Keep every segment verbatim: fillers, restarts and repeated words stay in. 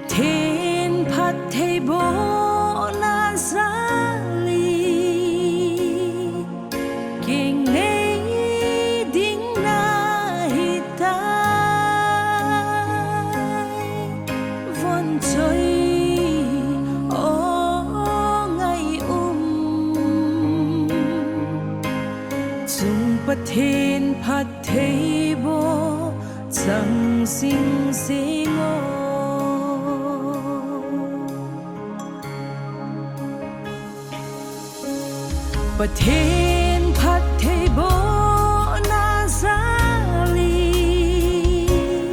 Pathen phattheibohna jal in kingnei ding nahitai. Von choi o ngai um, chung Pathen phattheiboh chang jing jing o. Pathen phattheibohna jal in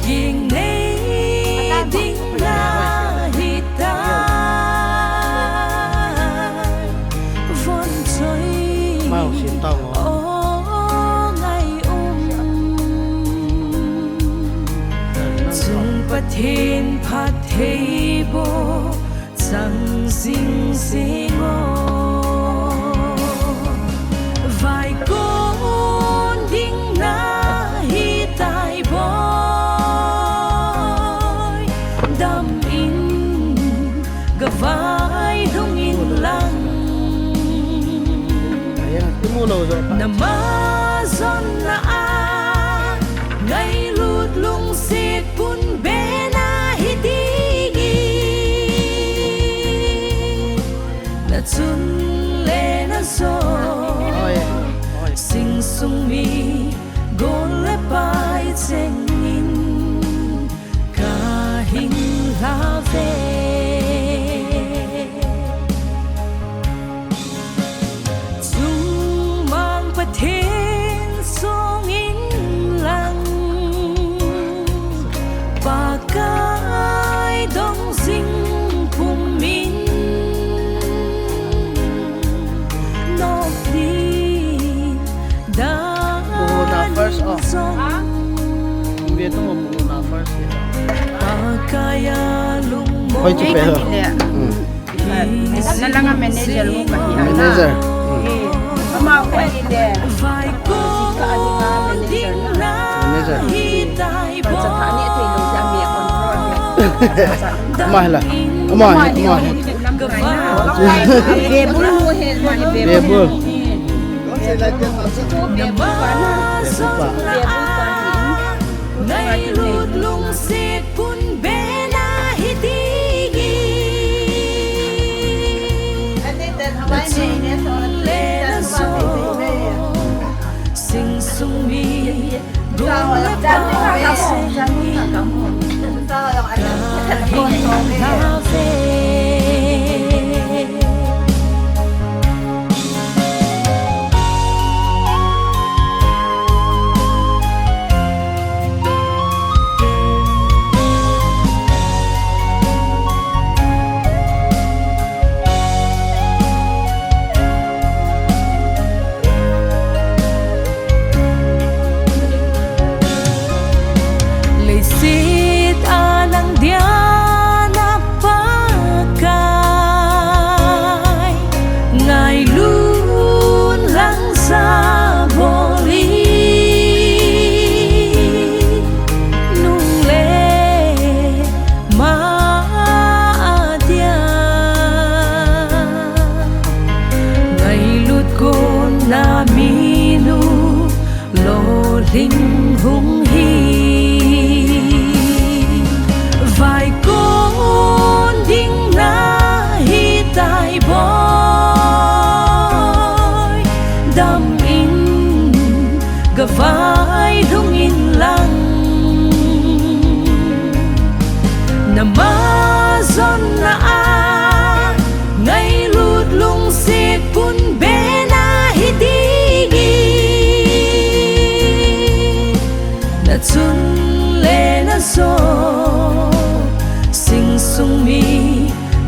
kingnei ding nahitai. Von choi o ngai um, chung Pathen phattheiboh chang jing jing o. Vaikon ding nahitai boi, dam in gavai lhung in lang. Nama jonna a ngailut lungset pun be nahi ding in, na chun le na jo, sing sung mi gol le pai cheng in kahin lha ve. Chungmang Pathen song in lang, Pakai dong jing pum in, nok din dan jong. Pakai a lungmong. Hoi, chu pe ho. Na langa manager mo kahi a. Manager. Ama ko ni le. Ka ani nga manager na. Manager. Ka cha tha ni thei lo ja mi a control. Ama hila. Ama hi, ama hi. Bebul mo he, ma ni bebul. Bebul. Bebul pa na. Bebul pa. Bebul pa ni. Ngailut lungset pun be nahi ding in, na chun le na jo, sing sung mi gol le pai cheng in kahin lha ve. Leiset a nang dia na Pakai, ngailun lang sa bol in, nung le ma a dia, ngailut kon na minu lolhing hung hi. Vaikon ding nahi tai boi, dam in gavai lhung in lang. Na ma jonna a ngailut lungset pun be nahi ding in, na chun le na jo, sing sung mi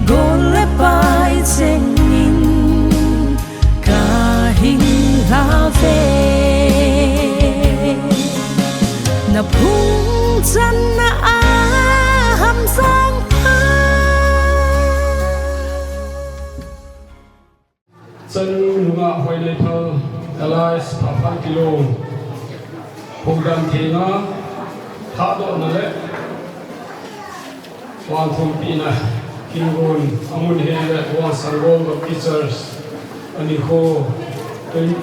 gol le pai cheng in kahin lha ve. Na phung channa a ham sang pha. Chan nunga Hoilei Phal, alias Phaphan Kilong, Hungdan Thenga, thahdohna le Vangthumpina, Kingun, amun hile Vangsanggol Baptist Church, anikho, twenty,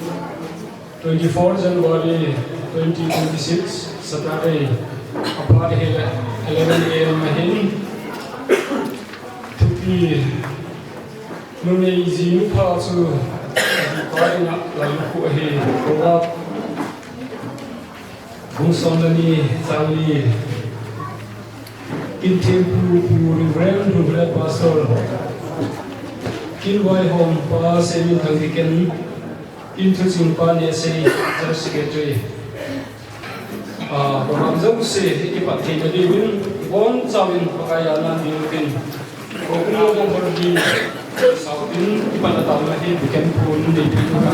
twenty-four January twenty twenty-six, Saturday, aphat hile eleven A M ahin, thupi, numei jinu pha chu, pa ina lalukhu ahi, Proverb, Bung somleni, chang li. Kinthempu Pu Reverend Reverend Pastor. Kinvaihompa Semin Thangtiken. Kinthuchingpa Nesei, Church Secretary. Ah, program jouse, ikipat theina diuvin, bonchauvin, Pakai a na diuvin. Ko kung lo bang bol di, sau tin, ipan a tau na hi, weekend phone, ni pi tu na.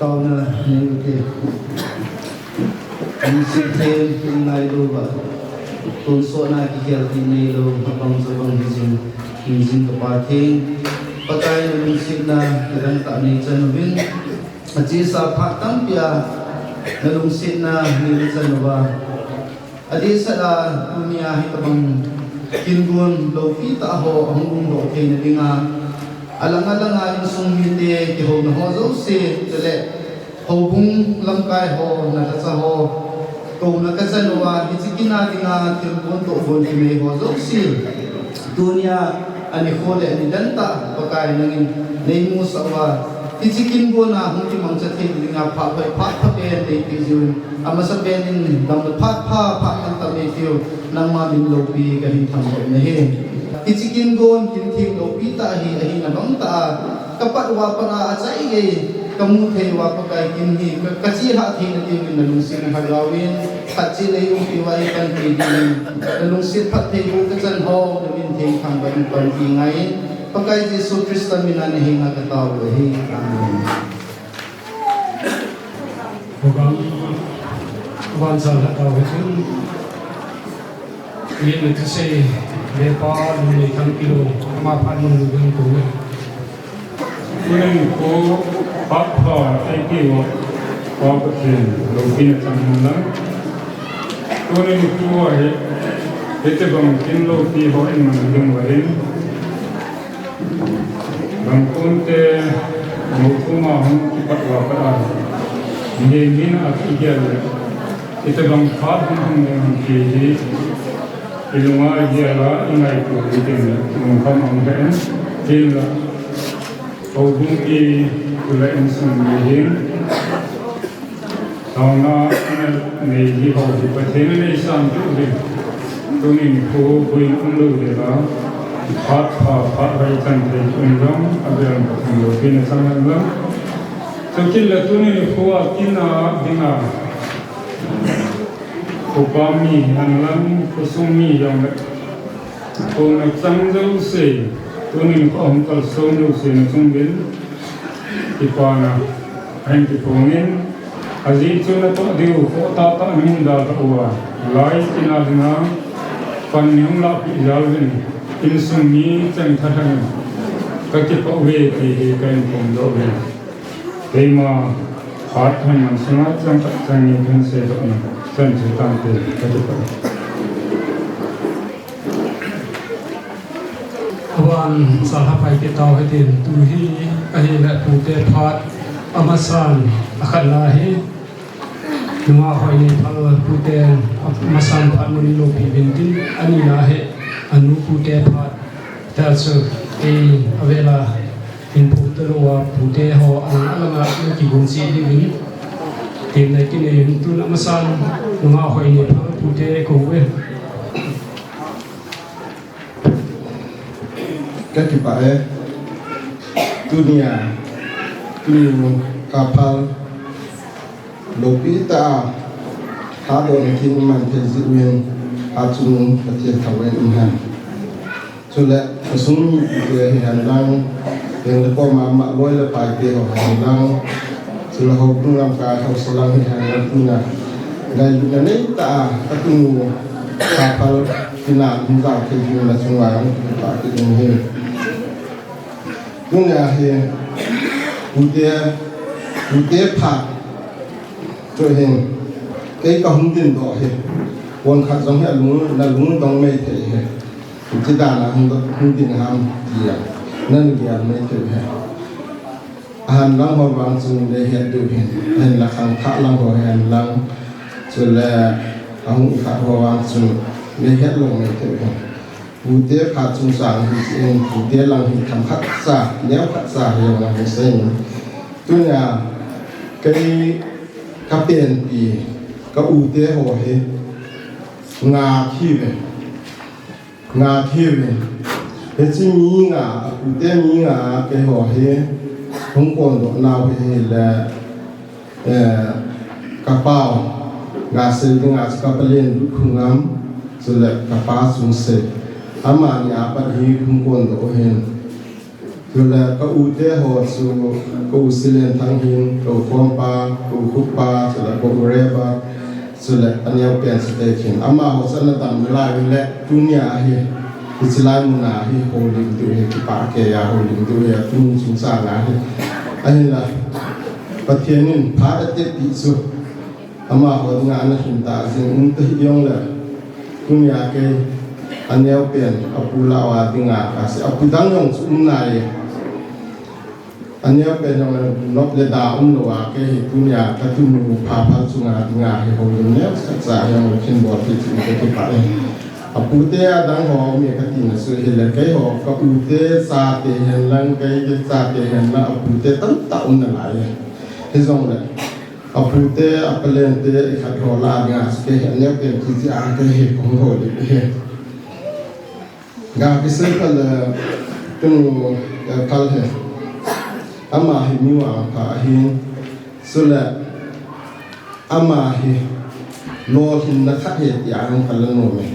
Taona nei ute. Lungset them, tung nailouva, tonsotna kikhel thei neilou, abang chu bang hijing, hingjing ka Pa theng. Pakai nalungsetna kidang tah neichan uvin, achesa phat tampia nalungsetna neichan uva. Adehset a, tunia hitobang kingon loupi tah ho ahung lhungdoh theina dinga, alang alang a insung mite kihouna ho jouse, chule houbung lamkai ho, nalhacha ho, kouna kachan uva, hiche kin a dinga thilgon tohgon kinei ho jouse. Tunia, anikho le anidan tah, Pakai nangin neimusah uva, hiche kingon a hung kimangcha thei dinga phat hoi phat pha pen neipeh jiuvin, amasapen in damna phat pha phat tamtah neitiu, nangma min loupi kahin thangvah nahi. Hiche kingon, kin theng loupi tah hi, ahina bang tah a, kapat uva pat a achai gei, kamu thei uva Pakai kin hi, ka, kachihlah theina diuvin nalungsetna lhagaovin, khat cheh le umpi uva eipanpi dingin, nalungset phattheiboh kachan ho, namin theng thangvah in panpi ngai in, Pakai Jesu Christa min a nahenga katao u ahi. Amen. Program vancha lhatau hichun, ngen le thusei, lepa, lungnei thang kilou, ama phat mun lu ding tu. Tunin nikho phat pha eipeh uva, Pa Pathen loupina chang hen lang. Tunin nikho hi, hitobang kin loupi ho in mang ding uva hin. Bangkon te, mothum a hung kipat uva pat a, mihem hina a kigel le, hitobang phat hung hung ding ham ti hi, ilunga igel a, ingaito u tin, lungkham a um hen, hinla, houbung mi, chule insung mi hin, taona ana nei hi ho hi Pathen in eisanpeh uvin. Tunin nikho boina umlou ding a, phat pha, phat hoi chan thei um jong, abel Pathen loupina chang hen lang. Chukit le tunin nikho a kin a dinga, khopa mi hen lang, khosung mi jong le, kouna chang jouse, tunin nikho a hung kalson jouse na chung uvin, kipana ahin kiphongin, Ajeh chu natoh diu khoh tahtah nahin dalhah uva, lai ina dinga pan nahung lahpeh jal uvin, insung mi cheng tha lheh in, kakipah uve ti hi kahin phongdoh uve. Keima phat hon man sunga chang khat chang ni kahin seidoh na chan chu tante, kakipah uve. Aban salhapai kit tau hitin, tu hi ahile pute phat amasan akhatna hi, nungah Hoineiphal puten amasan phat mun lopi uvin tin, anina hi anu pute phat, tia chu kei avela hinphong talou a pute ho alang alanga nakigon cheh diuvin temna kinei in, tun amasan nungah Hoineiphal pute kou uve. Kakipah e. Tunia, tuni phaphal lopi tah a, hatdohna kin iman thei jeh uvin, hatchungnung Pathen thangvah in umhen. Chule, asung mipite hihen lang, heng le kom a, ama loi le paite ho hihen lang, chule houbung lamkai haosa lang hihen lang, tuna ngailutna neitah a, katunu phaphal tina hung jao thei jing na chunga hung kipah kit in ahi. Tunia hi, pute, pute phat chu hin, kei kahung dindoh hi, pon khat jong hi alung, nalung dong mei thei hi. Hiche dan a hung, hung ding ham tia, nana gel mei thei hi. Ahan lang ho vang chun neihet diu hin, ahinla khangthah lang ho hihen lang, chule ahung khat ho vang chun neihet lou mei thei hin. Pute phat chungchang hi, pute lang hi themkhat cha, neokhat cha hi jong ahi seiyin. Tunia kei kapenpi, ka ute ho hi nga kive. Nga kive. Hiche mi nga, apute mi nga keiho hi hung kondoh nau hi ahile, eh, kapau, gasei dinga chu kapalen Lutkhungam, chule kapa Chungsei. Amani apat hi hung kondoh u ahin. Chule ka ute ho chu, ka u Silenthang hin, ka u Khompa, ka u Khuppa, chule ka u Reba, chule aneopen Sateithin. Amaho chu ana dam nalai ule, tunia hi, hiche lai muna hi houlim diu hi, kipah keiya houlim diu hi, tuni chungchanga hi. Ahinla, Pathen in phat atetpi chu, amaho dinga ana lhun tah jeng um tahih jongle, tunia kei aneopen apu lah uva dinga kasei, apu dang jong chu um nai e. Aneopen jong nop le da umlouva kei hi tunia katunu phaphal chunga dinga hi houlim neokhat cha jong lhun bol thei chun kakipah e. Apute adang ho um e katina chu hile keiho ka ute chate henlang, kei chate henlang apute tamtah um nalai e. Hijongle apute, apalente, ikhat ho lah dinga chu kei hi aneopen kiti a kei hi kahung houlim hi. Ga kisei kha le, tunu, eh, phal hi. Ama hi mi vangpha ahin, chule ama hi lolhinna khat ahi tia jong kalah nom e.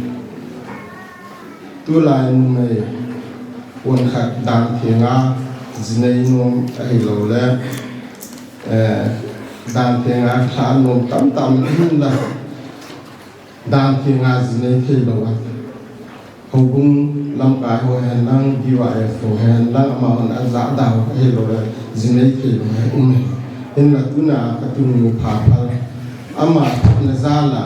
Tulai numei pon khat dan thenga jinei nom ahiloule, eh, dan thenga lha nom tamtah um ahinla, dan thenga jinei theilou a, houbung lamkai ho henlang, B Y F ho henlang, amahon ajah da u ahiloule jinei theilou hi um e. Hinla tuna katunu phaphal, ama thupna jal a,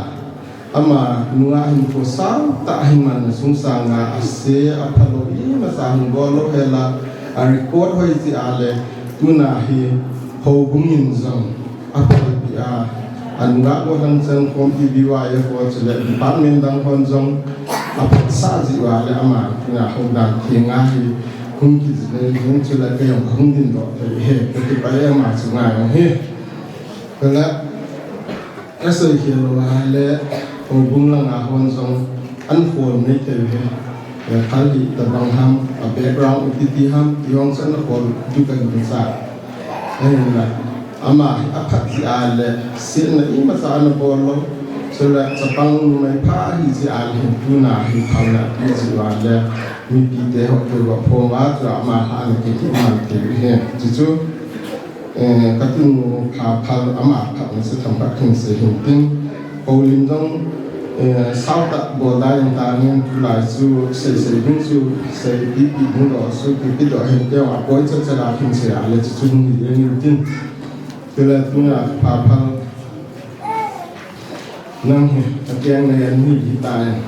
ama nunga hinkho sangtah himan a sungsanga ase, aphalou imacha hung bol lou hela, a record hoi jeh a le, tuna hi houbung in jong aphalpeh a, anunga gollhang chang khompi B Y F ho chule department dang hon jong aphatsah jeh uva le ama tuna houdan thenga hi hung kijinei hin chule kei jong kahung dindoh thei hi, kakipah e ama chunga jong hi. Chule kasei khel lou ahile, houbung langa hon jong ana khol mai thei u hi. Eh, phal hi tabang ham, a background u titi ham, ti jong chu ana khol diu kahin sa. Ahinla, ama hi aphat jeh a le, setna imacha ana bol lou. Chule chapang numei pha ahi jeh a le, tuna hi phalna ape jeh uva le, mipite ho kivopkhom uva chu ama lhahna kiti man thei u hi. Chuchu Eh, ka tunu Phaphal ama phat na se themkhat khin sei hin tin. Houlim jong, eh, sao tah bol da in ta nin tulai chu sei sei ding chu sei pi pi ding doh chu pi pi doh hin te ma poi cha cha la khin sei a le chu chu ni le nin tin. Tule tuna Phaphal nang hi, a keng na yan ni hi ta yan.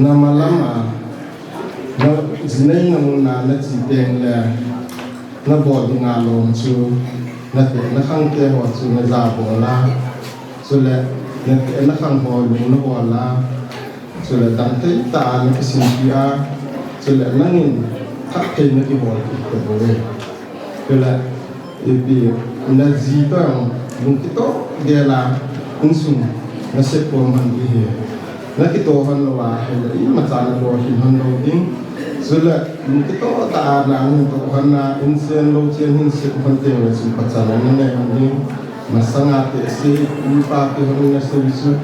Na malam a, na jinei na mun na na chi teng le, na bol ding a lom chu, na te, na khang te ho chu, na ja bol a. Chule, na te, na khang ho lung na bol a. Chule, dam tei ta na kisin pi a. Chule, nangin, khat thei na kibol ki te bo e. Chule, ipi, na ji toh jong, lung kitoh gel a, insung, na sep ko man ki hi. Na kitoh hon lou a, hile, imacha na lou hin hon lou ding. Chule, lung kitoh tah a, na hin toh hon a, inchen lou chen hin sep hon teng le chu pachan na nei hon ding. Masanga te se, ipa te hon na se su.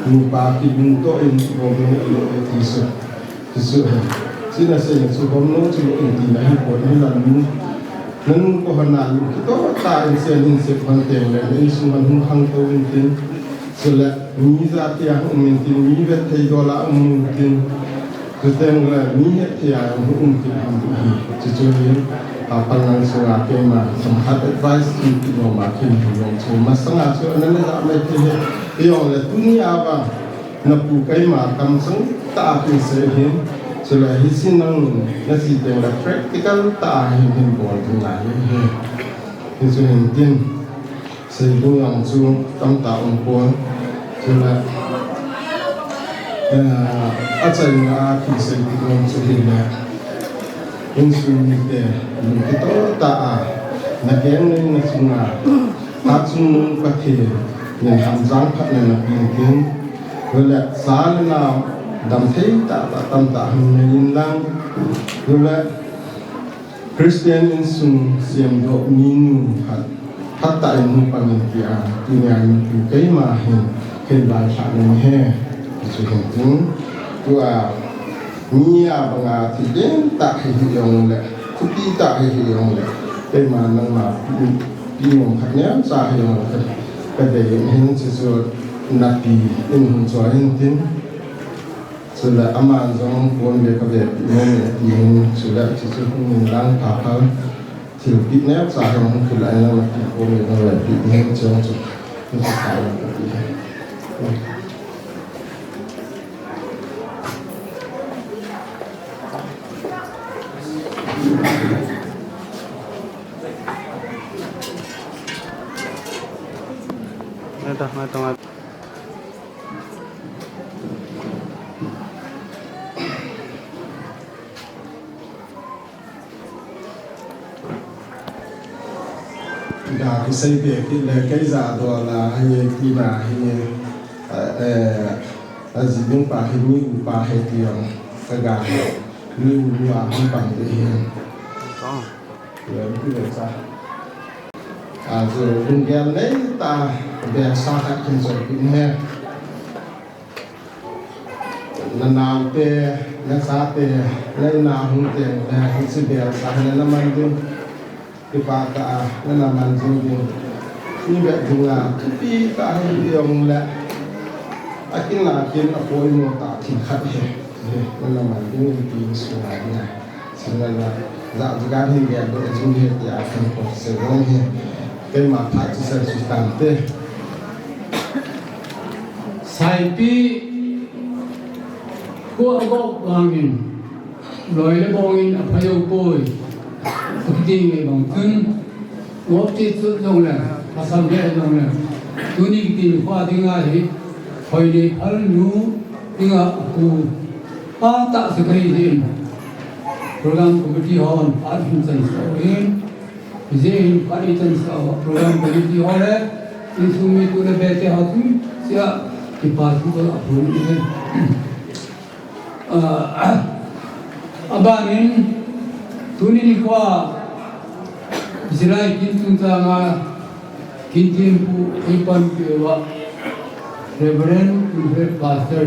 Nupa kibung toh in, bom in, ilo e ti su. Ti su he. Sina se na su bom no chu lo in ti na hi po ni la nu. Nanu ko hana lu kitoh tah in se nin se pan teng le, na insung man hung hang to in tin. Su le, mi ja ti a hung um in tin, mi vet thei do la um in tin. Chu teng le, mi het thei a hung um tin ham hi. Chu chu hi, a pan lang su a keima, some hard advice in ti no ma kin hi no chu. Masanga chu, na ne la mai ti he. Ti yong le, tuni a ba, na pu keima kamsang tah a kin sei hin, chule hi sin nang na si teng le practical tah a hin hin bol ding lai hi. Hi chu hin tin, sei ding jong chu tamtah um pon, chule, eh, achaina a kin sei ding jong chu hin le, insung mite, lung kitoh tah a, na keng nei na chunga, Hatchungnung Pathen, nin hamjang phatna na pin tin, Chule, cha le nao, dam thei tah tah tamtah hung nei in lang. Chule, Christian insung siamdoh minu khat, khat tah in hung pang in tia, tunia min tu keima hin, hin lai thah nung he, ti chu hin tin. Tua, mi a banga thi den tah hi hi jong le, thupi tah hi hi jong le, keima nangma, pi, pi mong khat niam cha hi jong le, Ka dei in hin chu chu napi in hung choi in tin. Chule aman jong pon le ka vepi in ti hin chule chu chu hung in lang pha pha. Thilpeh neo cha hin hung kila in lang napi pon le ka vepi in hin chu chu. Ni chu ka la ka pi. Ngai ta, ngai ta, ngai ta. Ga kisei be kit le kei ja do la hi tina hi, eh, eh, a ji ding pa hi mi u pa hi ti jong ka ga mi u nu a hung pang de hi. Ka. Lem pi le cha. A, chu lunggel nei tah a, belsa khat kin choi pi in he. Na nao te, na cha te, na in a hung teng le, hiche belsa hi na na man ding. Kipah tah a, na na man jing ding. Ni be ding a, thupi tah a hi jong le. A kin a kin a poimo tah thil khat hi. Hi, na na man ding in ti sunga ding a. Sila la, la, la, hin gel doh jing hi tia kan ko se dong hi. Keima phat chu sa chu tante. Saipi, ko a go bangin, loi le bongin a phayo koi. Kiti nge bang chun, Ngop ti chu jong le, a sam le jong le. Tuni kiti ni kho a ding a hi, hoi ni phal nu, ding a khu, pa ta se kai hin. Program committee hon, pa hin chan so hin. Ije hin, pa hin chan so, program committee hon le, insung mi tu le be te ho tu, sia, ki pa tu ko a khu ni hin. Ah, abanin, tuni nikho a, Israel kin chungchang a, kin thempu, ei panpi uva, Reverend, Reverend Pastor,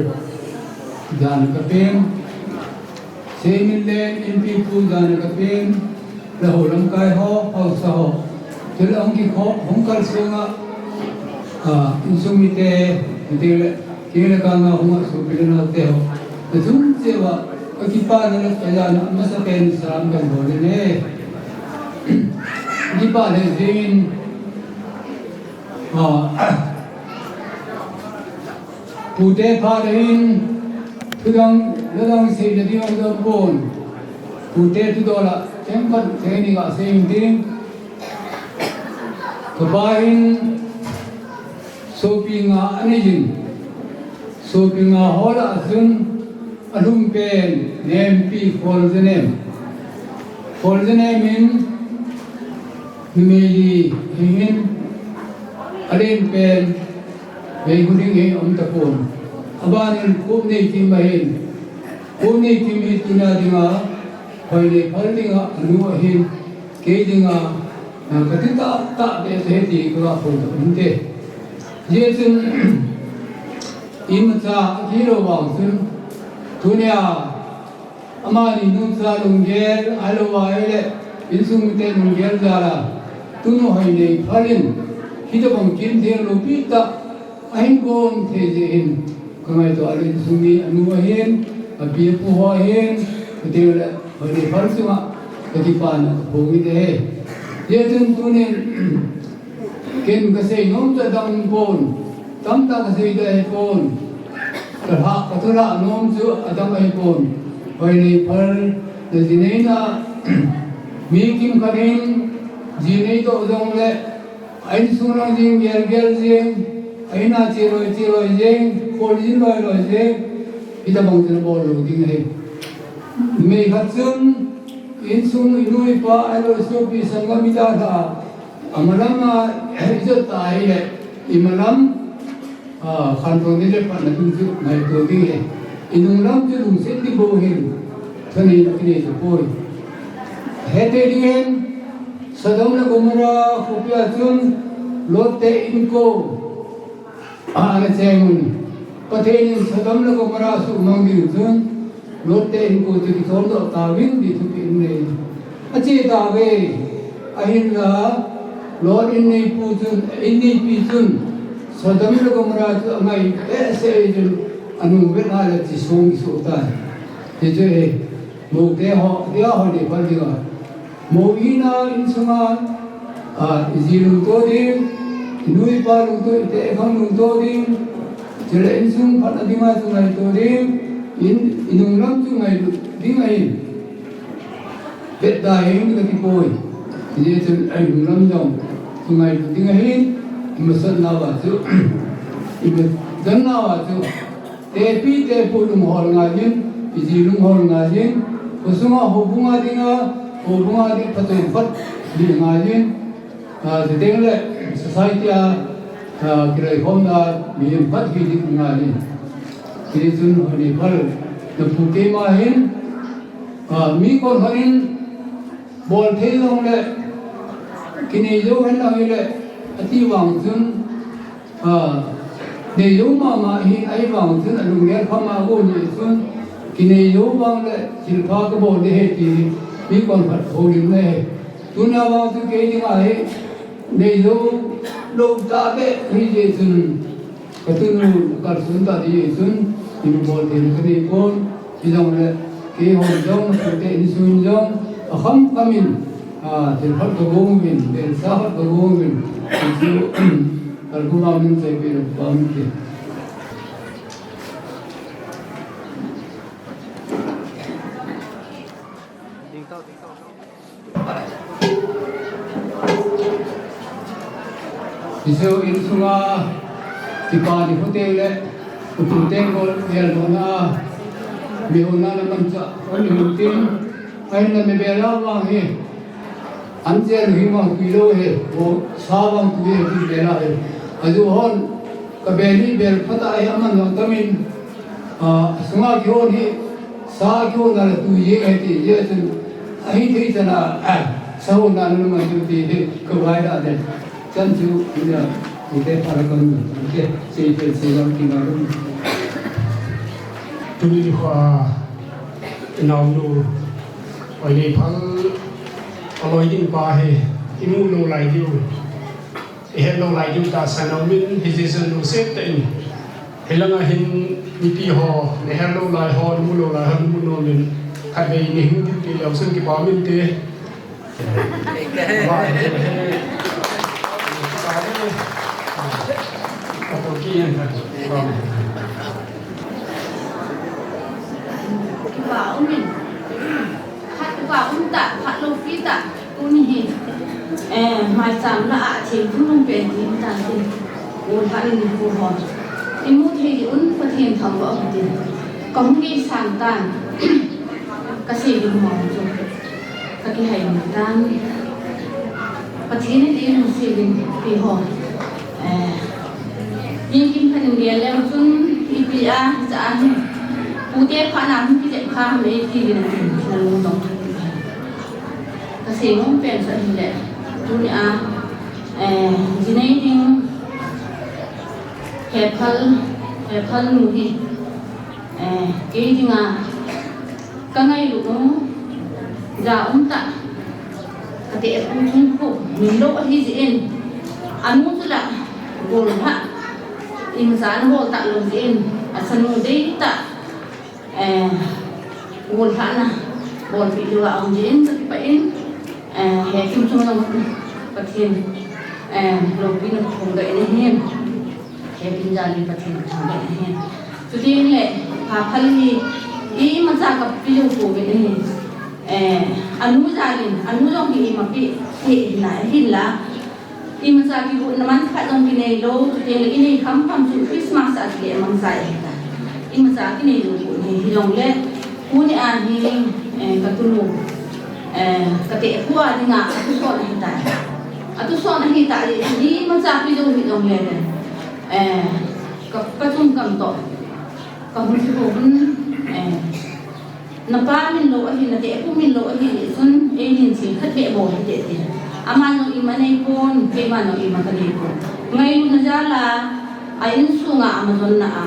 jana kapen, Seimin le, M P pu jana kapen, le ho lamkai ho, haosa ho, Chule hung kikhop, hung kalsong a, a, insung mite, mite le, kile kanga hung a sopi le naote ho. Achung cheh uva, kakipana le kajana, amasapen salam kabol e. Kipah le jingin, a, pute pha le hin, thudang, ladang seina ding aum pon. Pute thudol a, themkhat, themni gasei intin. Kapa hin sopi nga anei jin. Sopi nga ho lah a chun alhumpen nempi Kholjanem. Kholjanem in numei li ahin, alenpen Meiguding hi aum tapon. Abanin Khupneikim ahin. Khupneikim hi tuna dinga, Hoineiphal dinga anu ahin. Kei dinga, a, kati tahtah beh chu hiti kala phon ta um te. Hijeh chun, imacha akilou vang chun, tunia, amani nucha lunggel, ahilouva ahile, insung mite lunggel jal a, tunu Hoineiphal in, hitobang kimtheng loupi tah, ahin gon thei jeh in, kangaito a le insung mi anu ahin, api apu ho ahin, kati le, Hoineiphal chunga, kakipana kaphong in ahi. Hijeh chun tunin, ken kasei nom chu adang pon, tamtah kasei ding ahipon. Kalhah, kathalhah nom chu adang ahipon. Hoineiphal na ji neina, mi kimkhat in ji neidoh jongle, a insung lang jing, gelgel jing, a ina cheloi, cheloi jing, kholjin loiloi jing, hitobang chu nabol lou ding ahi. Numei khat chun, insung inu ipa, ahilou sopi sanggam idalhah a, amalam a, ijot ta ahile, imalam, a, khantou ding le phatna ding chu ngaito ding ahi. Inunglam chu lungset ding bou ahin, thuneina kinei tapoi. Hetthei dingin, Sodom le Gomorrah khopia chun, Lot te inko, a, ana cheng un. Pathen in Sodom le Gomorrah suhmang ding chun, Lot te inko chu kithondoh tauvin ti thupeh anei. Ache tauve, ahinla, Lot inneipu chun, inneipi chun, Sodom le Gomorrah chu angai behseh jeh chun, anung vet a le chi song kisoh tai. Hichu ahi, moute ho, dia ho Hoineiphal dinga. Mou ina insunga, a, iji lungto ding, inu ipa lungto, itehkhang lungto ding, chule insung phatna dinga chu ngaito ding, in, inunglam chu ngailut ding ahin. Vet da heng kakipoi. Hijeh chun inunglam jong chu ngailut ding ahin, imasat nauva chu, imajon nauva chu, tepi tepu lunghol ngai jin, iji lunghol ngai jin, khosunga houbunga dinga, houbunga ding phatchom phat ding ngai jin, a, chuteng le society a, a, kiloikhomna mihem phat hi ding ngai jin. Hichun Hoineiphal, napu keima hin, a, mi konkhat in, bol thei jongle, kinei jou hen lang hile, ati vang chun, a, nei jou mama hi, ahivang chun alunggel pha ma gon jeh chun, kinei jou vang le, thilpha kabol ding ahi ti, mi konkhat houlim le. Tuna vang chu kei dinga hi, nei jou lou tah beh hijeh chun, katunu kalsun tah ding jeh chun, ibol theina kanei pon, hijongle, keihon jong, kate insung in jong, akhamkham in, a, thil khat kagong uvin, belsa khat kagong uvin, hichu, kalkuma min chaipi le pa min ti. Hichu insunga, kipa ni khu teng le, utu teng bol, bel bol na, mi hon na na manchah, hon ni hon tin, ahin na mi bel a vang hi, an chen hi vang tui lou hi, bo sa vang tui hi, tui bel a hi. Aju hon, ka bel hi bel phat a hi aman vang tamin, a, sunga kihon hi, sa kihon a le tui hi, ahi ti, hi chun, Ahi thei chana, ah, sahona nunga chu ti hi, ka vai da de. Chan chu, ina, ite para kon, ite, sei pel sei lam ki na rum. Tuni ni kho a, inaonu, Hoineiphal, aloi ding pa hi, Imu lou lai diu, ihet lou lai diu tahsan aumin, hijeh chun lungset tah in hilanga hin mipi ho, nahet lou lai ho, namu lou lai ho, namu nomin, khatvei nahung diu ti leu chun kipa um inte. Kipa umin. Khat upa um tah, khat loupi tah, tuni hi, eh, maicham lah a thempu lungpen ti um tan tin. Golhah in nikho ho imu thei diuvin Pathen thangvah u hitin. Kahung gei sang tan. Kasei ding ho chu kakihai mun tan. Pathen in eilungset uvin, pi ho. Eh, Nikim khat in gel leu chun, ipi a, hiche a hi, pute phat na hung kijep kha ham e ti ding atin, nalungdong. Kasei nom pen chu ahile, tunia, eh, ji nei ding, Hephal, Hephal nu hi, eh, kei dinga, kangailut u, ja um tah, kate pu chung khu, min lou ahi jeh in, anu chu la, golhah, imacha ana bol tah lou jeh in, achanu dei tah, eh, golhahna, bolpeh diu a um jeh in, kakipah in, eh, Hekim chung jong, Pathen, eh, loupina kathum doh in ahi. Hekim jal in Pathen kathum doh in ahi. Chuteng le, Phaphal hi, imacha kape jou pouvin ahi. Eh, anu jal in, anu jong hi ima pe, pe hinai, hinla. Imacha kigotna man khat jong kinei lou, chuteng le inei kham kham chu Christmas a kile mang sa ahitai. Imacha kinei lou got hi, hijongle, tunia hi, eh, katunu, eh, kate pu a dinga, atuson ahitai. Atuson ahitai, imacha pe jou hijongle, eh, ka, kachung kam toh, kahung kihou un, eh, Napa min lou ahi, nate pu min lou ahi, chun einin thil khat beh bol hite ti. Aman jong ima nei pon, keiman jong ima kanei pon. Ngailutna jal a, a insunga ama jonna a,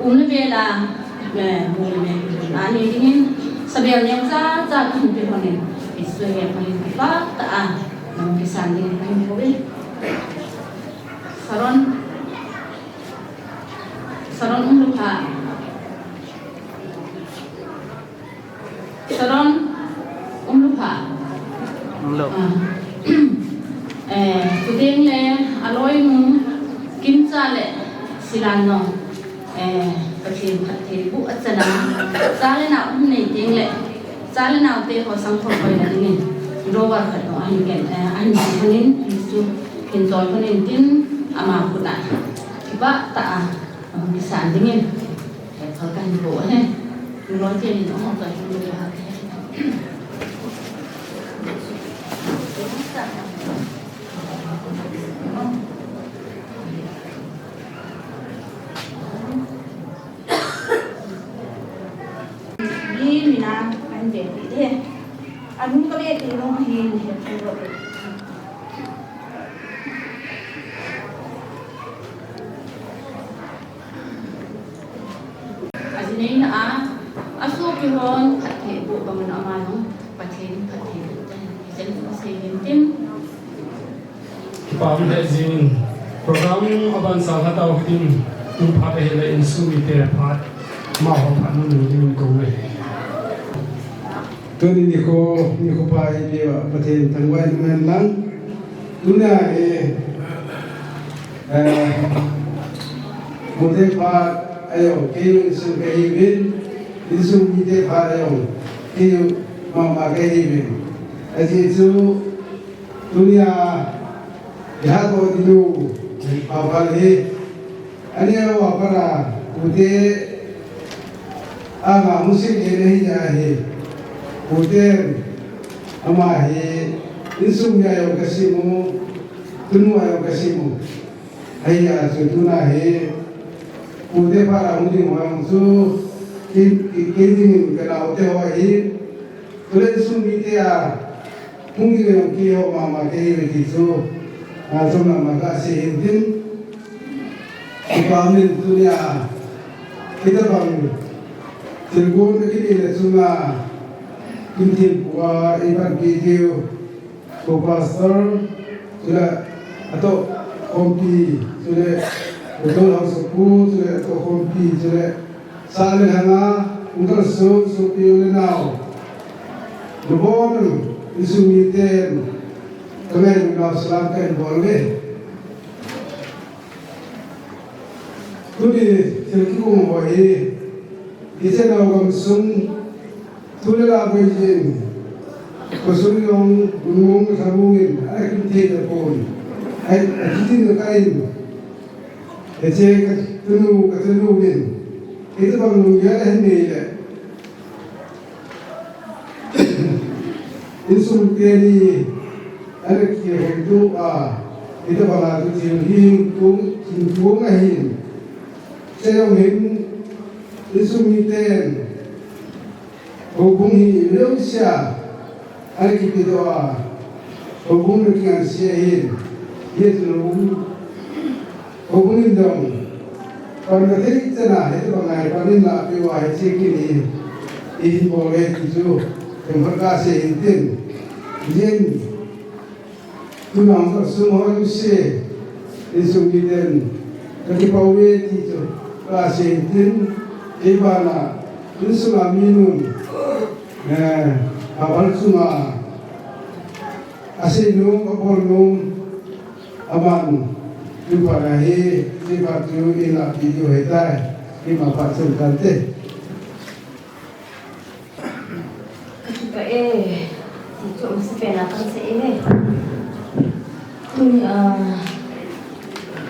umna vel a, eh, bol le bel a nei dingin, sabel neocha cha kahin pe lhonin, Isua he phalin kipah tah a, nang kisan dingin kahin bol e. Saron, Saron um lou pha. Saron, um lou pha. Um lou. Ah. Eh, chuteng le, aloinu, Kimcha le, Silan no. Eh, Pathen phattheiboh achan a. Cha le nao um nei teng le, cha le nao te ho sangkhol koina dingin. Drawer khat no ahin ken, eh, ahin ken lhonin, hichu, hin choi lhonin tin, ama khut a. Kipah tah a, ahung kisan dingin. He, phal kahin bol e. Nuloi te nin ahung choi hung bol e. Hi mina kahin ve ti de. Anung kave ti nung ahin he ti ro. Aji neina a, asopi hon phattheiboh bang in ama jong Pathen phattheiboh tahen. Hichan chu kasei in tin. Kipah um lheh jing in, program aban sang hatau hitin, tu phat ahile insung mite phat, amaho phat mun ding in kou e. Tuni nikho, nikho pha ipi a Pathen thangvah in um hen lang. Tunia hi, eh, pute phat ajong, kei jong insung kahiuvin, insung mite phat ajong, kei jong mama kahiuvin. Ajeh chu, tunia, ihat doh ding u, Phaphal hi, Ani a, apara, pute, anga hung sih le nahi ja hi. Pute, ama hi, insung mi a jong kasim u, tunu a jong kasim u. Ahi a chu tuna hi, pute para hung ding ho jong chu, kei, kei, kei dingin kanaote ho hi, Tule insung mite a, hung ding jong keiho mama kahiuve ti chu, a, chomlam a kasei hin tin. Kipa min tunia, hitabang, thilgon kakinei le chunga, kin thilgon a, eipanpi diu. Ko pastor, chule atoh khompi, chule Doctor Haosapu, chule atoh khompi, chule sah le lhanga, ung kalson, sopi u le nao. Nabonun, insung miten, ka ngailut nau salam kahin bol uve. Tuni thil kigong ho hi, ichenau gamsung, thu le la boi jin, khosung jong, lungmong lhamong in, ana kimthei tapon. Ai, akitin ka in, hiche ka tunu, ka tunu in, itobang lunggel ahin nei le, insung teni ana kihouto a, itobang a tu thil hi hung tung, hung tung ahin. Chejong hin, insung miten, houbung hi leusia ana kipedoh a, houbung ana kingansei ahin. Hiche lou Houbung in jong, pan kathei chan a, hitobang a pan in lahpeh uva hiche kin hi, ihin bol e ti chu, themkhat kasei in tin. Ijeh inem, tuna hung kalsong ho jouse, insung miten, kakipah uve ti chu, kasei in tin. Kei bana, insung a minun, eh, abal chunga, asei nom, abol nom, Aman, tu phat a hi, tu phat chu i lahpeh diu ahitai, ima phat chun kante. Kakipah e, ti chu masapen a kahin sei e. Tuni a,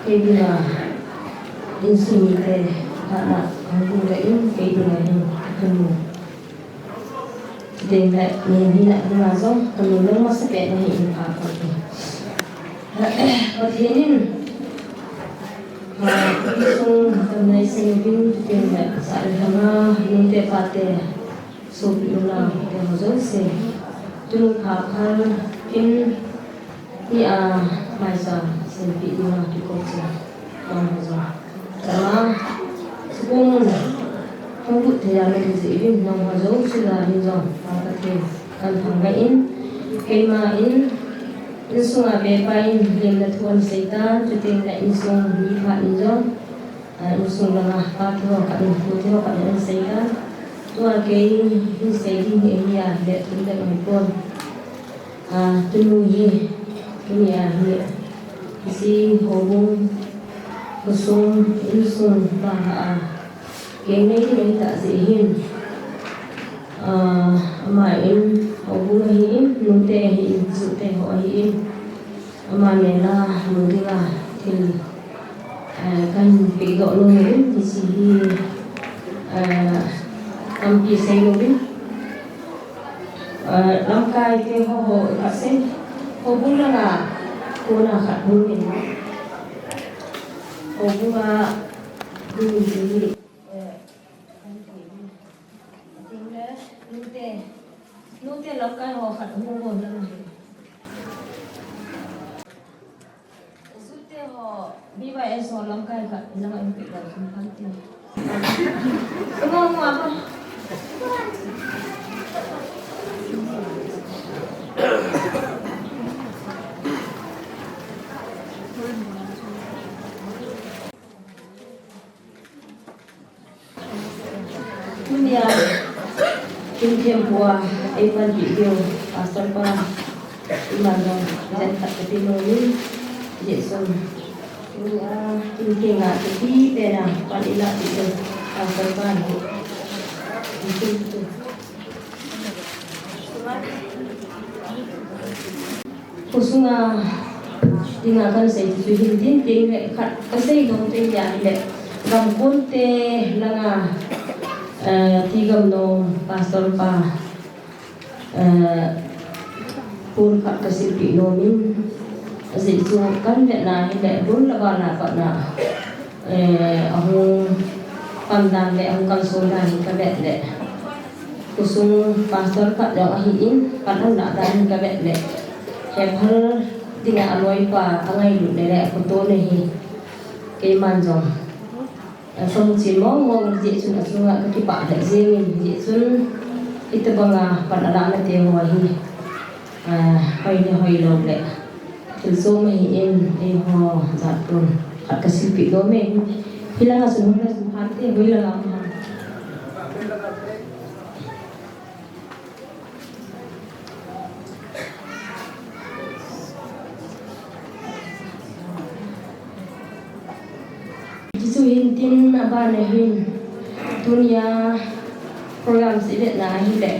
kei dinga, insung mite, phatna, hung kum ka in, kei dinga hin, kakipah. Chuteng le, mihem hina dinga jong, kanu jong masapen ahi in pha koi. Pathen in, ah, insung damna isei uvin, chuteng le, sah le lhanga, nute pate, sopi u le nao te ho jouse. Tuni pha phal in, Nia, maisa, seipi dinga kikoucha, nangho jong. Chama, sukung, hung lut thei a lou jeh uvin, nangho jouse jal in jong, Pa Pathen, kahin thangvah in, keima in, insunga pepa in, lemna thu ahin seitan, chuteng le insung mi phat in jong, ah, insung langa, pa te ho khat in, pu te ho khat in ahin seitan. Tua kei, hin sei ding hi, ahi a, le, tun le, ngai pon. Ah, tunu hi, tuni a hi, hiche houbung, khosung, insung, pa ha a, kei nei nei ta jeh hin, ah, ama in, houbung ahi in, nute ahi in, jute ho ahi in, ama mel a, mu dinga, thil, eh, kahin pedoh nom in, hiche hi, eh, tampi sei nom in, eh, lamkai te ho ho khat sei, houbung langa kona khat hung in, houbung a hung in, eh, nute, nute lamkai ho khat hung in, Jute ho, B Y S ho lamkai khat, ilang a ipi dau sum kan ti. Uma, uma, apa? Tunia, kin thempu a, eipanpi diu, Pastor pa, iman jong, jan khat kape nom in, Jesu. Tunia, kin theng a, kapi pen a, pan ilah diu, Pastor pa. Khosung a dinga kahin sei chu hin tin tin le khat kasei nom te ahile, gamkon te langa, eh, ti gam nom pastor pa, eh, pon khat kasilpeh nom in, ajeh chu kahin vet na hile, bul le bal a pat na, eh, ahung pan dan le, ahung kalson dan hi kavet le. Khosung pastor khat jong ahin, pan ahin lah dan hi kavet le. Hephal dinga aloipa angailut le le, khoto le hi. Keiman jong. Asung chin mong mong jeh chun achunga kakipah le jeng in jeh chun. Hitobanga pan alah na te ho hi. Ah, hoi le hoi lou le. Thil som ahi in, eiho jat pon. Khat ka silpeh dom e. Hilanga sun hung le sun phan te, hoilanga hung. Hichu hin tin, abana hin tunia program i vetna ahile,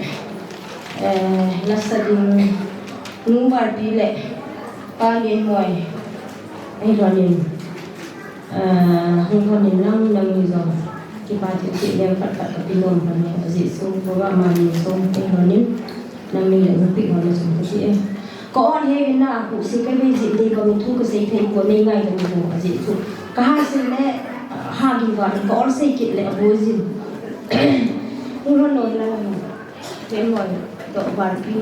eh, lasa ding Nu Vanpi le Pa Lenmoi ahi lhonin, eh, hung lhonin lang, nangni jong kipa thilpeh lem phat phat kape nom lhonin, ajeh chu program a ni som ahi lhonin, nangni le hung peh lhon le chun kati e. Ka ol hei na, hu se ka bei jeh dei bang thu ka sei thei pon, nei ngaidam in, ajeh chu ka ha sil le, ha ging van ka ol sei kit le aboi jin. Hung lhon lou lang, Lenmoi toh Vanpi.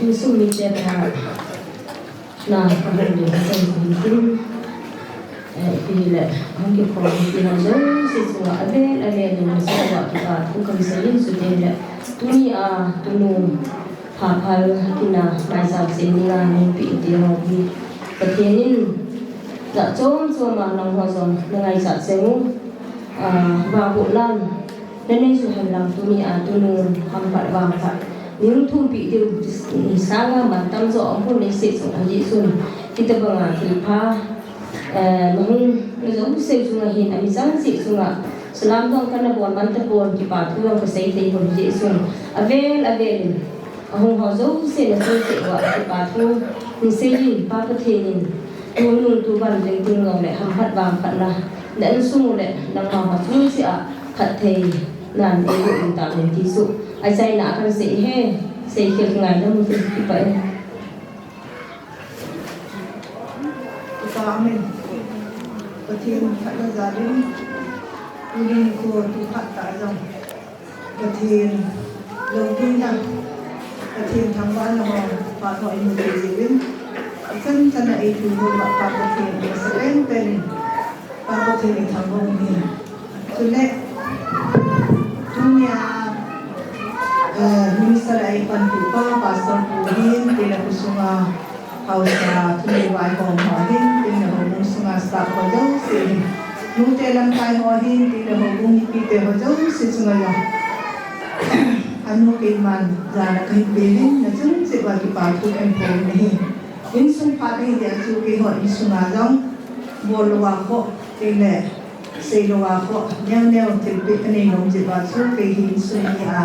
Insung mite tha na kahung ding kasei hin tin, eh, ipi le hung kikhom ipi ham jouse chunga avel avel in nangho chunga kipa thu kahin seiyin, chuteng le tunia tunu Phaphal kina ngaichat cheh dinga neipe ute ho hi Pathen in jat chom chom a nangho jong nangaichat cheh u, ah, vangbohna nanei u henlang, tunia tunu hamphat vangphat nahung thumpeh diu, ni sanga mantam jo aum pon, leiset chunga ajeh chun hitobanga thilpha, eh, nahung, najouse chunga hin, ami chang cheh chunga salam jong kana bol man tapon, kipa thu jong kasei thei pon, ajeh chun avel avel in ahung ho jouse nachung cheh uva kipa thu hin seiyin, Pa Pathen in tunung tuvan lengding jong le hamphat vangphatna na insung u le nangma ho chung cheh a phatthei nan eiboh in tauvin ti chu achaina a kahin sei e, seikhel kingaidam ute, kipah e. Kipah e, Pathen phatna jal in, tuni nikho tu phat tah jong Pathen lungdei na, Pathen thangvahna ho phat ho imu thei jeh uvin, ichan chan a eipui ho uva Pa Pathen masa pen pen in, Pa Pathen ithangvah u ahi. Chule tunia, eh, minister a eipanpipa Pastor pu hin, chule khosunga haosa thunei vaihom ho hin, chule houbung sunga staff ho jouse hin, nute lamkai ho hin, chule houbung mipite ho jouse chunga jong anu keiman jana kahin pe in, nachung cheh uva kipa thu kahin phong ahi. Insung phat ahi jeh a chu keiho insunga jong bol louva khoh, chule sei louva khoh, neo neo thilpeh kanei lou jeh uva chu kei hi insung hi a,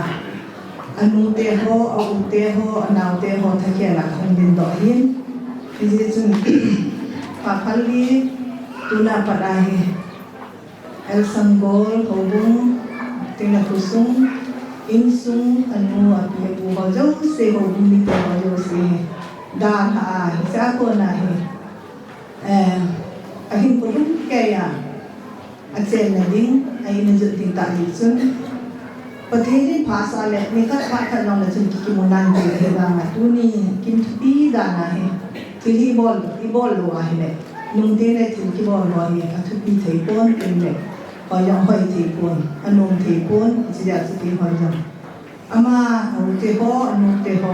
anute ho, aute ho, anaote ho thakhel a kahung dingdoh ahin. Hijeh chun Phaphal hi tuna pat a hi L. Sanggol houbung, chule khosung, insung, anu, api, apu ho jouse, houbung mite ho jouse hi dalha a, hiche a kona hi, eh, ahinkho lhumkeiya achenna ding, a-in ajot ding tah jeh chun, Pathen in phasah le nikhat phat khat jong le chun kikimu nante ahi vanga, tuni kin thupi dan a hi thil hi ibol, ibol lou ahile, nungte le thil kibol ho hi athupi thei pon, tin le hoi jong hoi thei pon, anom thei pon, hiche jeh a chu keiho jong ama, aute ho, anute ho,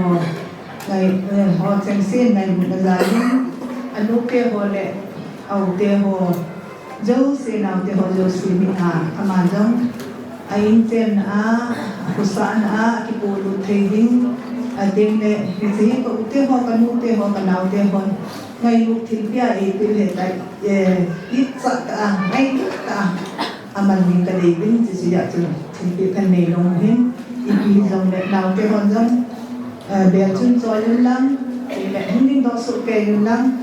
ngai, eh, ho chengse ngailutna jal in, anute ho le aute ho jouse, naote ho jouse mit a, ama jong a-in chenna a, akhosahna a kipolut thei ding, ading le hiche hi ka ute ho, kanute ho, kanaote hon ngailut thilpeh a eipeh u ahitai, eh, itchat tah a, ngailutah a aman ding kadei uvin, hiche jeh a chu thilpeh kanei lou u ahin, ipi hijongle naote hon jong, eh, bel chun choi un lang, chule hung dingdoh soh kei un lang,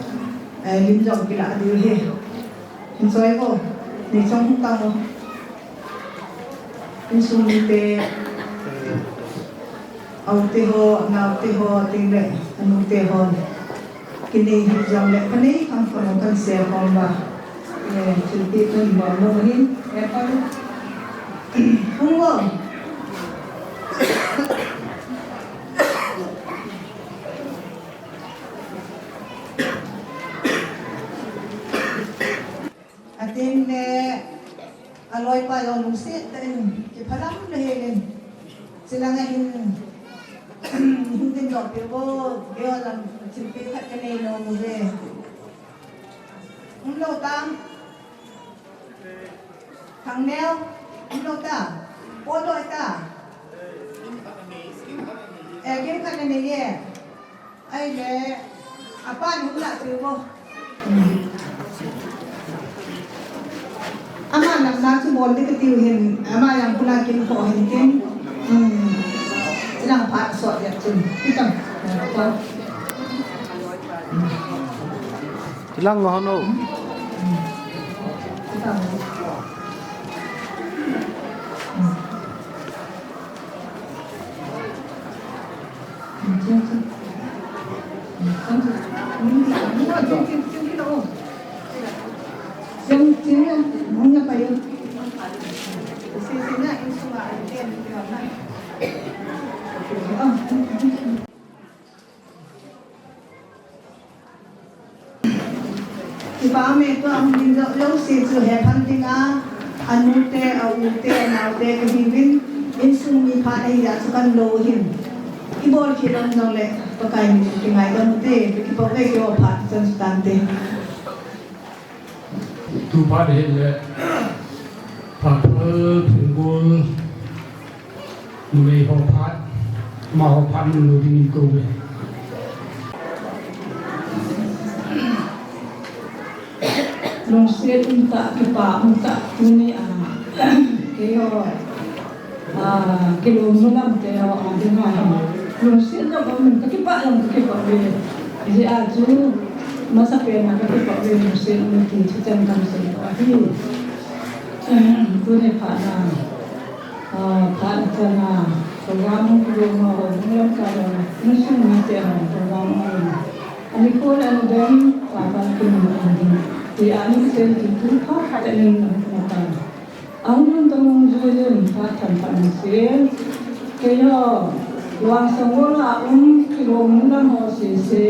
eh, lim jong kilah diu ahi. Hin choi vo, neichong hung tang o. Insung mite, aute ho, naote ho, chule anute ho, kinei hijongle kanei kham kham u kahin sei khom uva, eh, thilpeh kahin bol nom u ahin, eh, pa, hung vo. Ateng le, Aloipa jong lungset tah in kiphalam le hen in. Chulanga hin, hin tin jong pil bo, keiho lam thilpeh khat kanei nom uve. Umlou tam. Thangneo, umlou tam. Potdoh ta. Eh, kimkhat nanei e. Ahile, apan hung lah peh uvo. Ama namna chu bol ding katiu hin, ama jong kona kinkhoh hin tin. Hmm. Inlang phat sot jep chun. Kitam. Inlang ngo hon o. Kitam. Kipa me tua hung ding jouse chu he phan ding a, anu te, a u te, a nao te kahiuvin, insung mi phat ahi jeh chun kan lo hin. Ibol khel lom jongle, Pakai min in kingaidam ute, kipa ve keiho phat chan chu tante. Tu phat hin le, phat, phat, phat, Numei ho phat, amaho phat mun lo ding in kou ve. Lungset um tah, kipa um tah, tuni a, keiho, a, kilom nu Lamte ho, a, ding a, lungset jong um in, kakipah jong kakipah ve. Hijeh a chu, masapen a kakipah ve, lungset um ti, thucheng kahin seidoh ahi. Tuni phat a, a, phat a chan a, program hung kilom a, hung lamkai a, insung mite a, program hung kilom a. Anikho le anadem, phat phat kilom a, ti a, ani sen ti tu phat phat a nin na ta. Ahung lhun tong jui jin, phat thang phat na se. Keiho, Luang Sangol a um, kilom nu lam ho sese,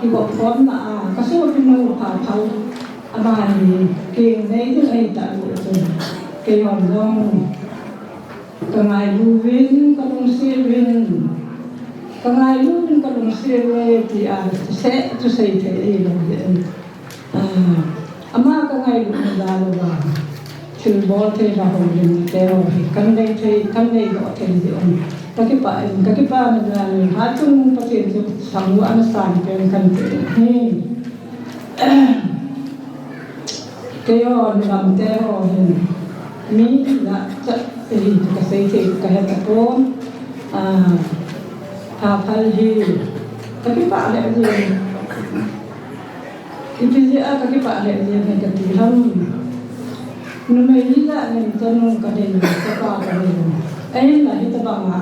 kigop khomna a, kasopinu Phaphal. Ama hi keng nei ding ahi tah leh chun, keihon jong kangailu uvin, kalungset uvin, kangailu uvin, kalungset uve tia, seh chu sei thei ahilou le. Ah, ama kangailutna jal uva, thilbol thei le houlimna te ho hi, kanei thei, kanei doh thei jeh un. Kakipah in, kakipah na jal in, hatchungnung Pathen chu sang u ana san pen kati ahi. Keiho nu Lamte ho hin, mi lah chat te hi, kasei thei, kahe tapon. Ah, Phaphal hi, kakipah lheh jeng. Ipi jeh a kakipah lheh jeng ham kati ham. Numei hi lah nin chanu kanei, chapa kanei. Ahinla hitobang a,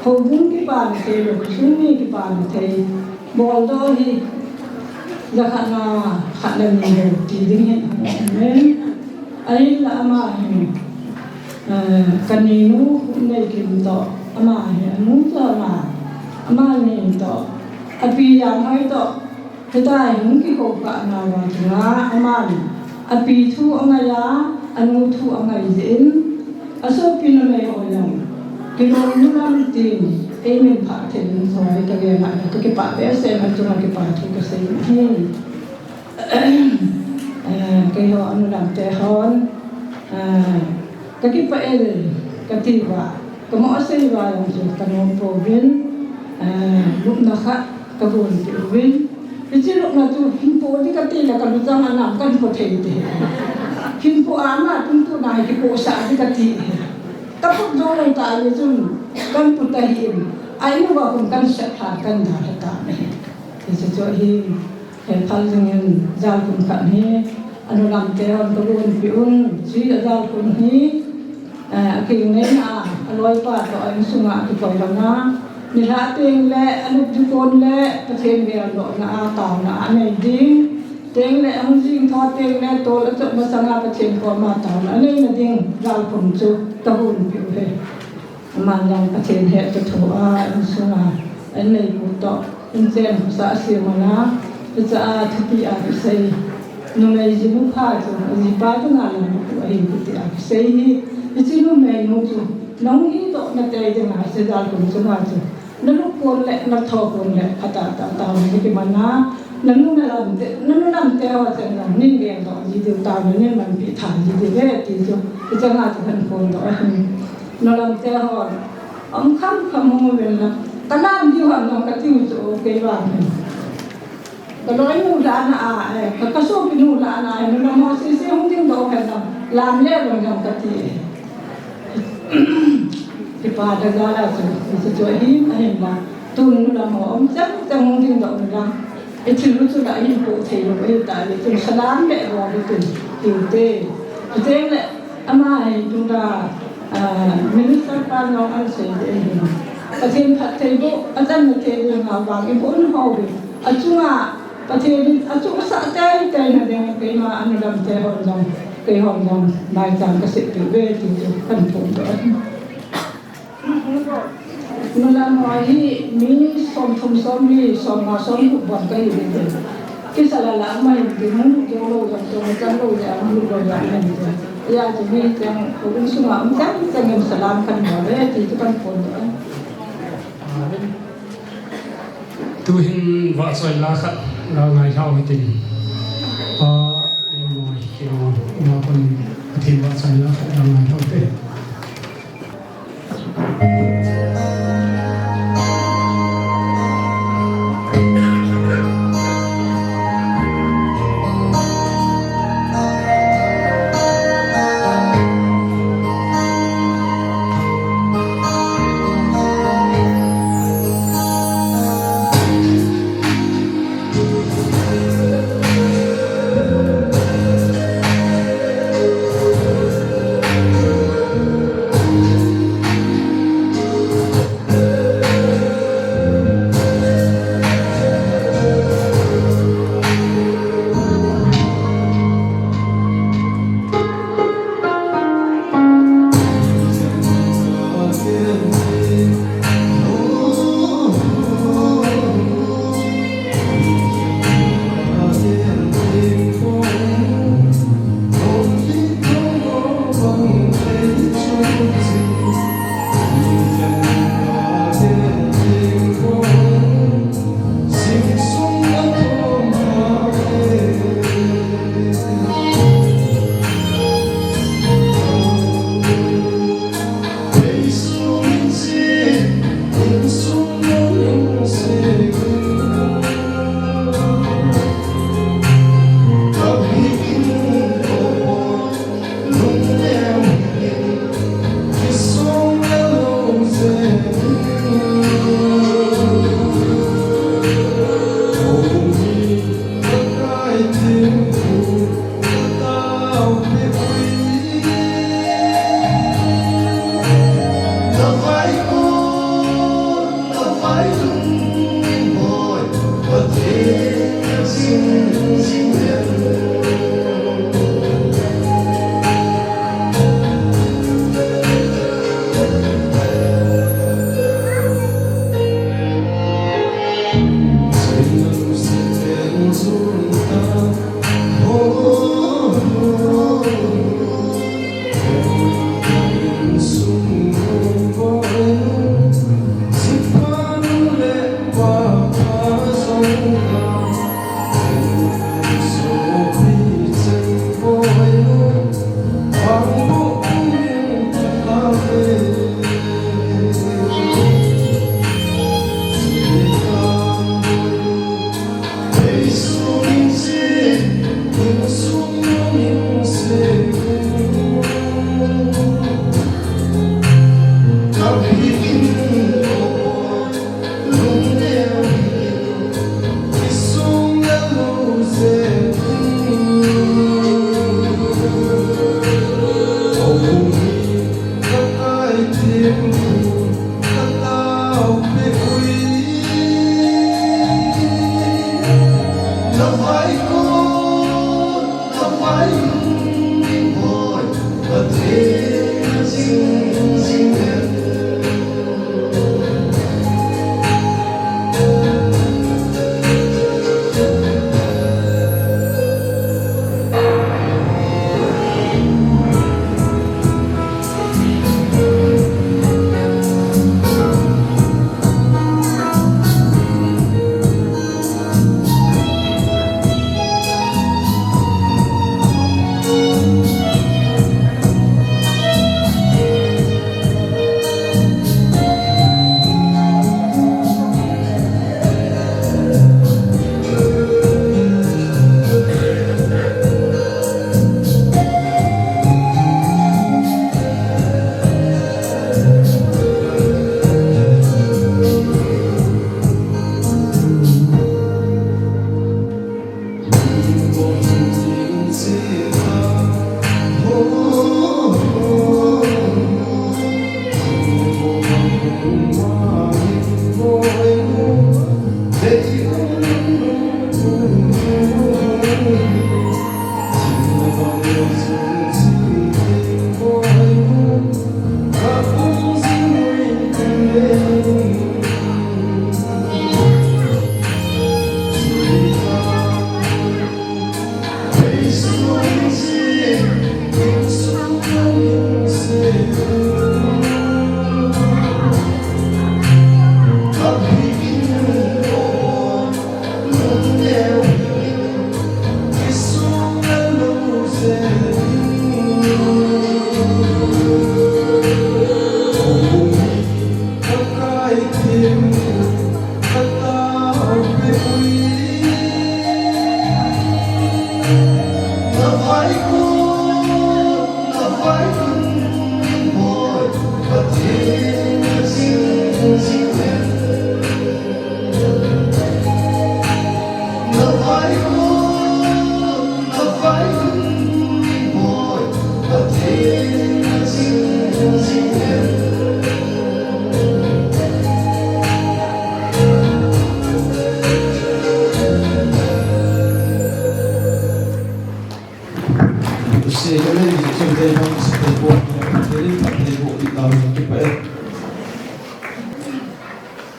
houbung kipana thei lou, khosung mi kipana thei. Boldoh hi, jakhat na, khat le ni lou, ti ding hin, amen. Ahinla ama hi, eh, kaninu Neikhin toh, ama hi, anu toh ama, amani toh, api Janghoi toh, hitia hung kikoukhah nauva chunga, aman, api thu angai a, anu thu angai jeh in, asopi numei ho jong, kilom nu lam tin, eimin phah thei ding thoi kagel a, kakipah behseh in, achunga kipa thu kasei ahi. Eh, keiho anu Lamte hon, eh, kakipah e kati uva, kamoh sei uva jong chu kanom pouvin, eh, lupna khat kagonpeh uvin. Hiche lupna chu hinpo ding kati le kaluchang a nam kahinpo thei te. Hinpo a ama tungtuna hi kipohsah ding kati. Kaput jou lou tah jeh chun kahinpo tahin. Ahilouva khun kahin sep lha kahin dalha tan ahi. Hiche chu ahi. He phal jing in jalkhun khat hi, anu Lamte hon kagonpeh un, chu ajalkhun hi, eh, akeng neina a, aloipa toh a insunga akikoi lhon a, nilhah teng le, alup dipon le, Pathen geldohna a, taona a anei ding, teng le, ahung jing tho teng le, tol achop masanga Pathen koma taona aneina ding, jalkhun chu kagonpeh u ahi. Aman jong Pathen hettoh thoa, insunga, an neipu toh, inchen khosah asem a, hiche a thupi a kisei. Numei jinu pha chu, jipa dinga lampi ahi kiti a kisei hi, hiche numeinu chu, nahung hi doh na tei dinga, hiche jalkhun chunga chu, nalup kon le, natho kon le, atah tah, tah, nakiman a, nanu nalamte, nanu lamte ho chun, nanin veng doh ji diu, tah, nanin lampi tha ji diu ve, ti chu, hiche nga chu kan phongdoh ahi. Nalamte ho, um kham kham hung uvin lang, kalam diu ham nang katiu chu, kei vang hin. Kaloinu lhana a, eh, ka, kasopinu lhana a, eh, nulam ho sese hung dingdoh hen lang, lam le lang jong kati. Kipa da jala chu, chu chu ahi, ahin lang. Tun nulam ho um chang chang hung dingdoh nu lang. I thil u chu la hin po thei lou, ahi ta le, tun salam le bol u tun, tiu te. Chuteng le, Ama hi tuna, ah, minister pa nong an sei de hi. Pathen phattheiboh, achanna thei dinga vang i bon hou hi. Achunga Pathen in achung sah teitei na ding keima anulam te hon jong, kei hon jong, maicham kasei peh uve ti chu kan phongdoh ahi. Nulam ho hi mi somthum, somli, somnga, somgup bang kahi uve. Kisa lala ama hin kihung jou lou jong, jong chan lou jong, amu lou jong ahi uve. Hijeh chun mi cheng, insung a um cheng cheng in salam kan bol uve, ti chu kan phongdoh e. Tuhin vahchoi la khat la ngai lhau hitin. Ah, ei mo hi kilo, ma kon Pathen vahchoi la khat la ngai lhau te.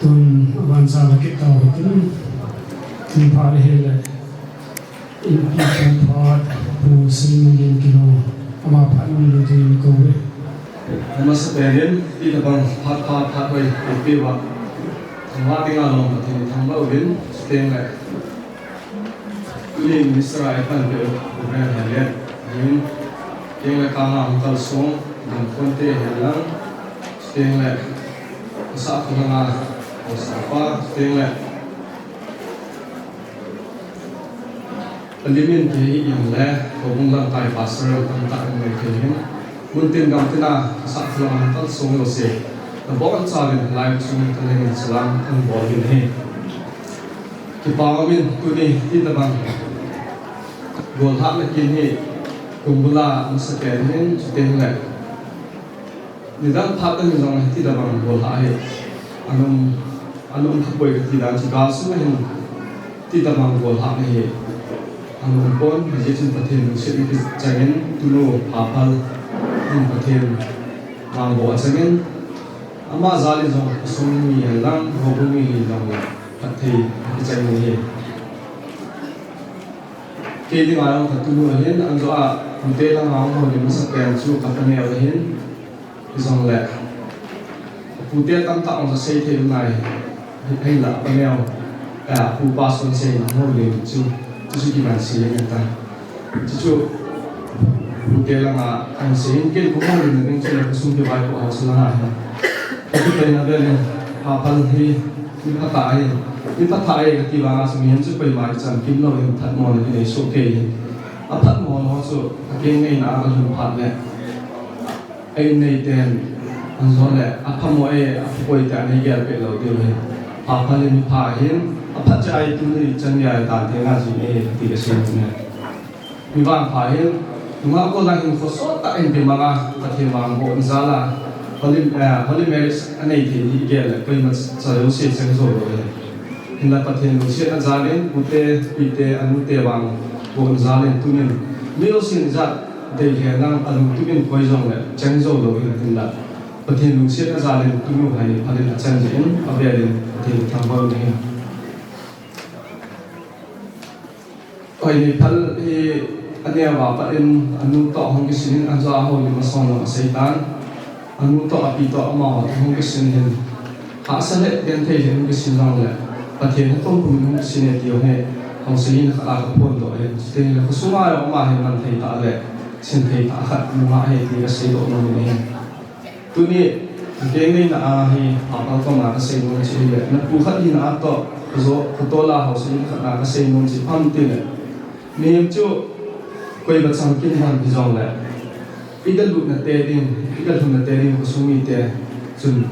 Tun avansa la kit tau hitin, tun phat le hile, inpi pu phat, Pu Singmangin Kilo, ama phat mun le tin ko ve. Amasapen in, ti tabang phat phat phat hoi, inpi va. Thangvah dinga lom Pathen thangvah uvin, chuteng le. Tuni minister a ipan peh u, Reverend Henlet, ahin, chuteng le kanga hung kalsong, damkhonte hen lang, chuteng le, kasah kholanga, kasah pa, chuteng le, Palimin kei hi jong le, houbung lamkai pastor tamtah in nei thei hin. Mun tin gam tina, kasah kholanga kalsong jouse. Nabonchauvin hilai chung kalengin salam kabol uvin ahi. Kipa umin tuni ti tabang. Golhahna kin hi, kumbula masapen hin, chuteng le. Nidang phat tah in jong hiti tabang golhah hi. Anom, anom khapoi kati dan chu galsung a hin ti tabang golhah hi. Anom pon, hijeh chun Pathen lungset in kichangin, tunu Phaphal in Pathen mangboh achangin, ama jal in jong khosung mi hen lang, houbung mi hen lang le, phatthei kichang hi. Kei dinga jong katunu ahin, anjo a, pute langa hung houlim masapen chu kapaneo ahin, hijongle. Pute tamtah jong seithei um nai, hinla paneo, eh, pu pastor seina hung houlim chu, chuchu kiman sei ahin ta. Chuchu, pute langa, ahin sei hin ken kahung houlimna ding chule khosung kivaipoh haosa langa ahin. Kati pen a vel in, Phaphal hi, mi phatah ahi, mi phatah ahi kati vanga chu mihem chu koima kichamkim lou hin phatmona kinei soh kei hin. Aphatmo ho chu, akeng ngeina a kalhun phat le. A in nei ten, anjo le, aphamo e, aphapoi te anei gel peh lou diu hin. Phaphal hi mi pha ahin, aphat cheh a hi tuni chan geiya tan thei nga jing e, kati kasei nom e. Mi vangpha hin, nungah golla hin khosot tah in kimanga, Pathen vangbohna jal a, holy, eh, holy marriage anei thei hi igel le, koima cha jouse chang jou lou ahi. Hinla Pathen lungsetna jal in, pute, pite, anute vangbohna jal in tunin, mi jousen ijat dei henlang alungtup in koi jongle, chang jou lou ahi hinla. Pathen lungsetna jal in tunu hi Phaphal in achang jeh in, avel in Pathen thangvah in ahi. Hoineiphal hi aneo a pat in anu toh hung kisin in, anjo a houlim asong jong asei tan. Anu toh api toh amaho toh hung kisin hin. Hahsa le genthei hin hung kisin jongle. Pathen hi atompum in hung kisin e ti jong hi. Haosa hina khat a kaphondoh ahin. Chutengle khosung a jong ama hi manthei tah le. Sinthei tah khat nungah ahi ti kaseidoh nom in ahi. Tuni, kei ngeina a hi, Phaphal koma kasei nom chu hile, napu khat hina a toh, kajo, katol a haosa hina khat a kasei nom chu ipi ham itile, mihem chu, koiba chamkim ham hijongle, iga lutna te ding, iga lhunna te ding, khosung mite chun,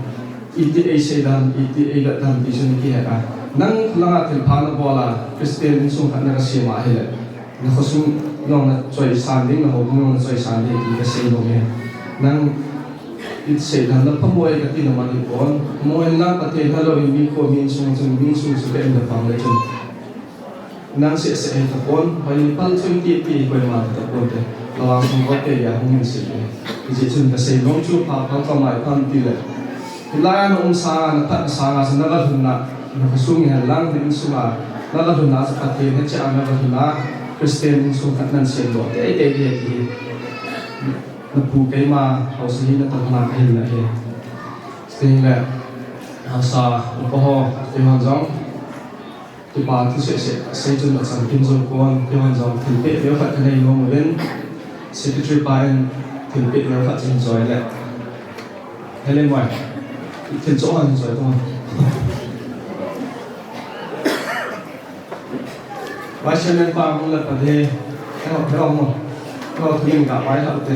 iti eisei dam, iti eivet dam, ti chun kihe a. Nang langa thilpha nabol a, Christian insung khat naga sem a hile, nakhosung jong nachoisan ding, nahoubung jong nachoisan ding, ti kasei nom e. Nang, Iti seidam na phamoi kati na man hipon. Phamoi lang Pathen helou in mi kho mi insung chun mi insung chu ka in da pang le chun. Nang seh seh hi tapon, Hoineiphal chu iti iti koima tapon te. Lawang sung ko te ya hung in sei. Hijeh chun kasei nom chu Phaphal koma ipi ham itile. Hilai a na um sanga, na phat sanga, chu na va lhunna, na khosung hen lang, na insung a, na va lhunna, chu Pathen hecha na va lhunna. Christian insung khat nan sem doh teitei ding ahi. Napu keima haosa hi natahna kahin na ahi. Chuteng le, haosa upa ho, keihon jong kipa thu seh seh sei chun achan kim jou pon, keihon jong thilpeh neo khat kanei nom uvin, secretary pa in thilpeh neo khat chu hin choi le. Hele moi. Thil cho hin choi to. Vice Chairman pa hung le pa de. Hello, hello mo. Hello, thu min ka pai ha te.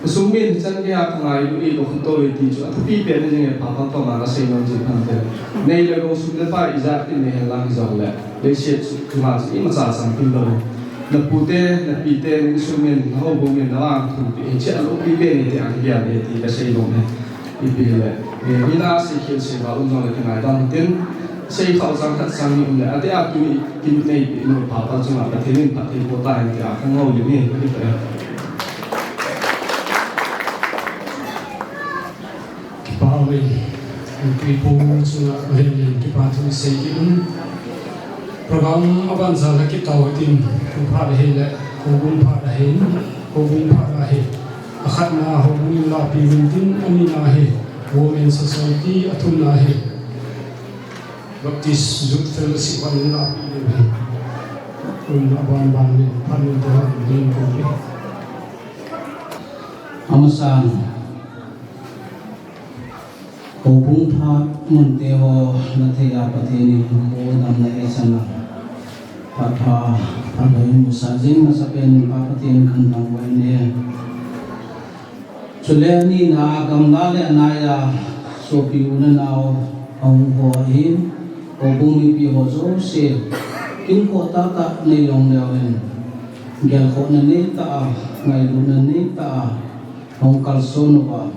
Kasung min hichan geiya kangailu, ilu khat to ve ti chu athupi pen a jing e, pha pha to ma kasei nom jing phan te. Nei le gou sum le pai ijat in nei hen lang hijongle, leiset chu ima chu imacha chang tin lou. Napute, napite, nang insung min, nahoubung min, navang thum pi, hiche alopi pen nei te a kigel e ti kasei nom e. Ipi le, eh, mina seikhel seiva um jongle kingaidan tin, seikhao chang khat chang ni um le, ati a tu i kin nei pi nu pha pa chunga Pathen in phatthei boh tahen tia kangol le ni, kati pa e. Kipa umin, Inpi pu chunga len len kipa thu sei kit un. Program aban jal a kit tau hitin, pu phat ahile, houbung phat ahin, houbung phat ahi. Akhatna houbung in lahpi uvin tin, anina hi Women Society, athumna hi Baptist Youth Fellowship in lahpi uvin. Tun aban ban in phat in te ho in ko. Amasan, houbung phat mun te ho nathei a Pathen in kho damna eichan a, phat pha, phat lou in musah jing, masapen in Pa Pathen kathangvah in e. Chule anina a gamla le anaiya sopi u le nao ahung ho ahin, houbung mipi ho jouse, kinkhoh tahtah nei jong leu hen, gelkhohna neitah a, ngailutna neitah a, ahung kalson uva,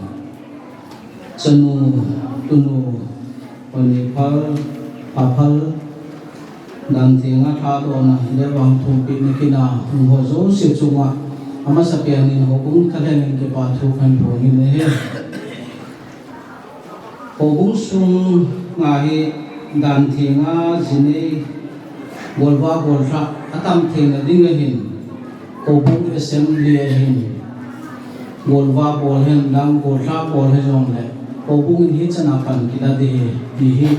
chanu, tunu, Hoineiphal, Phaphal, Danthenga, Thadohna, le vang thumpehna kin a hung ho jouse chunga, amasapen in houbung thalheng in kipa thu kahin phong in ahi. Houbung sunga hi Danthenga, Jinei, golvah golhah atam theina ding ahin, houbung assembly ahin, golvah bol hen lang, golhah bol hijongle, houbung in hichan a pan kila ding ahi, ti hi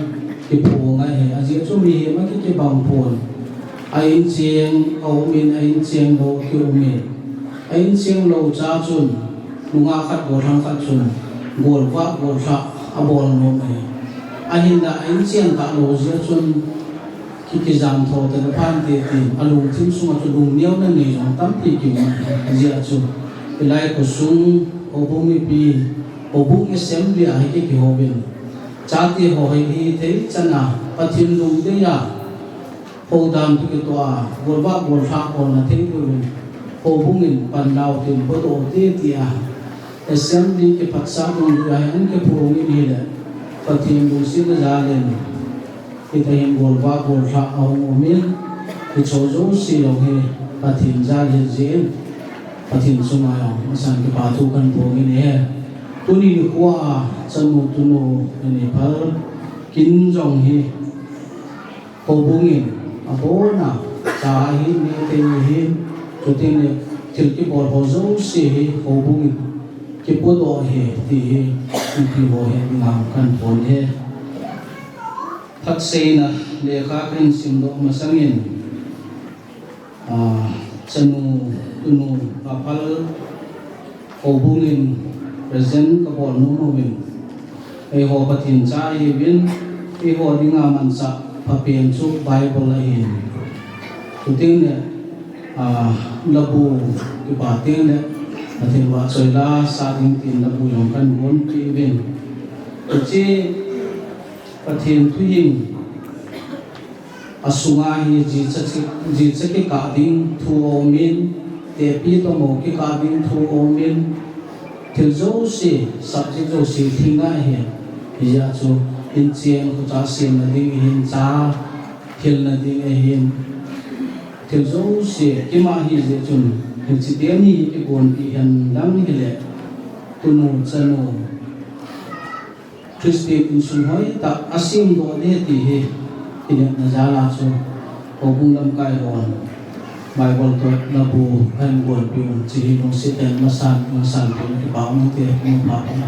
kiphong ahi. Ajeh chu mihem akikibang pon. A incheng aum in, a incheng lou kium in. A incheng lou cha chun, nungah khat, golhang khat chun, golvah golhah abol nom ahi. Ahinla a incheng talou jeh chun, ki, kijam tho tah le phante tin, alungthim sunga chu lungneona nei jong tampi kium ahi. Ajeh chu, hilai khosung, houbung mipi, houbung assembly a hi ki, kihou in. Chate ho hi, hithei chan a, Pathen lungdei a, houdan toh kitoh a, golvah golhah bolna thei louvin, houbung in pan lau tin, podoh te tia, assembly kiphatsah dungjui a hin kiphong in ahile, Pathen lungsetna jal in, hitahin golvah golhah ahung um in, hiche jouse jong hi Pathen jal ahi jeh in, Pathen chunga jong amasan kipa thu kahin phong in ahi. Tuni nikho a, chanu tunu, Hoineiphal kin jong hi, houbung in abon a, cha ahin, mite ahin, chuteng le thil kibol ho jouse hi houbung in kipodoh ahi ti hi, mipi ho het ding a kahin phong e. Phatseina lekha kahin simdoh masang in, ah, chanu, tunu, Phaphal, houbung in present kabol nom uvin, eiho Pathen cha ihiuvin, eiho dinga manchah phapen chu Bible ahin. Chuteng le, ah, labu kipa teng le, Pathen vahchoi la sa ding tin labu jong kahin gonpeh uvin. Hiche Pathen thuhing asunga hi jicha ki, jicha kikah ding thu aum in, tepi tomo kikah ding thu aum in, thil jouse, subject jouse thil ngai ahi. Hijeh chun, inchen khucha semna ding ahin, cha hilna ding ahin, thil jouse, keima ahijeh chun, Chiteni hi kigonpi hen lang hile, tunu chanu Christian insung hoitah a semdoh ding ti hi kinepna jal a chu houbung lamkai hon Bible toh labu ahin gonpi un, hiche hi lungset in masan, masan pen kipah um te, kipah um.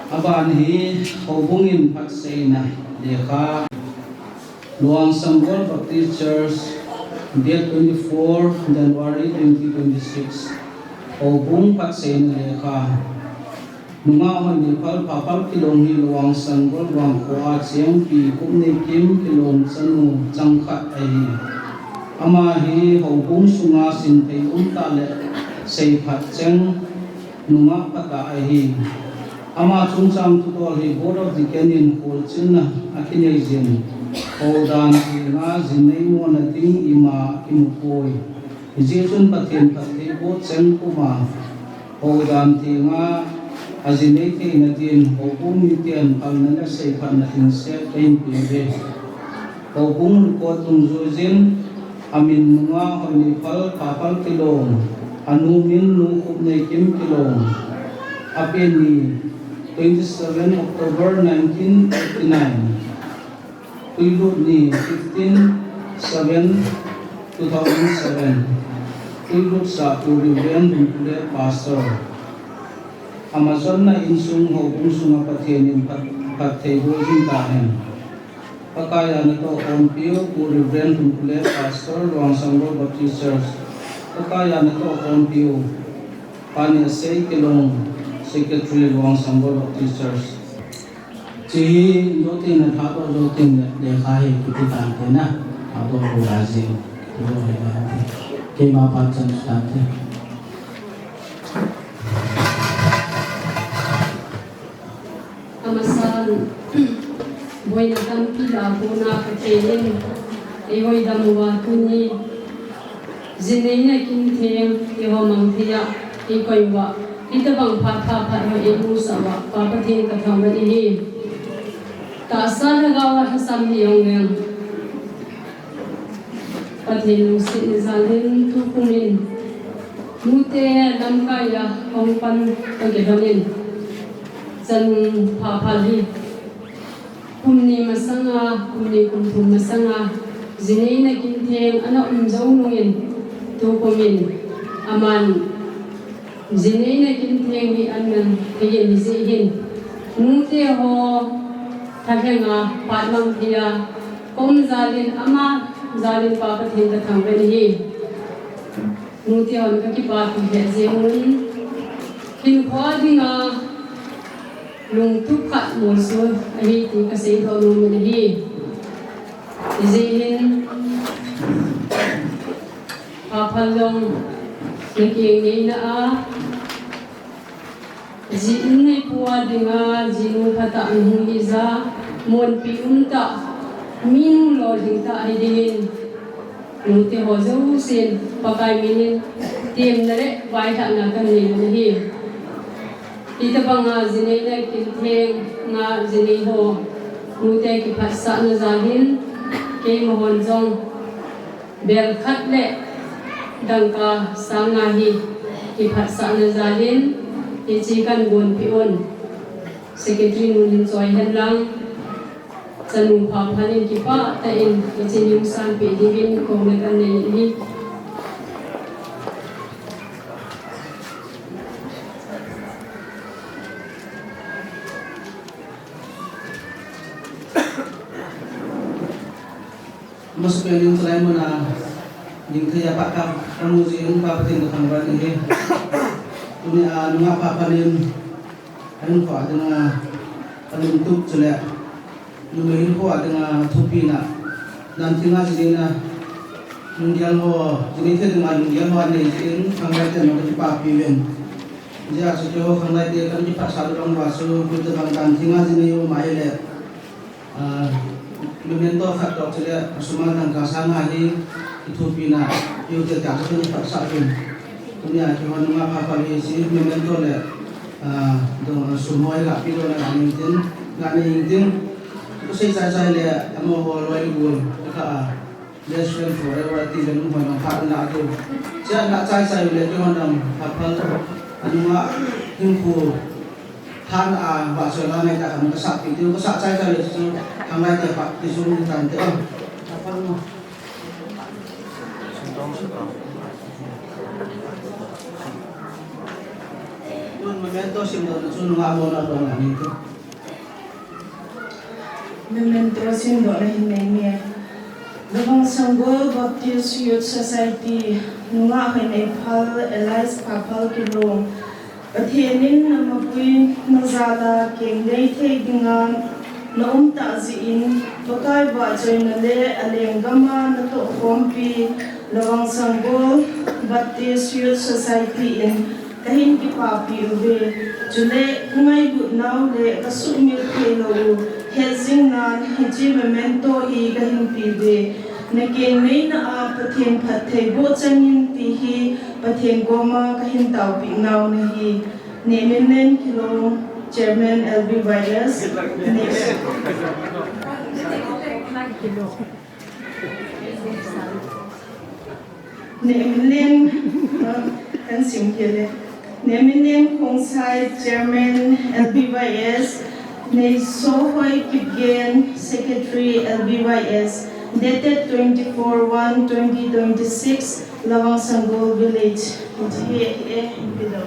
Aban hi houbung in phatseina lekha. Luang Sanggol Baptist Church, date twenty-four January twenty twenty-six. Houbung phatseina lekha. Nungah Hoineiphal Phaphal Kilong hi Luang Sanggol vangkho a cheng pi Khupneikim Kilong chanu changkhat ahi. Ama hi houbung sunga sinthei umtah le seiphat cheng nungah phatah ahi. Ama chungchang thudol hi Board of Deacon in kholchilna akinei jin, houdan thenga jinei mona ding ima kimupoi. Hijeh chun Pathen phattheiboh cheng puma houdan thenga ajinei theina din houbung miten phalna le seiphatna lhingset kahin peuve. Houbung record dungjuijin, amin Nungah Hoineiphal Phaphal Kilong, anu min Nu Khupneikim Kilong, apen ni twenty-seven October nineteen eighty-nine, tuilut ni fifteen seven two thousand seven, tuilutsah Pu Reverend Hunpule Pastor. Amajonna insung houbung sunga Pathen in phat, phattheiboh jing tahen. Pakai a natoh khompiu, Pu Reverend Hunpule Pastor, Luang Sanggol Baptist Church. Pakai a natoh khompiu, Pani Asei Kilong, Secretary, Luang Sanggol Baptist Church. Hiche hi doh teng le, thah doh jou teng le, lekha hi kiti tante na, thah doh lou a jing, kiti lou hi tante. Keima phat chan tante. Amasan, boina tampi lah a kona Pathen in eihoi dam uva tuni, jineina kintheng eiho mang thei a eikoi uva, hitobang phat pha phat ho eimusah uva, Pa Pathen kathangvah in ahi. Tahsa lhagao a lhasam hi jong leng Pathen lungsetna jal in tukum in nute lamkai a hung pan kakilhon in, chanu Phaphal hi kum ni masanga, kum ni kum thum masanga, jineina kintheng ana um jou nungin, tukum in aman jineina kintheng hi aman thei in, hijeh hin nute ho thalheng a phat mang thei a kaum jal in, ama jal in Pa Pathen kathangvah in ahi. Nute hon kakipapi lheh jeng un, hinkho a dinga lungtup khat molso ahi ti kasei doh nom in ahi. Hijeh hin Phaphal jong nakeng ngeina a, ji in neipu a dinga jinu phatah nahung hija, monpi umtah, minu lolhing tah ahi dingin, nute ho jousen Pakai min in temna le vailhahna kanei u ahi. Hitobanga jineina kintheng a jinei ho, nute kiphatsahna jal in, keima hon jong bel khat le dangka sang nga hi kiphatsahna jal in hiche kagonpeh un. Secretary nun hin choi hen lang, chanu Phaphal in kipah tah in hiche hi sanpeh dingin kouna kanei in ahi. Amasapen in chulai muna dingthei a phat kamu jeh in Pa Pathen kathangvah in ahi. Tunia nungah Phaphal in ahinkho a dinga alungtup chule numei hinkho a dinga thupina, dan thenga jineina lunggel ho, jinei thei dinga lunggel ho anei jeh in thangvah in kakipapi uvin. Hijeh a chu keiho khanglai te kakiphatsah lou uva chu, hitobang dan thenga jinei ho um ahile, ah, memento khat toh chule asum a dangka sang nga hi kithopina peh ute tia chu kakiphatsah uvin. Tunia keiho nungah Phaphal hi hiche memento le, ah, dong, ah, sum ho hi kapeh lona kanei intin, kanei intin. Sei chai chai le, amaho loi le gol, ka, best friend forever, ti le nung hoi nang phat na tu. Sia na chai chai le, kihon dam, phat phat, anunga, hing khu, than a, ba so na ngai ta kan ka sa pi tu, ka sa chai chai le, so, thang lai te pa, ti sung ni tan te, oh. Phat phat mo. Tun memento sim do, tu nunga mo na do na ni tu. Memento simdohna hin nei nge. Lavang Sanggol Baptist Youth Society, nungah Hoineiphal, alias Phaphal Kilong. Pathen in na mapui na jal a keng nei thei dinga na um tah jeh in, Pakai vahchoina le alenggam a na tohkhompi, Lavang Sanggol Baptist Youth Society in, Kahin kipapi uve, chule ka ngailut nau le ka sumil thei lou u, hetjing nan hiche memento hi kahin pe uve. Na keng neina a Pathen phattheiboh chang in ti hi Pathen koma kahin taopi nau ahi. Nehminlen Kilong, Chairman L B Y S, Nehminlen. Nehminlen, uh, kan sim kit le. Nehminlen Khongsai, Chairman L B Y S, Neisohoi Kipgen, Secretary L B Y S, dated twenty-four one twenty twenty-six, Lavang Sanggol Village. Hiche hi, eh, in pido.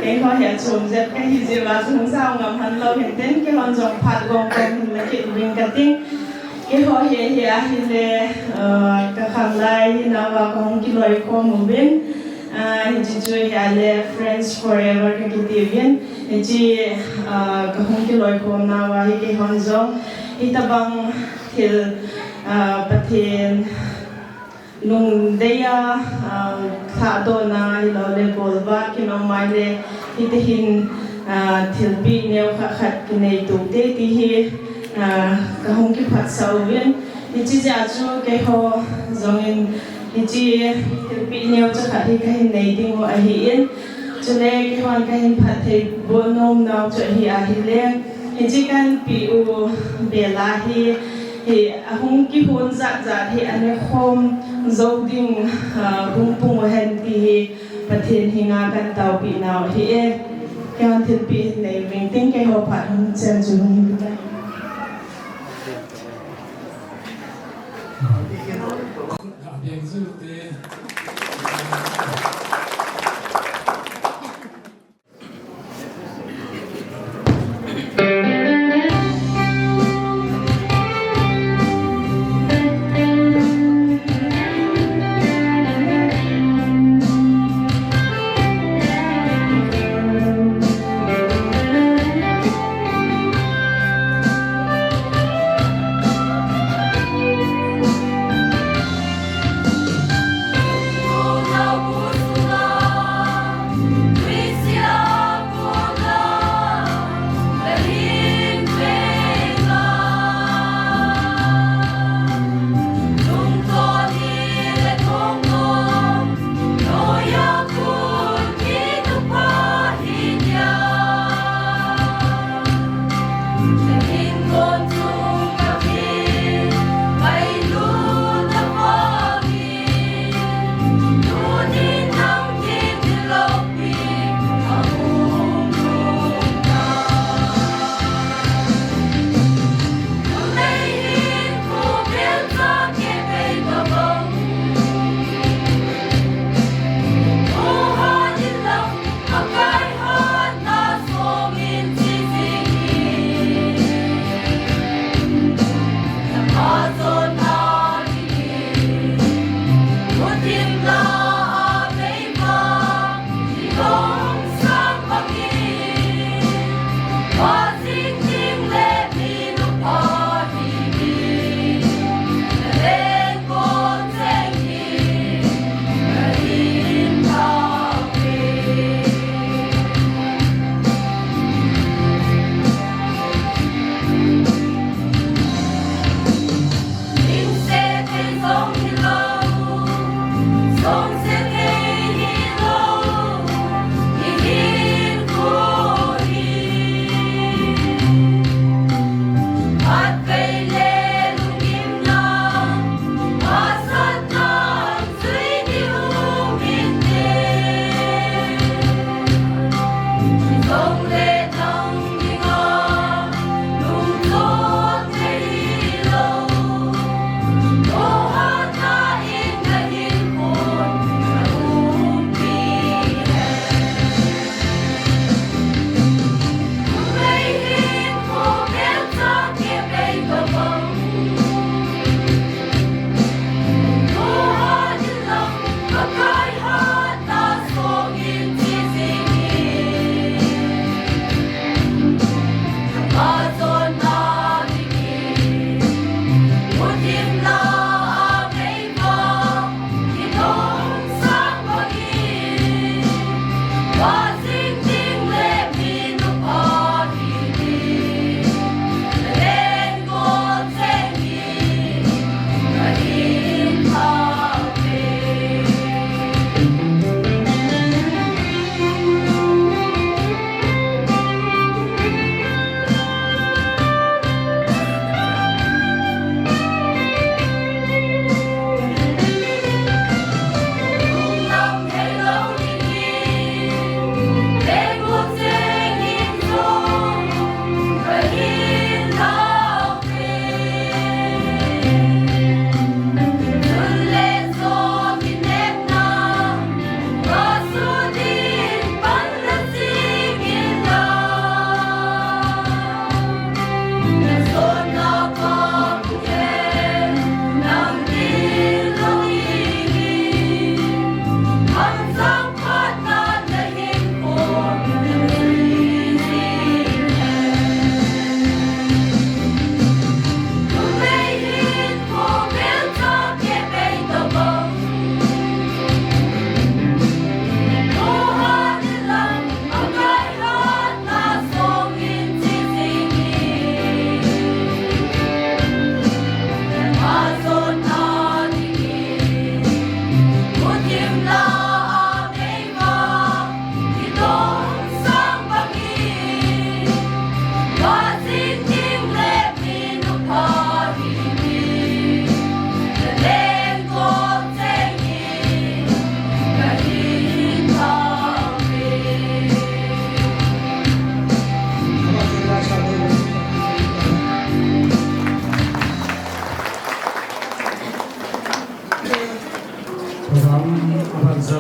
Keiho hi achom jep kahi jeh uva chu hung sao ngam hon lou hinte, keihon jong phat gong gong hin la kit uving kating. Keiho hi, hi ahile, uh, ka khanglai hi nauva kahung kiloikhom uvin. Uh, hiche chu hi ahile Friends Forever kakiti uvin. Hiche, uh, kahung kiloikhom nauva hi keihon jong hitabang thil, uh, Pathen lungdei a, ah, lhahdohna hilou le bolvah kinom mai le hiti hin, ah, thilpeh neo khat khat kinei tou te ti hi, ah, kahung kiphatsah uvin. Hiche jeh a chu keiho jongin hiche thilpeh neo chu khat hi kahin nei ding u ahin. Chule keihon kahin phattheiboh nom nau chu ahi ahile. Hiche kahin peh u bel a hi, hi ahung kihon jat jat hi anekhom jou ding, ah, hung pung uhen ti hi Pathen henga kahin taopi nau ahi e. Keihon thilpeh hin nei uving ting keiho phat hung chen chu hung hi tai.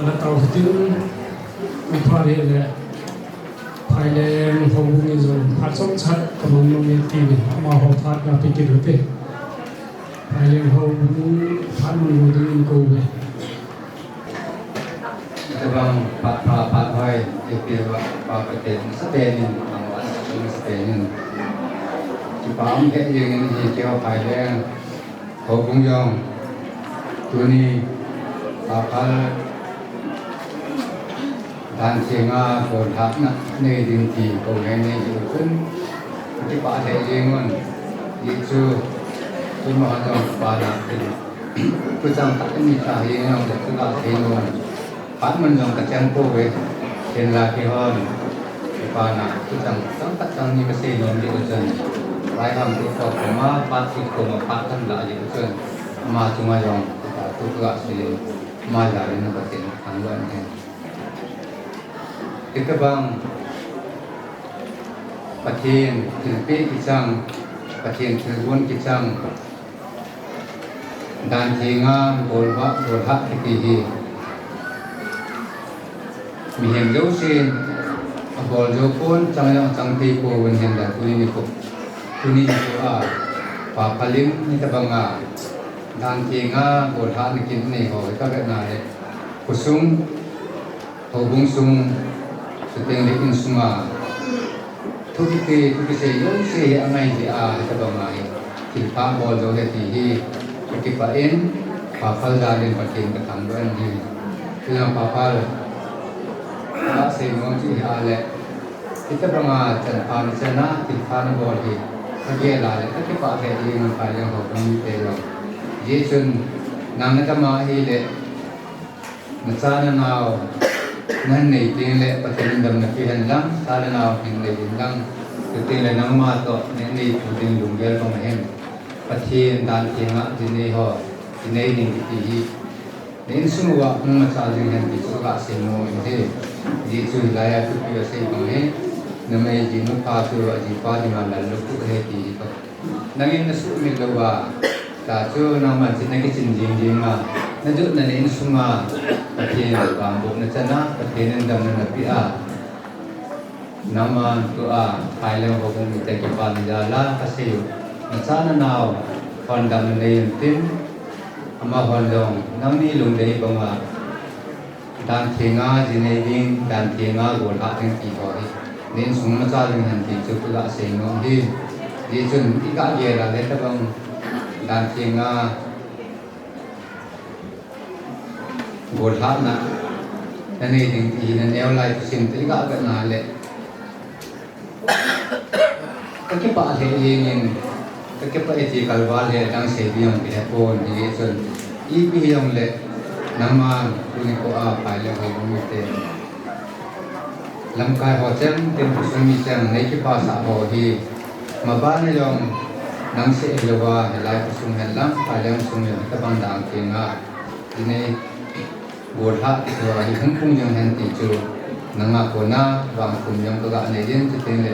Latau hitin, upha le le, Phaileng houbung in jong phat chomcha kamang nom e ti, amaho phat na pe kit u te. Phaileng houbung phat mun lo ding in kou ve. Tabang phat pha phat hoi, e pe va pa pa te, sa te nin, ang wa sa te nin. Kipa um ke yeng in hi ke ho Phaileng. Houbung jong, tuni, Paphal, Dan Thenga, golhahna, nei ding ti, kou nei nei diu chun, kipah thei jeng un, ti chu, tun ma jong, pa na, ti, tu chang tak ni ta, jeng jong, tu ka thei jong. Phat mun jong ka chang pouve, hinla keihon, kipa na, tu chang, chang khat chang ni ka sei nom diu chun, lai ham tu ko koma, phat tu koma, phat tham la diu chun, ama chunga jong, tu ka sei, ama jal in ka tin, thangvah in. Hitabang, Pathen, thilpeh kichang, Pathen thilgon kichang, Dan Thenga, golhah, golhah kiti hi. Mihem jousen, abol jou pon, chang jong chang thei pouvin hinla tuni nikho. Tuni nikho a, Paphal in hitabanga, Dan Thenga, golhahna kin nei ho, ka ve na le. Khosung, Houbung sung, chuteng le insunga, thu kiti, thu kisei jouse hi angai jeh a, hitabanga hi, thilpha bol jou le ti hi, ka kipah in, Paphal jal in Pathen ka thangvah in hi. Tuna Paphal, ka sei nom chu hi a le, hitabanga chanpha na chan a, thilpha na bol hi, ka gel a le, ka kipah thei in, Phaileng houbung mite jong. Hijeh chun, nang na dam a hi le, Na cha na nao, na nei teng le Pathen in damna pe hen lang, cha le nao hin nei ding lang, chuteng le nangma toh, nei nei pu ding lunggel bang hen. Pathen Dan Thenga, ji nei ho, ji nei ding kiti hi. Na insung uva hung machal jing hen ti chu ka sei nom in ahi. Hijeh chun hilai a thupi a sei bang hi. Numei ji nu pa chu ajipa dinga lallukhuh ahi ti hi toh. Nangin na sumil louva, ta chu nangman chu na kichin jing jing a, na jotna na insunga, Pathen vangbohna chan a, Pathen in damna na pe a. Nangman tua, Phaileng houbung mite kipana jal a, ka sei u. Na cha na nao, hon damna nei un tin, amahon jong, nangni lungdei banga, Dan Thenga ji nei ding, Dan Thenga golhah ding ti ho hi. Na insung machal ding hen ti chu ka sei nom hi. Hijeh chun i ka gel a le tabang Dan Thenga golhahna na nei ding ti hi na neo lai thusim te i ka vet na le. Ka kipah lheh jeng in, ka kipah e ti kalval lheh dang sei ding jong kihe pon, hijeh chun ipi hijong le nangman tuni nikho a Phaileng houbung mite, lamkai ho chengten, khosung mi cheng nei kipah sah ho hi, maban a jong nang seh hilouva, hilai khosung hen lang, Phaileng sung jong hitabang Dan Thenga, ji nei Golhah tua hi hung pung jong hen ti chu, nanga kona vangkhum jong ka ga nei jin, chuteng le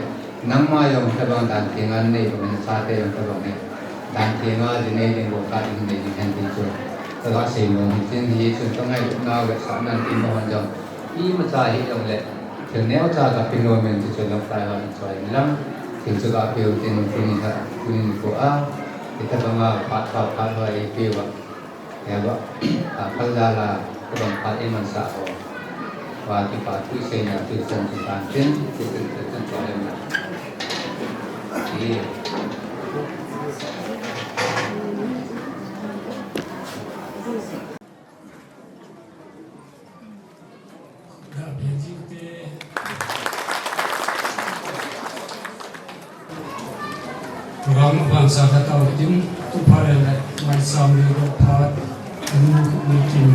nangma jong tabang Dan Thenga nei bang in, chate jong tabang hi Dan Thenga ji nei ding, golhah ding nei jing hen ti chu ka ga sei nom in, hijeh chun ka ngailutna vetsahnan tin, amahon jong imacha hijongle thil neocha ka pe nom in, ti chu lamkai hon choi in lang, thil chu ga pe u tin, tuni nikho a hitabanga phat phat phat ho eipeh uva. Heba, a, phal jal a, tabang phat eimansah ho. Wa kipa thu seina, thu chan chu tan tin, thu chan chu tan chu lem na. Ti. Program abang sa khat tao tin, tu pha le le, mai sam le ro phat, nu ni kin,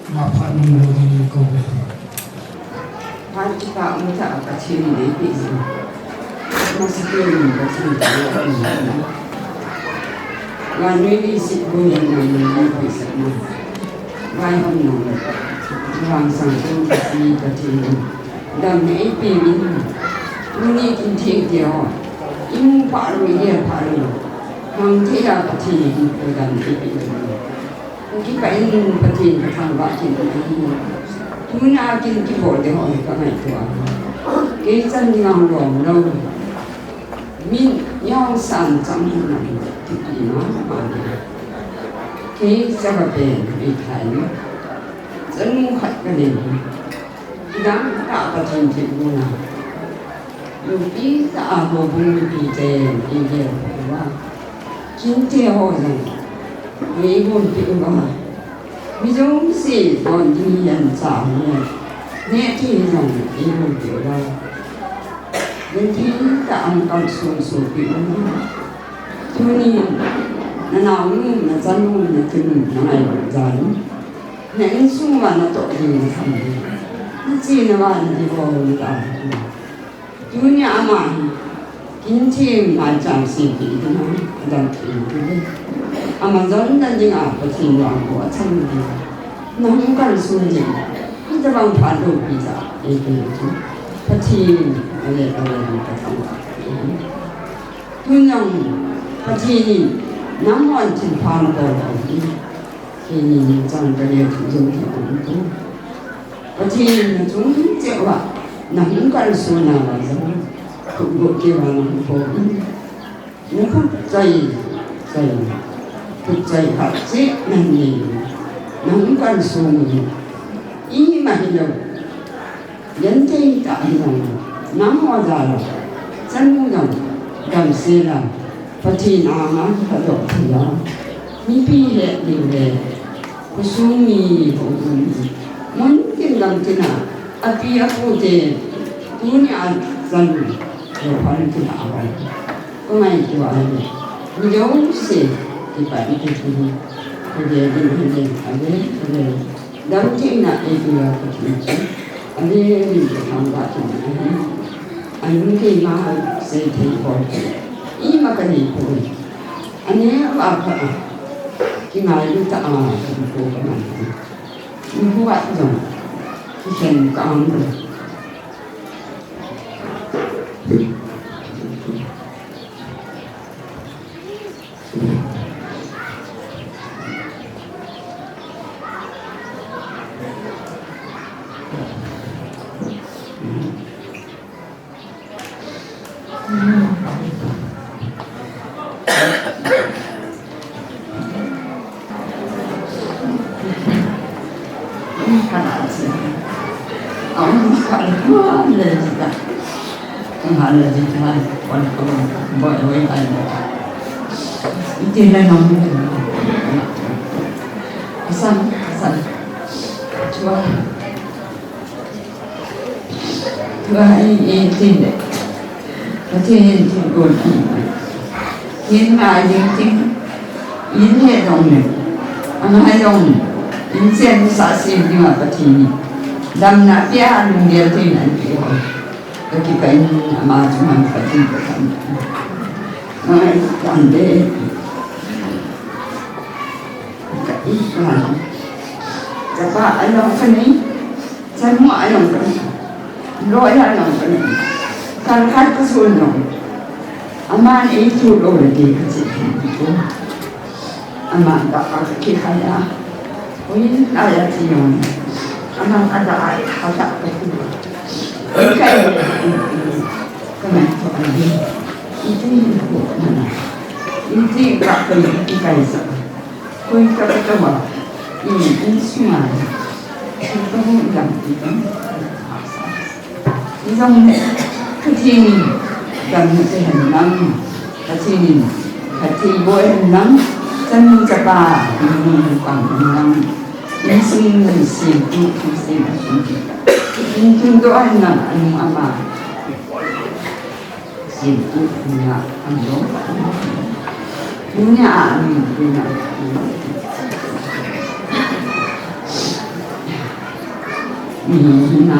ma phat nu lo di ko be. Phat kita um ta ka chin le pi sin. Ma si ke ni ka chin le pi sin. Wa nui ni si bu ya na ni pi sin. Vai hom nong, vang sang sung kasi Pathen in damna eipeh in, tuni kin theng teng ho, imu pha lou, igel pha lou, hang thei a Pathen in damna eipeh in. Kipah in Pathen kathangvah kit in ahi. Tuna kin kibol ding ho hi kangaito a. Kei chan dinga lom lou. Min jong san chang hin na kiti ma ma. Kei cha kapen mi thai. Chanu khat kanei. Dang tah Pathen thilgon a. Nupi tah a houbung nupi te, i gel uva. Kinte ho jong. Ei gonpi uva. Mi jouse don ding hi ancha hi. Neh thei jong ei gonpi uva. Genthei tah a kalson sopi uva. Tuni, na naonu, na chanu, na tinu, na ngailut jal u. Na insung uva natoh ding nasam ding. Na chena uva na ding ho na ta. Tunia ama hi, kin thim maicham seh kit ding a, adam thim kit ding. Ama jon dan dinga Pathen vang bou achang ding. Na hung kalson ding. Hitobang phat loupi tah, eipeh u chu. Pathen, ale, ale, Pathen. Tun jong Pathen in nangman thilpha nabol u ahi. Keini nin chan kale thu jong hi aum tu. Pathen in nachung cheh uva, nahung kalson uva jong, khut got keu va nahung po in. Nakhut chai, chai, khut chai khat cheh nanei, nahung kalson u. Ima hilou. Genthei tah hi jong, nangho jal a, chanu jong, damsel a, Pathen anga kiphatdoh thei a, mipi het diu le, khosung mi, houbung mi, mun tin gam tin a, api apu te, tunia chanu, le phan tin a, aval. Kangaito a le, mi jouse, kipah in kiti, kagel in hile, ave, ave. Damtheina eipeh uva Pathen chu, ave uvin kathangvah kit in ahi. Anung keima seithei bol chu, ima kanei poi. Aneo a phat a, kingailu tah a, kahinkho kaman hi. Mihuat jong, kikhen ka-am lou. Asan, asan. Chua. Tua hi, i tin le. Pathen in thilgon hi. Hin ngai ding ting. In he dong le. Angai dong. In chen sah sem ding a Pathen in. Damna pia lunggel thei nan pia. Kakipah in ama chunga Pathen kathangvah. Ngai tan de. Ka i ka. Kapa along kanei. Chanu along kanei. Loi along kanei. Kal khat kasun lou. Aman eiti lou le ti kachi. Aman ka ka ki kaya. Oi, kaya ti lou. Aman ada ai hata ka ku. Kai. Kamai to ai. Iti ko na. Iti ka ka ki kai sa. Koi ka ka wa. I, i sunga. Ka bu dam ti dam. Jong le, Pathen in damna che hen lang, Pathen in phatthei boh hen lang, chanu chapa, nu nu pa hen lang, insung semthu, thu semthu, insung doh hen lang, anu ama semthu, nia, anu, nia, anu, nia. Ni, ni, na.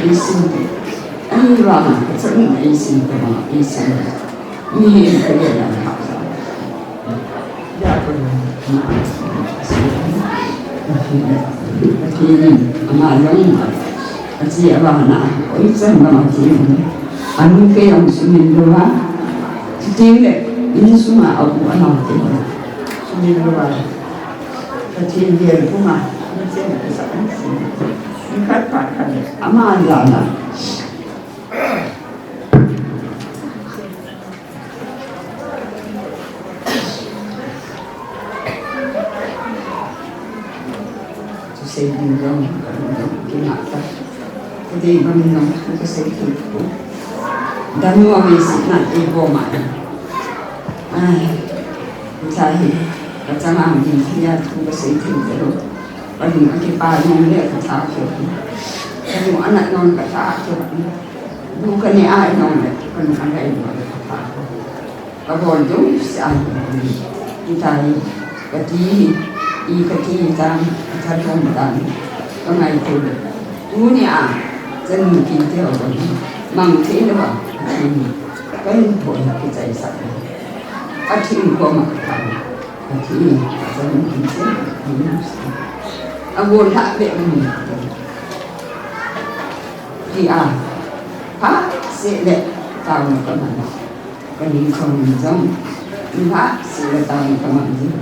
eisin te. Ahivanga kachanu eisin te, eisin te. Mihem kavela ha. Pathen in ama jong ache avana, koichan banga che, anu kei jong sumil louva, chuteng le insunga apu anao te sumil louva, Pathen gel puma, mi chen kisa an sumil. Nikhat phat khat le ama jana. Thusei ding jong, jong kingah ta. Kadei bang jong, thusei thei ko. Danu a mi si na ti ko ma. Ai, cha hi, kachanga ding thei a thu kasei thei jeh lou. Kanu akipa jong le katha ko. Kanu anat jong katha ko. Nu kane a jong le, kanu anai jong le katha ko. Kabol jouse ahi. Hitia hi kati hi, i kati hi tam, katha thum tam, kangaito le. Tunia chanu kiti ho bol hi mang thei louva, kahin thoi kichai sah. Pathen koma katha, kati hi chanu kiti hi. Abol lhah beh um. Tia, phat seh le taona kaman. Kani chong jong, phat seh le taona kaman jing.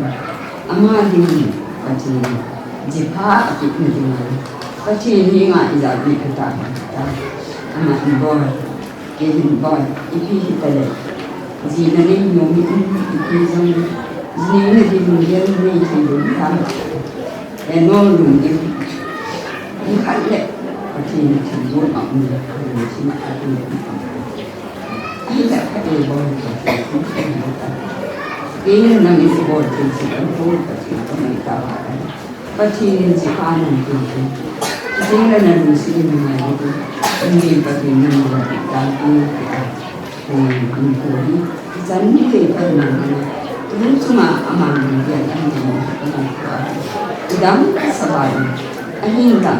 Ama ding, Pathen, jipha apeh na ding. Pathen henga ijat neh kata, ta. Ama in boi, kei hin boi, ipi hita le. Jina nei nom in, ipi jong, jinei na ding, nei thei lou tham. Eno lungding. Nikhat le Pathen in thilbol a um le, Pathen in thilbol a um. Ahile Pathen bol Pathen in thilbol a um. Kei nang in thilbol thei si kan bol Pathen in thilbol a um. Pathen in thilbol a um. Pathen in nang in thilbol a um. Pathen in nang in thilbol a um. Koi, koi, koi. Ichan ni kei pa na na. Tun chunga ama ni dia kan ni na. Idam sa ba ni. Ahin ta.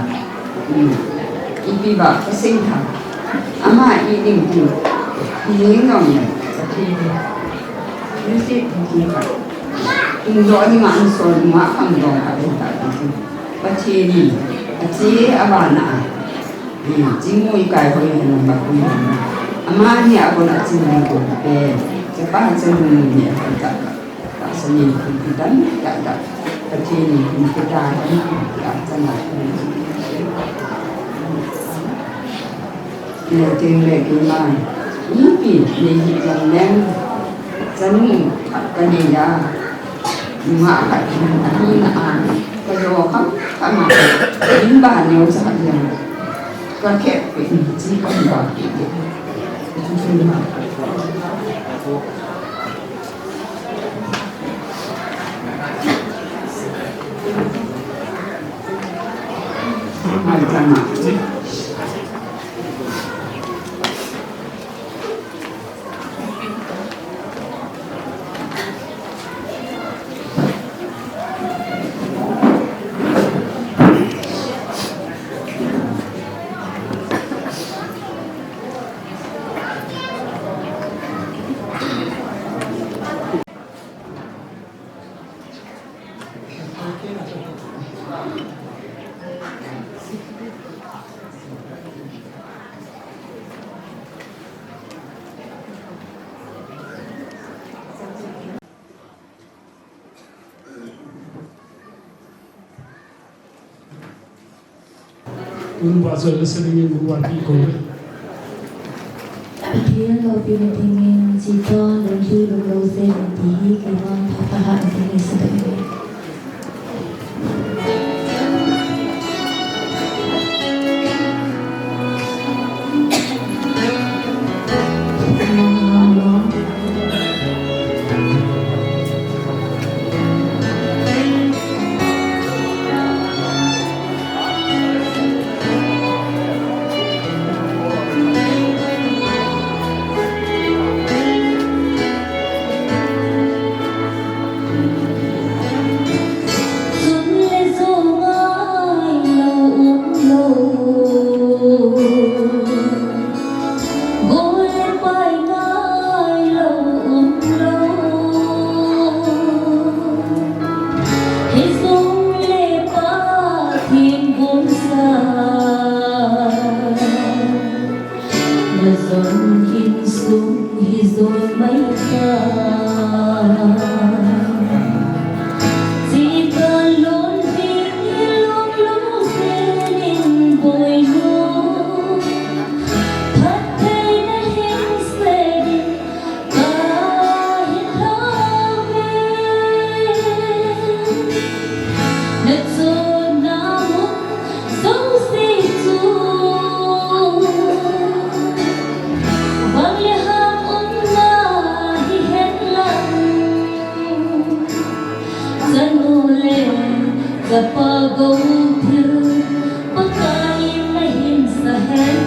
Hmm. Ipi ba kasei tha. Ama i ding tu. I ding dong ni. Pathen. Ni si ni ka. Tung do ni ma an so ni ma kham dong ka ding ta. Pathen ni. Ache avana. Chingmui kai hoi hoi nang bak hoi hoi. Amani a kon a chingmui kon pe. Chapa chingmui ni a kon ta. Ta sa ni kun pi tan ta ta. Pathen ni kun pi ta ta ta ta na. Ni ting le kin ma. Ni pi ni hi jong leng. Chanu khat ka nei a, nungah khat in a hi na a, ka jo kham kham a, in ba neo sa khat in, ka kep pe in chi ka ba pe de. Ai chang a. Unuba chu lasa dingin unuba pi ko. Pathen loupina dingin, Chiton, Lunghi, Lunglou, Sen, ti hi keiman phatah a dingin sa dingin. Sun le jo ngailou umlou, gol le pai ngailou umlou, hijongle Pathen gomsa najon insung hijon mai ta. Chiton lon ding lom lom senin boinu, phattheina hin senin kahin lhave. Nachonna mun jouse chu bang le ham umna hihen lang, chanu le chapa gou thil Pakai in nahin sa hen.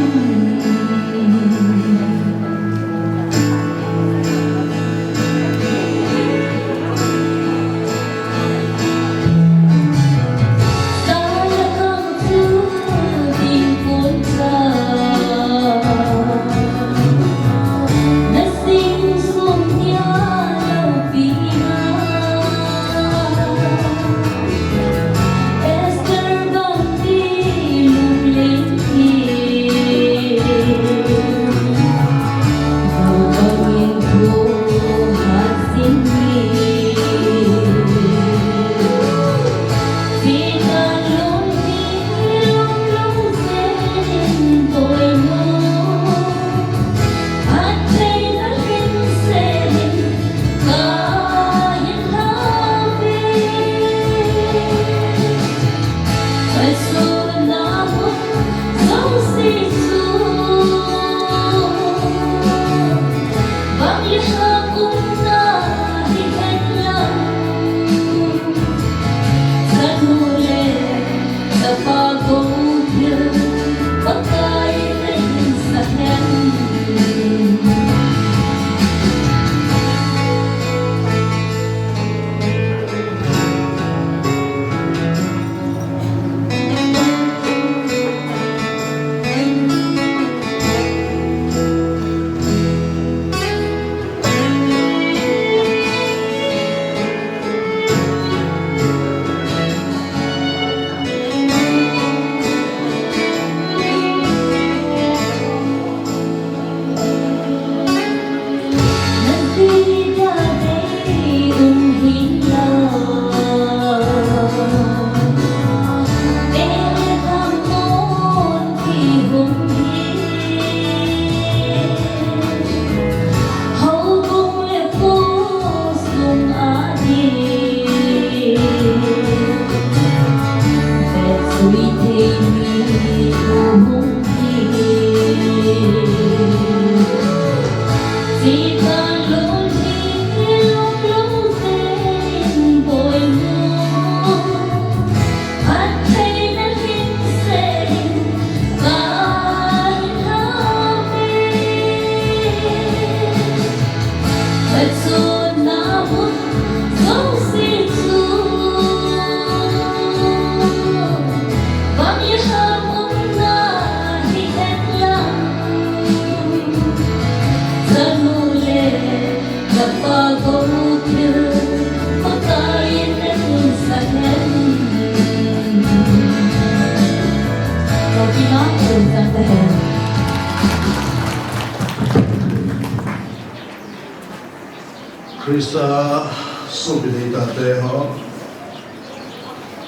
Christa sopite ho,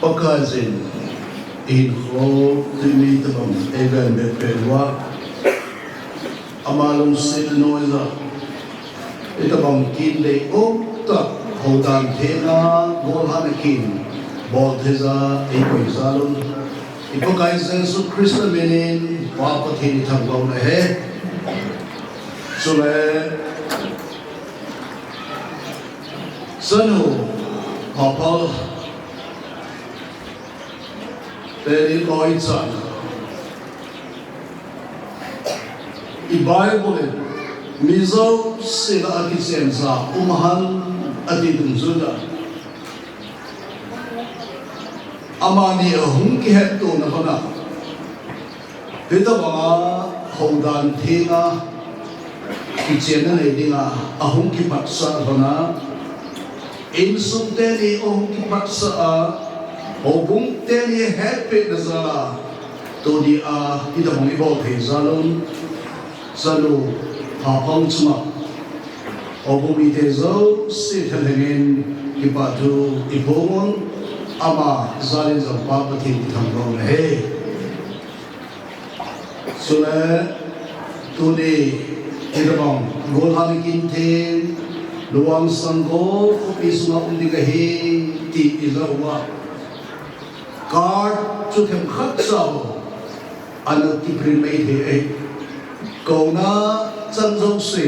Pakaiyin Ihinkho tuni tabang eiven bep pet uva, ama lungset noiya, itabang kin dei um tah, houdan theng a, golhang a kin bol thei jal a eikoi jal un, i Pakai Jesu Christa min in Pa Pathen ithangvah u ahi. Chule chanu Phaphal teni koi chan, i Bible in mi jouse lah a kichen ja um hen ati dungjui a, amani ahung kihetto na lhon a, hitabang a houdan theng a kichenna nei ding a ahung kiphatsah lhon a, insung teni ahung kiphatsah a, houbung teni hetpeh na jal a, tuni a hitabang ibol thei jal un, chanu Phaphal chunga houbung mite jouse thalheng in kipa thu iphong un, ama jal in jong Pa Pathen ithangvah u ahi. Chule tuni hitabang golhang a kin theng, Luang Sanggol khopi sunga um ding ahi ti ijah uva, card chu themkhat cha bou ana kiprint mai thei ahi. Kouna chan jouse,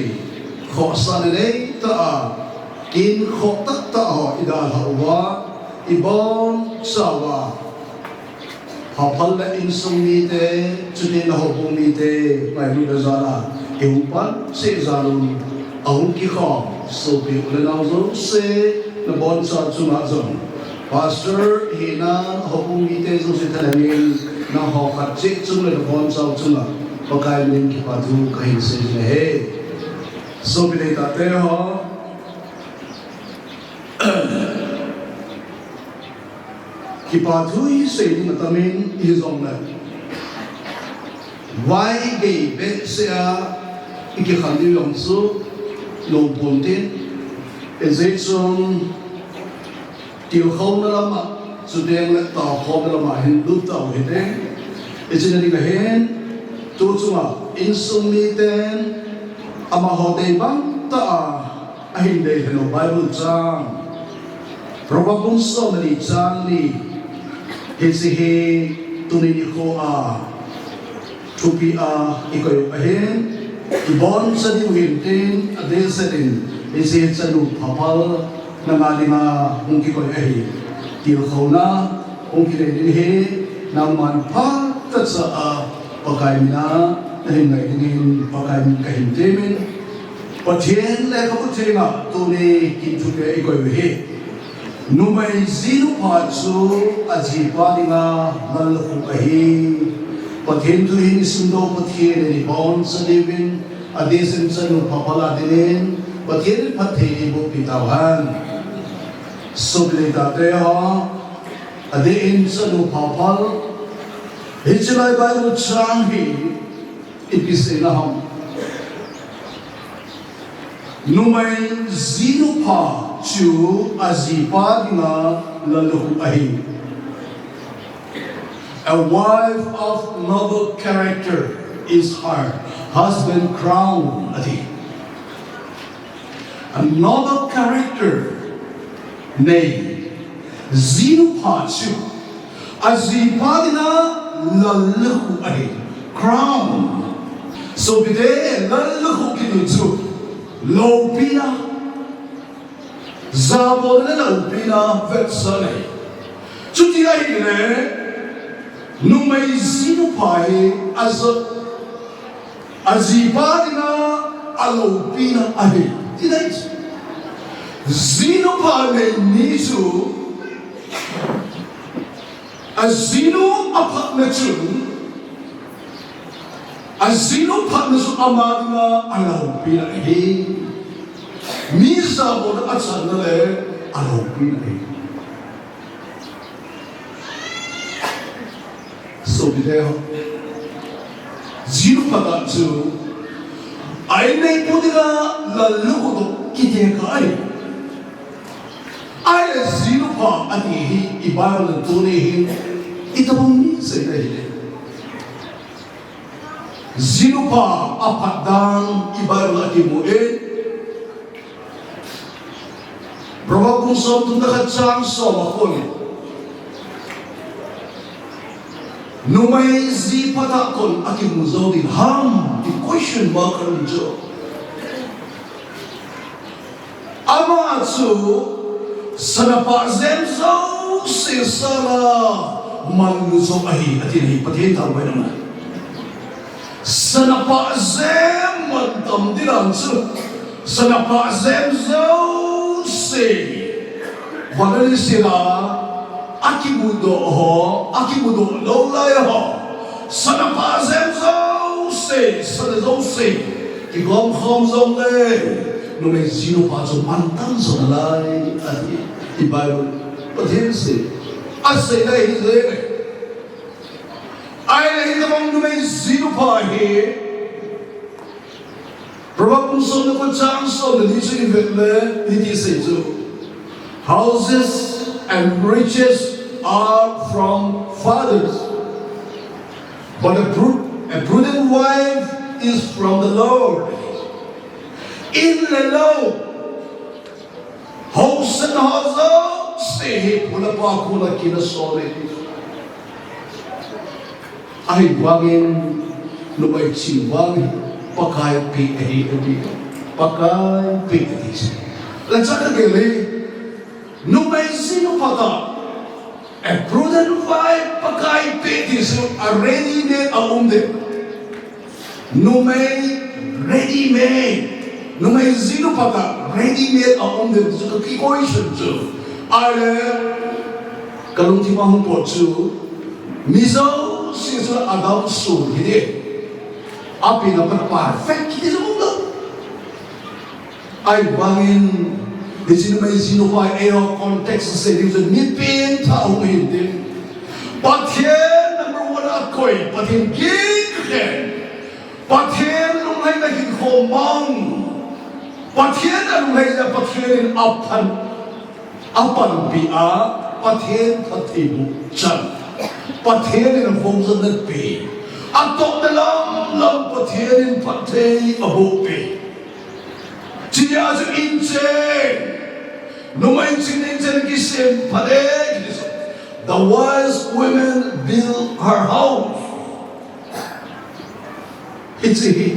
khohsahna neitah a, kin khoh tahtah ho idalhah uva, ibonchauva Phaphal le insung mite, chutile houbung mite ngailutna jal a ihung pan cheh jal un, ahung kikhom sopi u le nao jouse nabonchau chunga jong, Pastor hina, houbung mite jouse thalheng in, nangho khat cheh chung le nabonchau chunga Pakai min in kipa thu kahin sei ding ahi. Sopi le tahte ho, kipa thu hi sei ding atam in, hijongle vai gei behseh a ikikhen diu jong chu lungpon tin, ijeh chun tilkhouna lam a, chuteng le taokhomna lam a hin lut tau hite. Ichena ding ahin, tu chunga insung miten amaho deibang tah a ahin deilhen u Bible chang, Proverbs bung somleni chang ni, hiche hi tuni nikho a thupi a ikoi u ahin, iboncha diu hin tin, adehset in hiche chanu Phaphal nanga dinga hung kikoi ahi. Tilkhouna hung kinei ding hi nangman phatah cha a Pakai min a nahin ngai dingin Pakai min kahin temin, Pathen lekhabu thenga tuni kin thupi ikoi u hi. Numei jinu pha chu ajipa dinga lallukhuh ahi. Pathen thu hin isimdoh Pathen in iboncha diuvin, adehset in chanu Phaphal a dingin Pathen in phatthei eibohpi tauhen. Sopi le tahte ho, adeh in chanu Phaphal, hiche lai Bible chang hi ipi seina ham? Numei jinu pha chu ajipa dinga lallukhuh ahi. A wife of noble character is her husband crown, ati. A noble character nei jinu pha chu ajipa dinga lallukhuh ahi. Crown. Sopite, lallukhuh kiti chu loupina, jabolna loupina vetsahna ahi. Chuti ahile, numei jinu pha hi aja, ajipa dinga aloupina ahi. Tina chu, jinu pha nei ni chu, ajinu aphatna chun, ajinu phatna chu ama dinga aloupina ahi. Mi jabolna achanna le aloupina ahi. Sopite ho, jinu phatah chu a inneipu dinga lallukhuh toh kitekah ahi. Ahile jinu pha ati hi i Bible in tuni hin Itobang mi sei ahi. Jinupa aphat dan i Bible a kimu e. Proverbs bung somthum le khat chang som a kon. Numei ji phat a kon akimu jou ding ham ti question mark aum chu. Ama chu sana pah jem jouse sanga manlu jo ahi, ati ahi, Pathen thangvah in um. Sana pah jem mantam ding lang chu, sana pah jem jouse. Vanoi sila, akimudoh ho, akimudoh lou lai ho. Sana pah jem jouse, sana jouse. Kigom khom jongle, numei jinupa chu mantam jo nalai, ati. I Bible, Pathen sei. Asei lai hi jeng. Ahile hitobang numei jinupa hi. Proverbs bung som le ko chang som le ni chu i vet le, hiti sei chu. Houses and riches are from fathers, but a pru-, a prudent wife is from the Lord. In le lou, haosa ho jouse hi pu le pa koma kina sole. Ahivangin numei ching vang hi Pakai peh ahi, ahi. Pakai peh ahi. Lachak a gel hi, numei jinupa tah, a prudent wife Pakai peh ti chu a ready made a um ding. Numei ready made. Numei jinupa tah ready made a um ding chu ka ki question chu. Ahile, ka lungthim a hung pot chu, mi jouse chu Adam sun hi ding. Apen a pat perfect kiti chu um lou. Ahivangin, hiche numei jinupa eiho context a sei ding chu mi pengthah hung hin tin. Pathen number one a koi, Pathen kikhen. Pathen lunglhaina hinkho mang. Pathen a lunglhai jeh a Pathen in aphan, apanpi a, Pathen phattheiboh chan. Pathen in vojonna pe. Atohna lam lam Pathen in phatthei aboh pe. Chuti a chu inchen, numei ching inchen kisem phat e, kiti chu. The wise woman build her house. Hiche hi.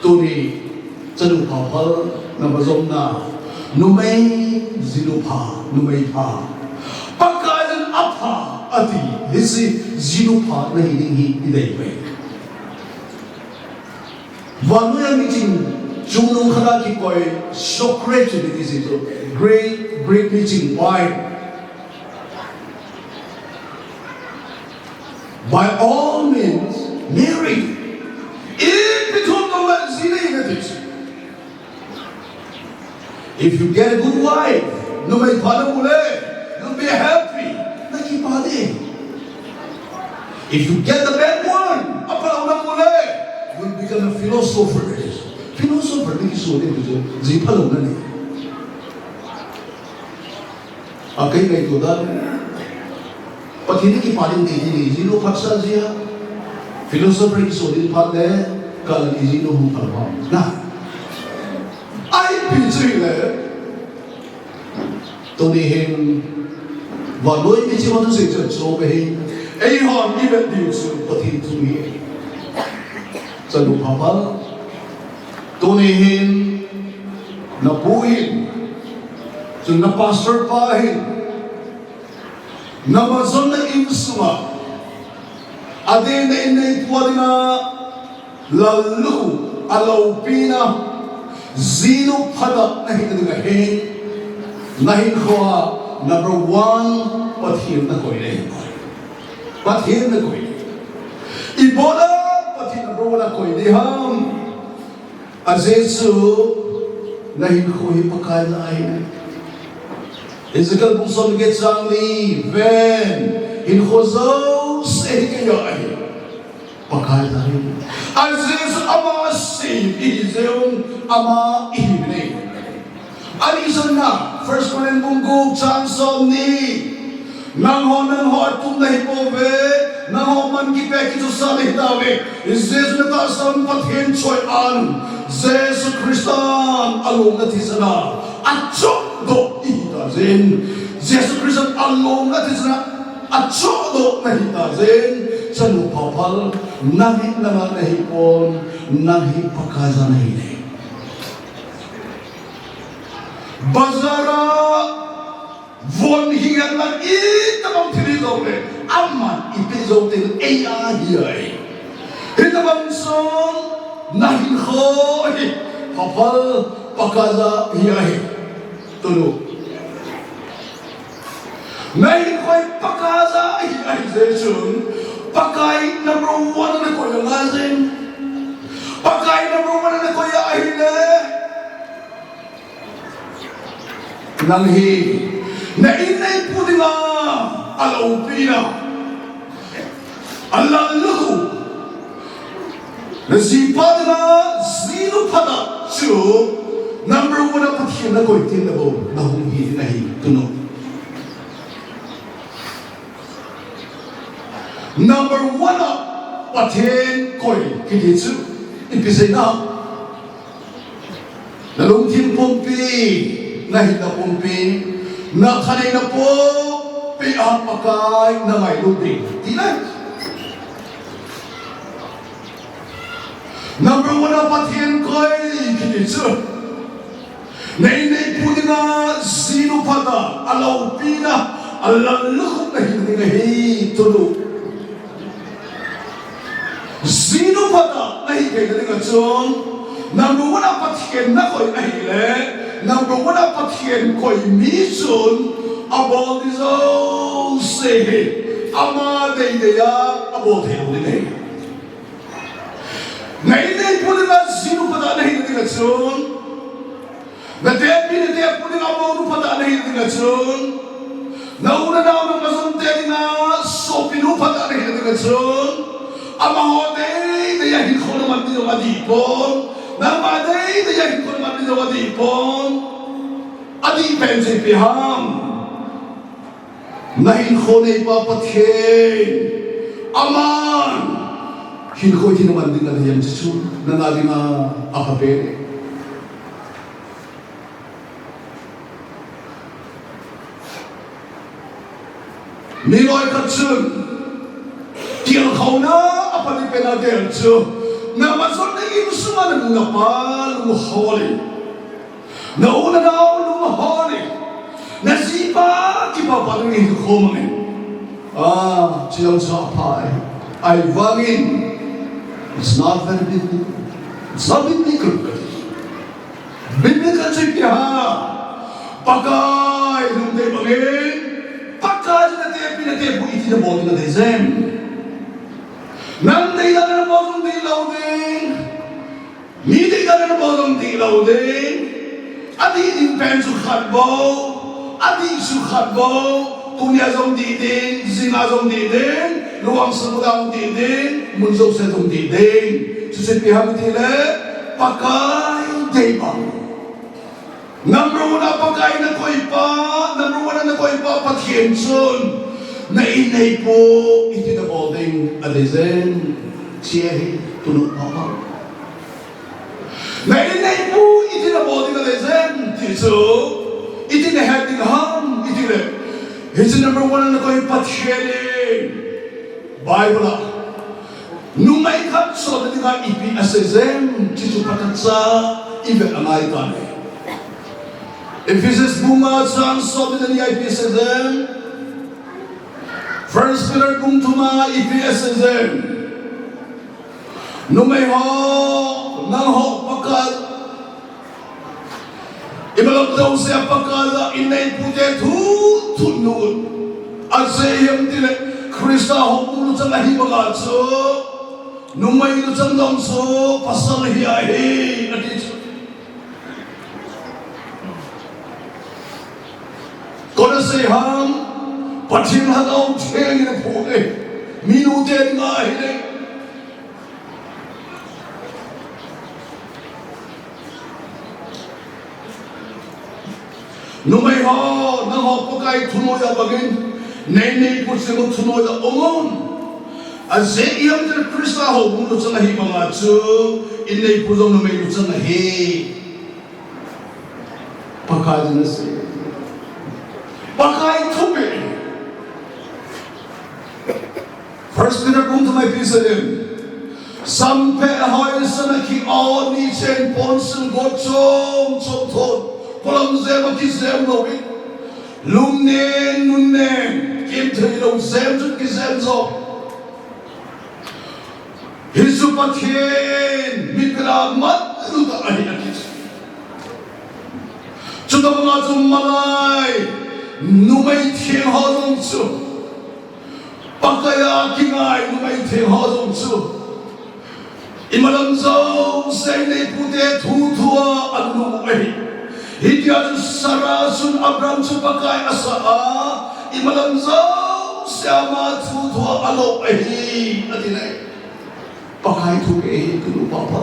Tuni, chanu pha phal, na vajomna, numei jinupa, numei pha. Pakai in apha, ati, hiche jinupa nahi ding hi, i dei uve. Vannoi a miching chungnung khat a kikoi Socrates kiti chu Greek, Greek miching pai. By all means, marry. Ipi thu tong le ji nei in ati. If you get a good wife, numei pha namu le, you'll be happy. Nakipah ding. If you get the bad one, aphalou namu le, you'll become a philosopher. Philosopher nakisuh ding chu, ji phalou na nei. A kei ngaito dan. Pathen in kipah ding ti ni, jinu phatsah jia. Philosopher kisuh ding phat le, kal in jinu hung phal pha. Na. Ipi chu hile. Tuni hin, vannoi miching a thusei chu chu ahi. Eihon i vet diu chu Pathen thu hi. Chanu pha phal. Tuni hin, na pu hin, chun na pastor pa hin, na vajonna insunga, adeh in na inneipu dinga, lallukhuh a loupina, jinu phatah nahi ding ahin, na hinkhoa number one Pathen nakoi ding. Pathen nakoi. Ibola Pathen number one nakoi ding ham. Ajeh chu, na hinkho hi Pakai na ahi. Ezekiel bung som le get chang li, ven, hinkho jouse hi kei a ahi. Pakai na ahi. Ajeh chu ama sei ihi jeh un, ama ihi nei. Ani jong na, First Corinthians bung gup chang som ni. Nangho, nangho atum nahi pouve, nangho man kipe kichosa nahi tauve. Jesu natahsan Pathen choi-at, Jesu Christan alungna thisan a achohdoh ihi tauve. Jesu Christan alungna thisan a achohdoh nahi tauve. Chanu Phaophal, nang hi nanga nahi pon, nang hi Pakaiya nahi ne. Bazar a von hi ngen lang itobang thil hijongle, aman ipeh jou teng eia hi ahi. Hitobang chun nahinkho hi Phaophal Pakaiya hi ahi. Tunu. Nahinkho hi Pakaiya hi ahi jeh chun, Pakai number one a nakoi angai jin. Pakai number one a nakoi ahile, nang hi na in na ipu dinga aloupina, alalukhup, najipa dinga jinu phatah chu number one a Pathen nakoi teng le bou nahung hi ding ahi, tunu. Number one a Pathen koi kiti chu ipi seina? Nalungthim pumpi, nahinna pumpi, nakhaneina pumpi a Pakai nangailut ding, ti ahi. Number one a Pathen koi kiti chu na in na ipu dinga jinu phatah, aloupina, alalukhup nahi ding ahi, tunu. Jinu phatah nahi theina dinga chun, number one a Pathen nakoi ahile, number one a Pathen koi mi chun abol ding jouse hi ama deidei a abol thei lou ding ahi. Na in na ipu dinga jinu phatah nahi dinga chun, natepi natepu dinga mounu phatah nahi dinga chun, na u na nao na ngazonte dinga sopinu phatah nahi dinga chun, amaho deidei a hinkho naman ding jong adih pon, nangma deidei a hinkho naman ding jong adih pon. Adih pen chu ipi ham? Nahinkho neipa Pathen, aman hinkho iti naman ding adei em, chuchu nanga dinga apha pen e. Mi loikhat chun tilkhouna apha pen a gel chu, na ngazon na insunga na nu na pa lunghol in, na u na nao lunghol in, na jipa kipapa ding in khom in. Ah, chu jong chu apha e. Ahivangin, it's not very biblical. It's not biblical. Biblical chu ipi ham? Pakai lungdei bangin, Pakai natepi natepu iti nabol ding adei em? Nang deida nabol ding lou ding. Mi deida nabol ding lou ding. Adih ding pen chu khat bou. Adih chu khat bou. Tunia jong dih ding, jinga jong dih ding, lungvang sang uva jong dih ding, mun jousea jong dih ding. Chuche ipi ham itile, Pakai dei bang. Number one a Pakai nakoipa, number one a nakoipa Pathen chun, na in na ipu iti nabol ding adei em? Hiche hi tunu papa. Na in na ipu iti nabol ding adei em ti chu, iti nahet ding ham itile, hiche number one a nakoi Pathen in Bible a numei khat sotna dinga ipi asei em ti chu phatah cha ivet angai tauve. Ephesians bung nga chang sotna dinga ipi asei em? First Peter bung thum a ipi asei em? Numei ho, nangho Pakai, imalam jousea Pakaiya in na ipu te thu thunun. Ajeh ipi ham itile, Christa houin luchang ahi banga chu, numei luchang jong chu pasal hi ahi, ati chu. Koi asei ham? Pathen Lhagao Theng in aphong e. Minu te dinga ahile. Numei ho, nangho Pakai thunoiya bangin, nei neipu chu thunoiya um un. Ajeh ipi ham itile Christa houbung chang ahi banga chu, in neipu jong numei chang ahi. Pakai in asei. Pakai thupeh. First Peter bung thum a ipi asei em? Sampeh hoisan a ki-o, nichen ponsil got chom chom thon, polam jem a kijem louvin, lungnen nunnem, kimthei lou jem chun kijem jo. Hichu Pathen mitpet a manlu tah ahi ati. Chutobanga chu malai numei theng ho jong chu, Pakai a kingai numei theng ho jong chu, imalam jouse a inneipute thuthu a anung u ahi. Hitia chu Sarah chun Abraham chu Pakai asa a, imalam jouse a ama thuthu a alo ahi, ati nai. Pakai thupeh ahi, tunu pha pha.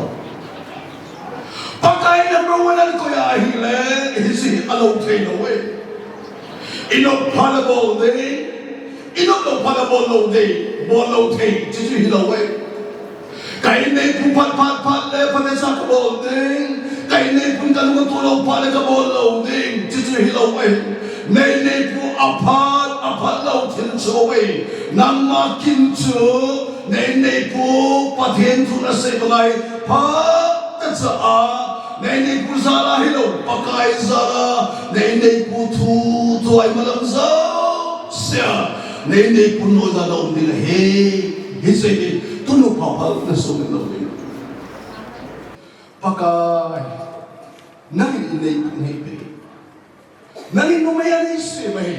Pakai number one a koi ahile, hiche hi alo thei lou e. Inop phat le bol ding, inop lou phat le bol lou ding, bol lou thei, chuchu hilou e. Ka inneipu phat phat phat le phatecha kabol ding, ka inneipu kalung atoh lou phat le kabol lou ding, chuchu hilou e. Na inneipu aphat, aphat lou thil chu e. Nangma kin chu, na inneipu Pathen thu nasei banga hi phatecha a, na inneipu jal a hilou, Pakai jal a, na inneipu thuthu a imalam jouse a, na inneipu noiya na um ding ahi. Hiche hi tunu pha pha nasumil lou ding. Pakai, nangin inneipu neipe. Nangin numei a neisem ahi.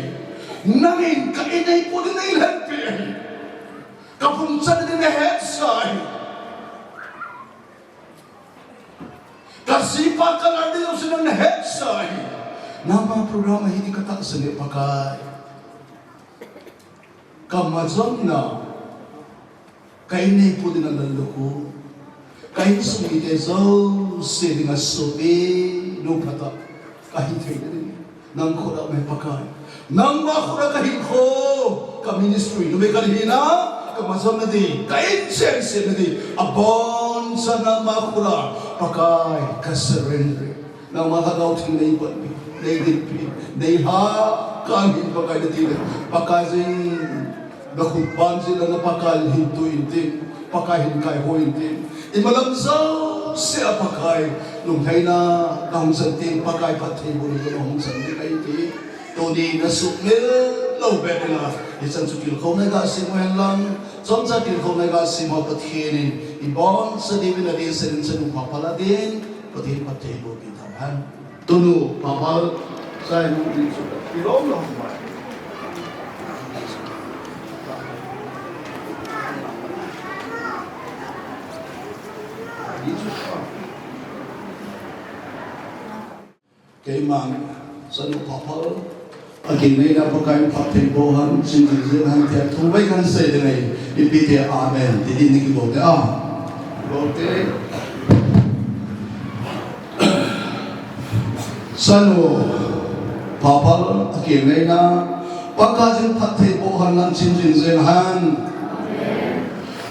Nangin ka inneipu ding neilhenpeh ahi. Ka pumchan ding nahetsa ahi. Ka jipa ka nal ding jouse nang nahetsa ahi. Nangma program ahi ti katahsan e Pakai. Ka majomna, ka inneipu dinga lallukhu, ka insung mite jouse dinga sopi, nuphatah kahi theina ding, nang khut a um e Pakai. Nangma khut a kahinkho, ka ministry, numei kalhinna, ka majomna ding, ka inchen semna ding, abonchan nangma khut a, Pakai, ka surrender e. Nangma Lhagao Theng neipatpi, neidinpi, neilha, kang hin Pakai nati le, Pakai jin, nakhut ban jin, na Pakai hin tu intin, Pakai hin kaiho intin. Imalam jouse a Pakai, lunglhaina, nahung chan tin, Pakai phattheibohna, nahung chan ding ahi ti. Tuni nasumil lou bep in a, hichan chu tilkhouna iga sem u henlang, chomcha tilkhouna iga sem u Pathen in, iboncha diuvin adinsenin chanu pha pha la din, Pathen phattheiboh peh tahen. Tunu pha pha, sai nu ni chu, ilom lom mai. Ni chu pa. Keiman, chanu pha pha, akin neina Pakai in phattheiboh hen, chin jing jing hen tia thu vei kahin sei ding ahi, ipi tia amen ti ding ni kibol te a. Bol te. Chanu pha pha, akin neina Pakai in phattheiboh hen lang chin jing jing hen.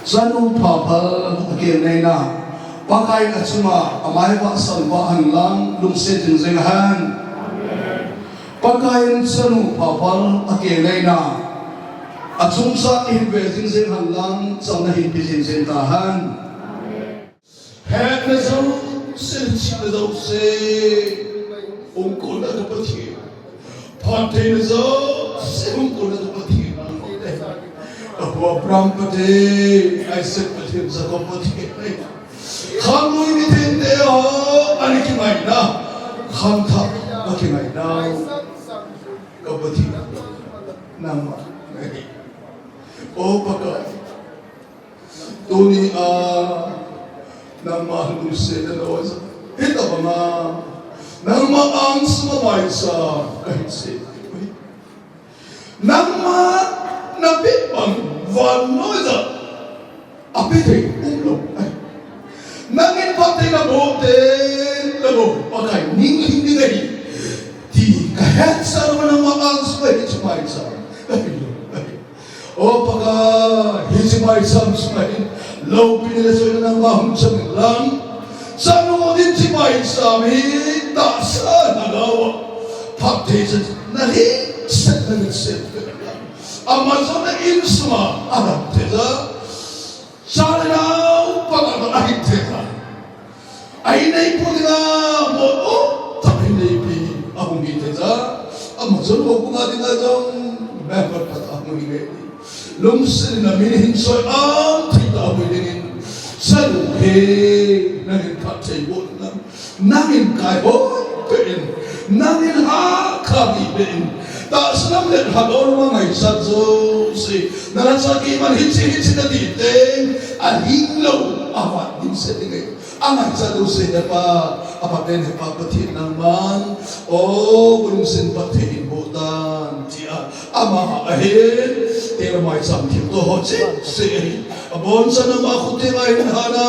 Chanu pha pha, akin neina Pakai in achunga amai vahsam vah hen lang lungset jing jing hen. Pakai in chanu pha pha, akin neina achungchang ihin ve jing jing hen lang chamna hin pe jing jing tahen. Hetna jouse, chihna jouse, hung kolna ka Pathen. Phattheina jouse, hung kolna ka Pathen. Ka pu Abraham Pathen, Isaac Pathen, Jacob Pathen. Khanglui mithengte ho, ana kingaina. Khangthah, ana kingaina. Ka Pathen. Nangma. O Pakai. Tuni a, nangma lungsetna loi ja. Hitabanga, nangma angsunga maicha, kahin sei. Nangma napeh bang vannoi ja. Apeh thei umlou. Nangin phattheina boh teng le bou, Pakai ning lhing ding ahi. Ti kahe Hetsah lou nangma angsunga hiche maicham. O Pakai, hiche maicham sunga hin loupina le soina nangma hung chang in lang. Chanu in hiche maicham hi tahsa lhagao a phatthei chan nalhingset nalhingset in lang. Ama jong na insunga alam thei a. Cha le nao panga ahin thei a. Ahin neipu dinga, mo o, tah ahin neipi, ahung hi thei a. Ama jong houbung a dinga jong, member phat ahung hi ngai. Lungset in amin hin soi am thei ta ahung hi dingin. Chanu he, nangin phatthei boh in lang. Nangin kaihoi beh in. Nangin hakha beh in. Tahsa lam le lhagao lam a ngaichat jouse. Nalhacha keiman hiche, hiche nati teng. Alhinglou, avat ding se ding e. Angaichat jouse hepa, apapen hepa Pathen nangman, o, bulungsen phatthei hin boh tan, tia, ama ahin, tela maicham thilto ho cheh, cheh ahi. Aboncha nangma khut tenga hin hana,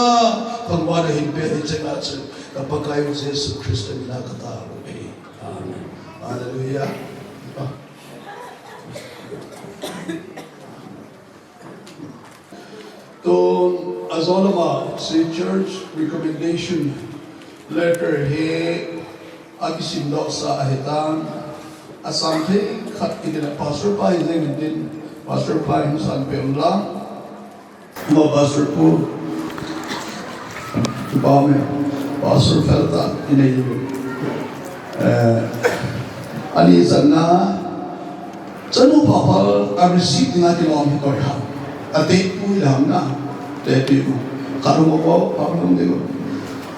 thangvahna hin pe hi chenga chu, ka Pakai u Jesu Christa mina ka tao ahi. Amen. Hallelujah. Tun, ajo lama, hiche church recommendation letter hi akisimdohsa ahitan, asang thei khat kiti le pastor pa hi jeng intin, pastor pa hin san pe un lang. Mo pastor pu, kipa ume, pastor felta inei u. Eh, ani channa, Chanu phaphal a receive dinga kilom hi koi ham. Atepu hi ham na. Tepu. Karung ko phaphal hung ding.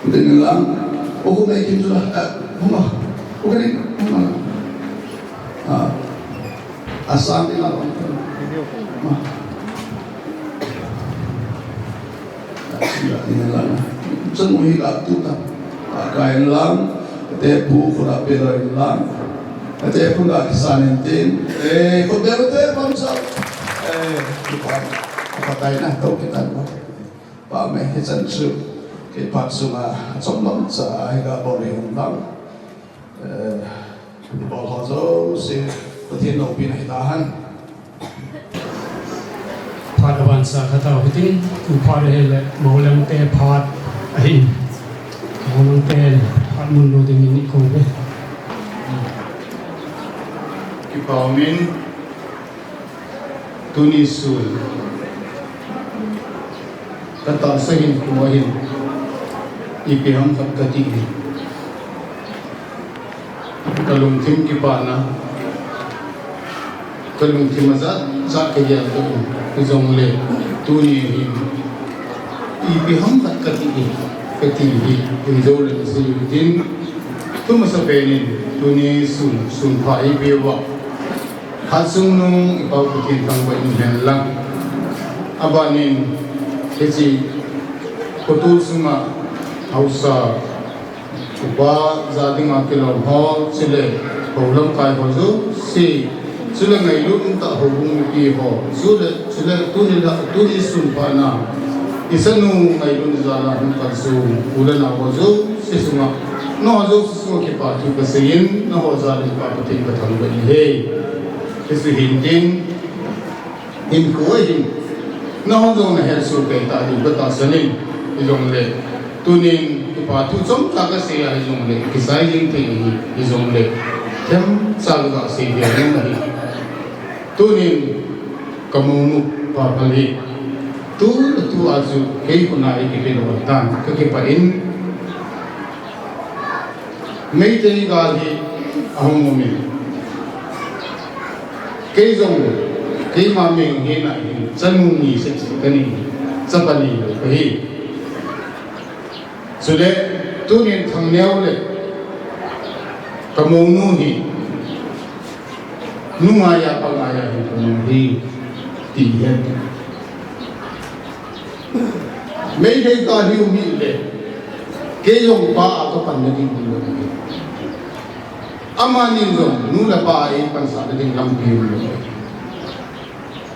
Ding lang. O ko nei kim chu la. Eh, hung a. O ko nei, hung a. Ah. Asang ding a. Ma. Asang ding a. Chanu hi la tu ta. Pakai in lang, ate pu khut a pe lou in lang, ate pu na kisan intin, eh, khut beh ate pamsa, eh, kipa, kipa tai na, tao kitan mo. Pa me, hichan chu, kei phat sunga, chom lam cha, hi ka bol in lang, eh, Bol ho jouse, Pathen loupina hita hen. Phat abansa khat tao hitin, tu phat ahile, Moulang te phat ahin. Moulang te phat mun lou dingin i kou ve. Kipa umin, tuni sun. Ka tahsa hinkho a hin, ipi ham khat ka ti hi. Ka lungthim kipana, ka lungthim a jat jat ka gel doh in, hijongle, tuni hin, ipi ham khat ka ti hi, ka ti hi, in jo le na sei u tin, tu masa pen in, tuni sun, sun pha ipi uva. Khat sung nung i Pau Pathen thangvah in hen lang. Abanin, hiche, kotol sunga, haosa, upa, ja dinga kilom ho, chule, hou lamkai ho jouse, chule ngailut umtah houbung mipi ho, chule, chule tuni la, tuni sun phat na, i chanu ngailut jal a hung kalsong, u le nao ho jouse sunga, nangho jouse sunga kipa thu kasei in, nangho jal in Pa Pathen kathangvah in ahi. Hiche hin tin, hinkho hin, nangho jong nahet soh kei ta diu katahsan in, hijongle, tunin, kipa thu chomcha kasei a hijongle, kisai jing thei ahi, hijongle, themcha kasei thei jong ahi. Tunin, ka mounu Pa Phal hi, tu, tu a chu, kei khut a eikipeh lou tan, kakipah in, Meitei gal hi ahung um in. Kei jong, keima mihing hina hin, chanu ni seh seh kanei, chapa neilou kahi. Chule, tunin Thangneo le, ka mounu hi, nu ngai a, pa ngai a hin ka um hi, ti hen. Meitei gal hi um hile, kei jong pa a kapanna ding um lou. Amanin jong nu le pa a eipansahna ding lampi um lou.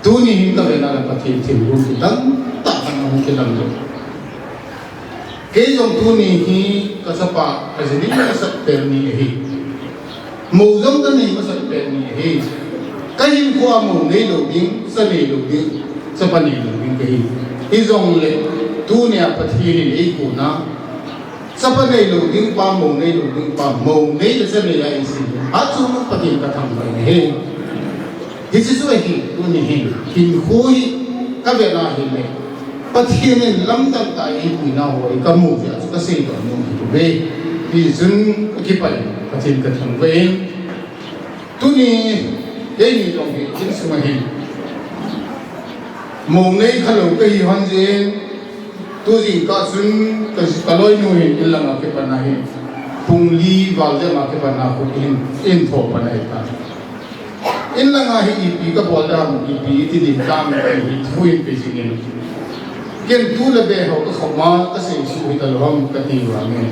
Tuni hin kavena le Pathen thilgon kidang tah khat ahung kilang lou. Kei jong tuni hi kachapa kaji ding nasat pen ni ahi. Mou jong kanei masat pet ni ahi. Kahinkhoa mou neilou ding, cha neilou ding, chapa neilou ding kahi. Hijongle, tunia Pathen in eikona, chapa neilou ding pa, mou neilou ding pa, mou nei le cha nei a eisei. Achu Pathen kathangvah in ahi. Hiche chu ahi, tuni hin, hinkho hi kavet a ahile, Pathen in lamdang tah a eipuina ho hi kamu jeh a chu kaseidoh nom ahi bouve. Hichun kakipah in, Pathen kathangvah in. Tuni, keini jong hi, insunga hin mou nei khalou kahi hon jeh in, tu jingkah chun ka, kaloinu hin inlanga kipat na hin, pung li val jep a kipat na khu hin, eintho pan ahitai. Inlanga hi ipi kabol ding ham, ipi iti ding ham, ti hi thu in pe jing in. Ken tu le be ho kakhop ma, kasei suh hita lou ham, kati uva nge.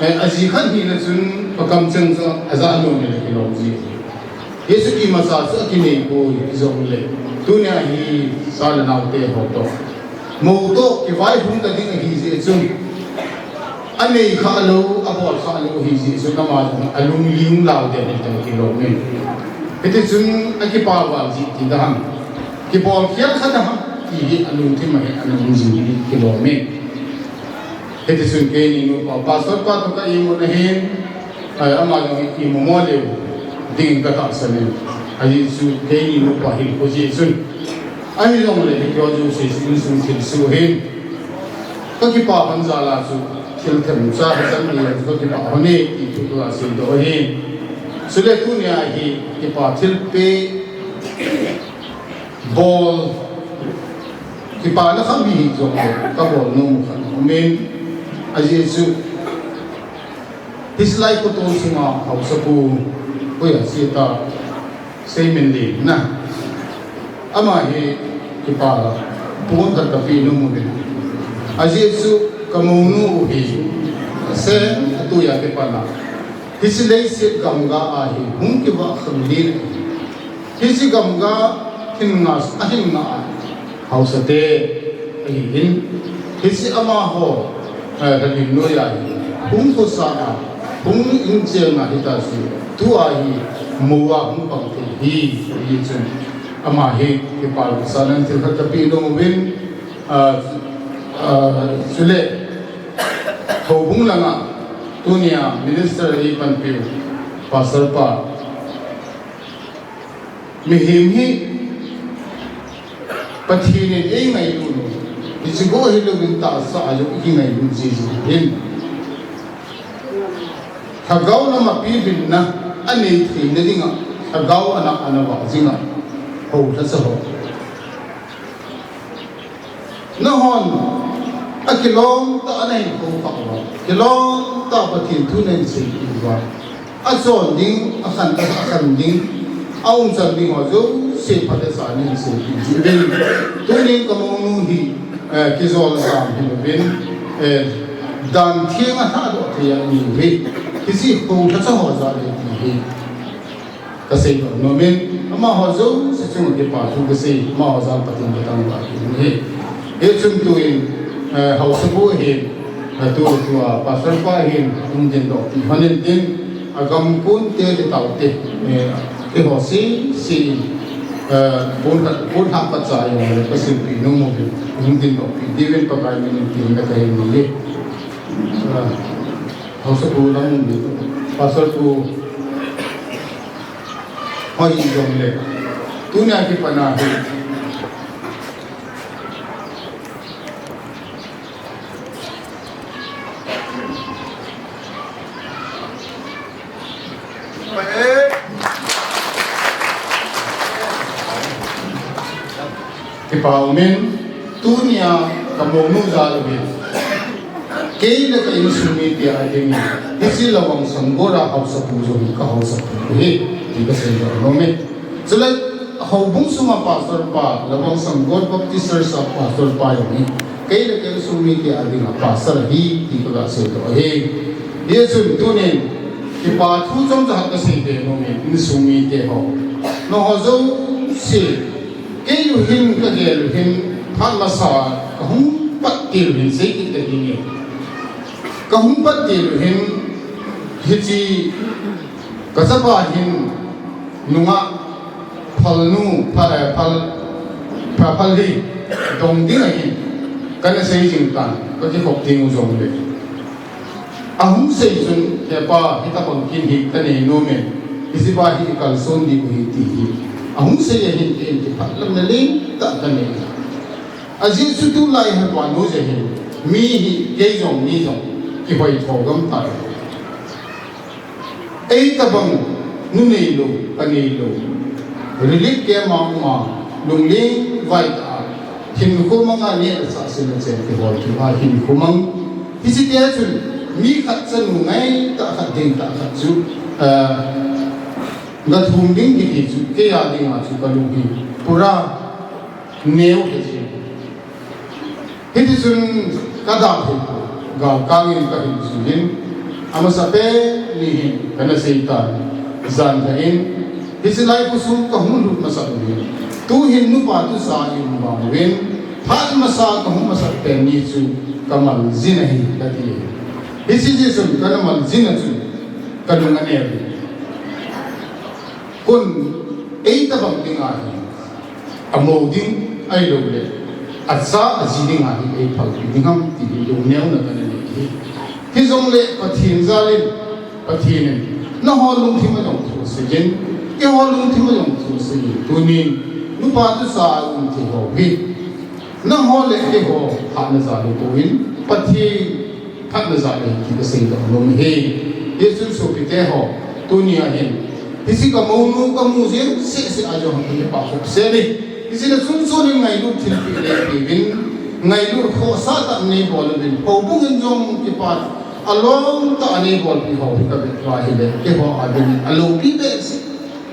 Eh, aji khat hina chun, pakam cheng chu, ajah nom in akilom ji. Hichu imacha chu akinei poi, hijongle. Tunia hi, cha le nao te ho toh, mou toh kivaihom ta ding ahi jeh chun, anei khalou, abol khalou ahi jeh chun, ama jong alungling lau ding ahi ti kilom in. Hiti chun akipa val ji ti ding ham. Kibol khel kha ding ham ti hi alungthim a hin ana um jing hi kilom in. Hiti chun keini nupa, Pastor pa toh ka imu na hin, ai, ama jong imu mo leu ding katahsan in. Ajeh chu keini nupa hinkho jeh chun. Ahijongle hiti ho jouse chu insung thilsoh hin, kakipa hon jal a chu thil themcha hichan ni a chu kakipa hon e ti thu kaseidoh ahi. Chule tunia hi kipa thilpeh bol, kipana khat mi hijongle kabol nom khat aumin, ajeh chu hiche lai khoto sunga haosapu, hoiya che ta, Seiminlen na. Ama hi kipa pon khat kapeh nom uvin. Ajeh chu kamounu u hi, sen atuiya kipat na, hiche leiset gamga a hi hung kivah khanglen, hiche gamga hin nga, ahin nga a haosate ahin, hiche amaho, eh, lhalim noiya hi hung khosa a, hung incheng a hita chu, tua hi mou a hung pang thei hi, hichun ama hi kipa lhahsamna thil khat kapeh nom uvin, ah, ah, chule houbung langa tunia minister eipanpiu Pastor pa, mihem hi Pathen in eingailut u, hiche bou hilouvin tahsa a jong ikingailut jiji hin, lhagao lam a pilhinna anei theina dinga, lhagao ana, ana vah jinga, houlhacha ho, nahon akilom tah a nahin koukhah uva, kilom tah a Pathen thu nahin seipeh uva, achon ding, akhan, akhan ding, aumchan ding ho jouse phat le cha nahin seipeh jiuvin. Tunin kamounu hi, eh, kijol jam hilouvin, eh, dan theng a lhahdoh thei a aniuve. Hiche houlhacha ho jal e ti hi kaseidoh nomin, amaho jouse chunga kipa thu kasei, amaho jal Pathen kathangvah in ahi. Hichun tuin, eh, haosapu hin, eh, tu, tua Pastor pa hin hung dindoh peh hon intin, agam konte le taote, eh, keiho jouse, eh, pon khat, pon khat pat cha jongle kasilpeh nom uvin, hung dindoh peh diuvin Pakai min in tin kahin nei e. Ah, haosapu lam mi, Pastor pu, hoi hijongle, tunia kipat na hi, kipa umin, tunia kamounu jal uvin, kei le ka insung mite a dingin, hiche Lawang Sanggol a haosapu jong kahaosapu ahi, ti kaseidoh nom e. Chule houbung sunga Pastor pa, Lawang Sanggol Baptist Church a Pastor pa jong hi, kei le ka insung mite a dinga Pastor ahi, ti kaga seidoh ahi. Hichun tunin, kipa thu chomcha khat kasei be nom e, insung mite ho, nangho jouse, kei u hin kagel u hin, phat masa kahung pat til u hin seikit kahi nge. Kahung pat til u hin, hiche Kachapa hin nungah phalnu, pha-, eh, phal, pha-, phal hi dong ding ahin, kana sei jing tan, kakikhop ding u jongle. Ahung sei chun, hepa, hitabang kin hi kanei nom e, hiche pa hi ikalson diu ahi ti hi. Ahung sei ahin, kei in kipah lamna lentah kanei. Ajeh chu tulai hepa nu jeh hin, mi hi kei jong, mi jong, kihoi tho gam tai. Ei tabang nu neilou, pa neilou. Relief camp a um a, lungling vai tah a, hinkho mang a neh le chah sena chen kihol kit a hinkho mang. Hiche tia chun mi khat chanu ngai tah khat, ding tah khat chu, eh, gathum ding kiti chu, kei a dinga chu kalung hi pura neo ahi. Hitichun kada thei poi, galkang in kahin jui in, amasapen ni hin kana seitan, jan khat in, hiche lai khosung kahung lut masat u hin, tuhin nupa tusa in bang uvin, phat masa kahung masat pen ni chu kamal jin ahi, kati. Hiche jeh chun kana mal jin a chun, kalung aneo in. Kun, ei tabang ding ahi. Amo ding, ahilou le, acha aji ding ahi, ei phalpi ding ham, ti hi lungneo na kana nei hi. Hijongle Pathen jal in, Pathen in, nangho lungthim a jong thu asei in, keiho lungthim a jong thu asei in, tunin, nupa tusa a um thei ho hi. Nangho le keiho hatna jal hi poi, Pathen phatna jal ahi ti kasei doh nom e. Hichun sopite ho, tuni a hin, hiche ka mounu kamu jeng seh seh a jong kakipah khop sel e. Hiche le chun chun in ngailut thilpeh le peuvin, ngailut khohsah tah nei bol uvin, houbung in jong kipah a lom tah a nei bolpeh ho hi kavet uva ahile, keiho a dingin alopi behseh,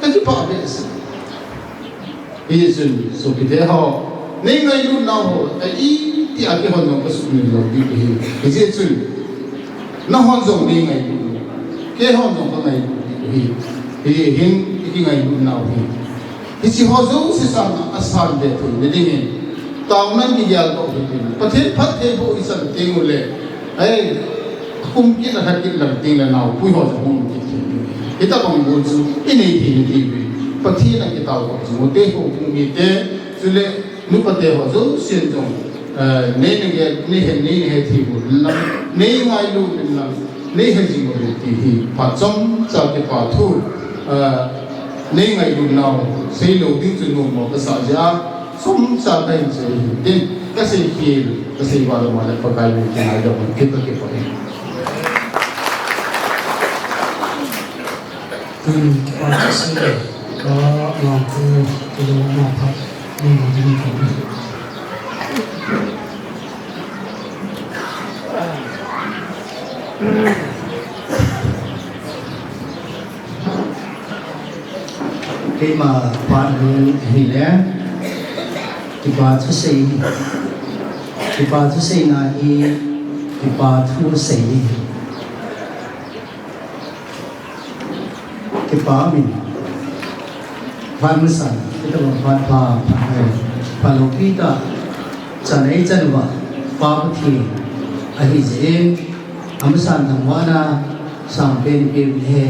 kakipah behseh. Hichun, sopite ho, nei ngailut nau ho, a iti a keihon jong kasuhmil lou ding ahi. Hijeh chun, nahon jong nei ngailut, keihon jong kangailut ding ahi. Hihin, ikingailut nau hi. Hiche ho jouse sanga asan be theina dingin, taona in kigel doh hitin. Pathen phattheiboh ichan teng ule, Ei, akum kit, alha kit lang teng le naopui ho jong hung um kit thei ding. Hitabang gon chu inei thei nadiuvin Pathen a kitao kop jing u te, houbung mite, chule nupate ho jousen jong, eh, nei nage, nei he, nei nahe thei uvin lang, nei ngailu uvin lang, nei he jing uvin ti hi phat chomcha kipa thu, eh, nei ngailu nau seilou ding chu nommo kasah jeh a, chomcha kahin sei ahin tin, kasei khel, kasei val lou male Pakai min in kingaidam un, kipah, kipah e. Tun, pa, sei, ka, lang, tu, tu, ma, pha, ni, ni, ni, ni. Keima phat hung hile, kipa thusei, kipa thuseina hi, kipa thusei. Kipa min. Phat masa, kipa phat pha, pha hai. Pha loupi tah, chan ei chan uva, Pa Pathen ahi jeh in, amasan thangvahna, sang pen pen he.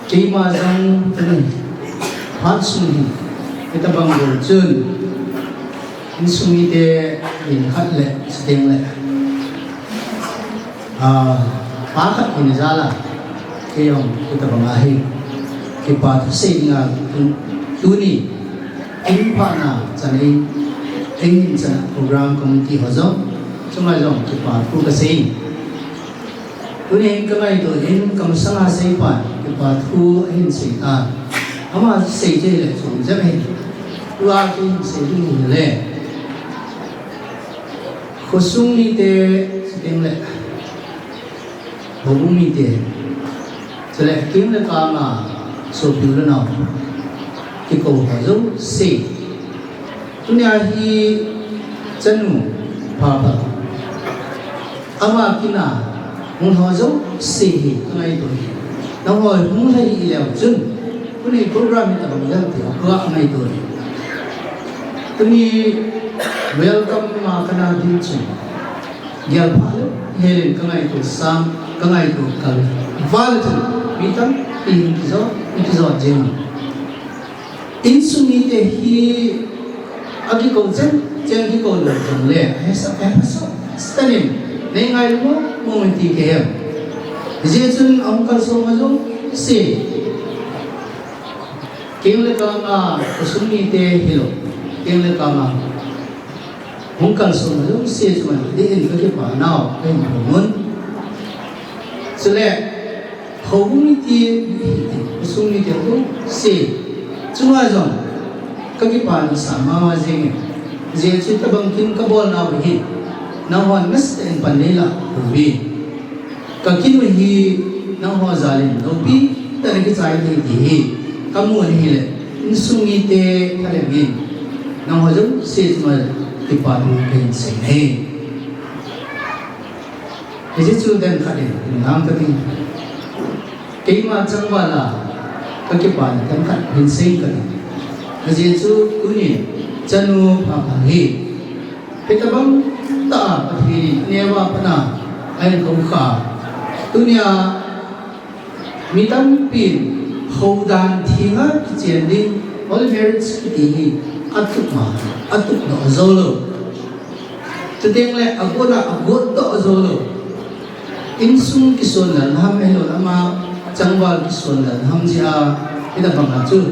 Keima jong tuni, phat sung hi, hitabang bol chun, insung mite, min khat le, chuteng le. Ah, pa khat in jal a, kei jong, hitabang ahi. Kipa thusei dinga, tun-, tuni, in phatna, chan ei, ei in chan a, program committee ho jong, chunga jong, kipa thu kasei. Tuni hin kangaito in, kamasanga seipan, kipa thu ahin sei tan. Ama sei thei le chom jep ahi. Tua kahin sei ding hile. Khosung mite, chuteng le. Houbung mite. Chule, kin le kang a, sopi u le nao. Kikou ho jouse. Tunia hi chanu pha pha. Ama kin a hung lha jouse hi kangaito e. Nangho hung lha hih leu chun, tuni program hi tabang leu ti a kangaito e. Tuni welcome ma kana din chun. Gel pha leu, helen kangaito sang, kangaito kal. Val chun, Mi tampi hin kijot, hin kijot jing. Insung mite hi akikou chen, chen kikou lou jongle, ahesa, ahesa, stanin, nei ngailu mo, mo ti kei em. Hijeh chun ahung kalsong a jouse. Keng le kang a, khosung mite hilou. Keng le kang a. Hung kalsong a jouse chunga, deihin kakipa nau, kahin phongun. Chule, houbung mite, khosung mite jouse. Chunga jong, kakipa nasa mama jenge. Hijeh chun tabang kin kabol nau hi. Nangho nasa in pan nei la, ubi. Ka kinu hi nangho jal in loupi tah in kichai thei ti hi kamu ahile, insung mite khat le ni in nangho jouse chunga kipa thu kahin sei ahi. Hijeh chun den khat in nang kati. Keima changval a kakipa na den khat hin sei kati. Hijeh chun tunin chanu pha pha hi. Hitabang tah a Pathen in aneo a pat a ahin kou kha. Tunia mi tampin houdan thenga kichen ding, holy marriage kiti hi atup ma, atup doh jou lou. Chuteng le agot a, agot doh jou lou. Insung kisuan lal ham, ahilou le ama changval kisuan lal ham jeh a, hitabang a chu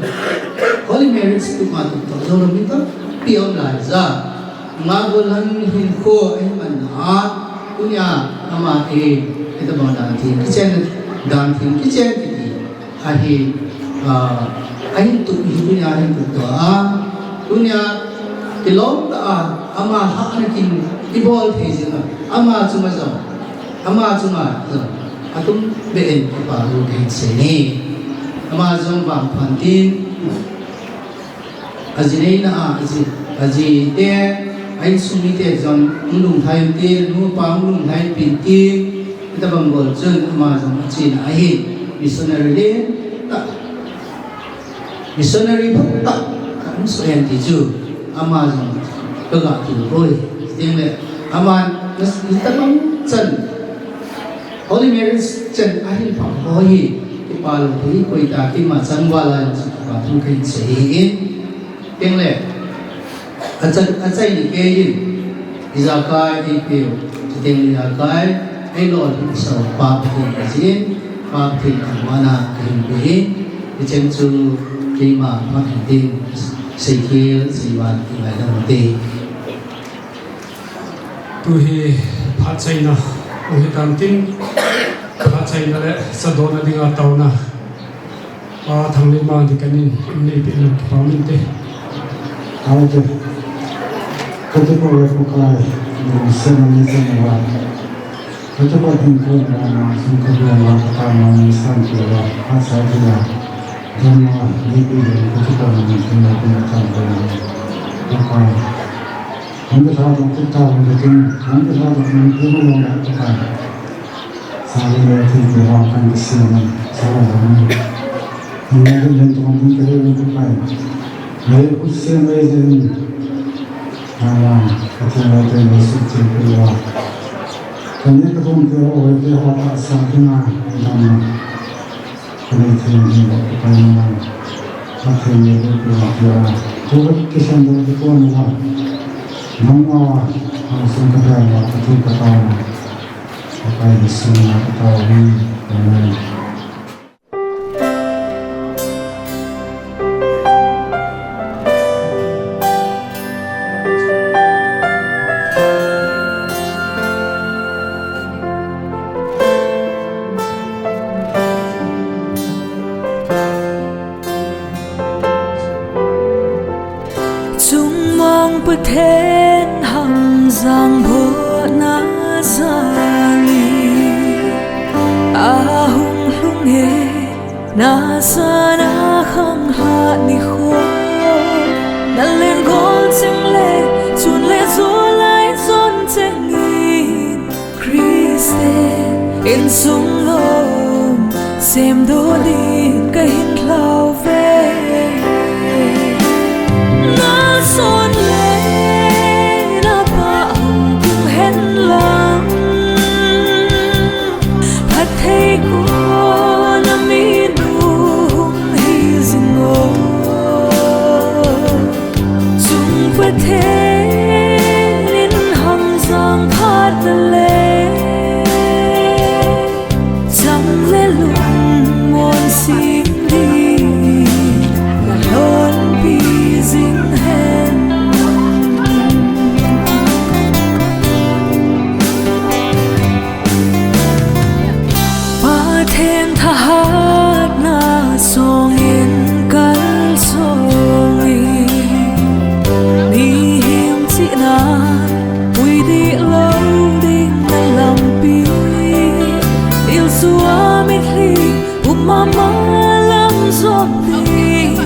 holy marriage tup ma tup doh jou lou mi tampi aum lai jeh a. Ama golhang hinkho ahin manna a, tunia ama hi hitabang dan theng kichen, dan theng kichen kiti. Ahi, ah, ahin tup hi tunia ahin tup doh a. Tunia kilom tah a, ama hahna kin ibol thei jing a. Ama chunga jong, ama chunga jong, atum beh in kipa thu kahin sei e. Ama jong vangpha in tin. Aji neina a, aji, aji te, a insung mite jong, hung lunglhai untin, anu apa hung lunglhai untin, hitabang bol chun ama jong achena ahin, missionary lentah, missionary phatah, kahin soh e ti chu, ama jong, kaga kihou e, teng le, aman, nas-, hitabang chan, Holy Marriage chan ahin phah ho hi, kipa lou hi, koi ta keima changval a jong chu kipa thu kahin sei ahi in. Teng le, achai, achai ni kei in, ijakai eipeu, chuteng le ijakai, eilolhin sah pa Pathen kaji in, pa Pathen thangvahna kahin pe in, hicheng chu keima phat hin tin, seikhel, seival, kingaidam ute. Tu hi phat chaina, u hitan tin, phat chaina le sadona dinga taona. Pa Thangleima deacon in, in neipeh in kipa um inte. Aute. Kati ko le ko kai, ni sen ni sen wa. Kati ko tin ko na, sum ko na, ka ta na, ni san ko wa, ha sa dia. Don ma, ni bi le, kati ko ni sen ni sen ko. Ko kai. Hung kitha doh kit tau hitin, hung kitha doh in kum alom a kipan. Sari le thei te ho kan kisem in, sa la dong in. Hung le len tong ding ka le len tu pai. Le kut sem le len. Nang lang, Pathen le te le sut chen pe wa. Kani ka thum te ho, te ho ta sa ki na, dam na. Kani thei ni ba ka pai na. Pathen le te te te a. Tu ka kisem do ki ko na. Nang a, a sung ka da na, ka tu ka ta na. Ka pai ni sung na ka ta ni. Amen. Chungmang Pathen hang jang botna jali ahung lhung e, na sana khang hat nikho, na lengol cheng le, chun le July jon cheng in, Christian insung lom semdoh ding kahin lhau ve. Na son le na pah hung tung hen lang, phatthei ko na mi Tua mitlhi um mama lam jong ni,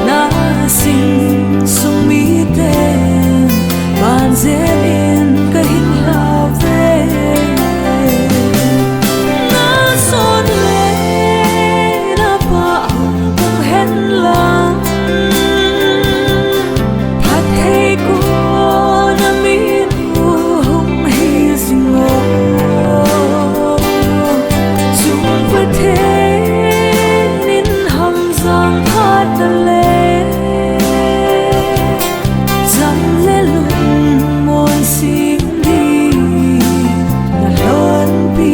na sing sung miten vanzel in ka hin hlau ve. Na son le na pah hung pang hen lang, phatthei ko na min u hung hi jing o. Chung Pathen in hamjang phat na le, jam le lungmon sing ding na lonpi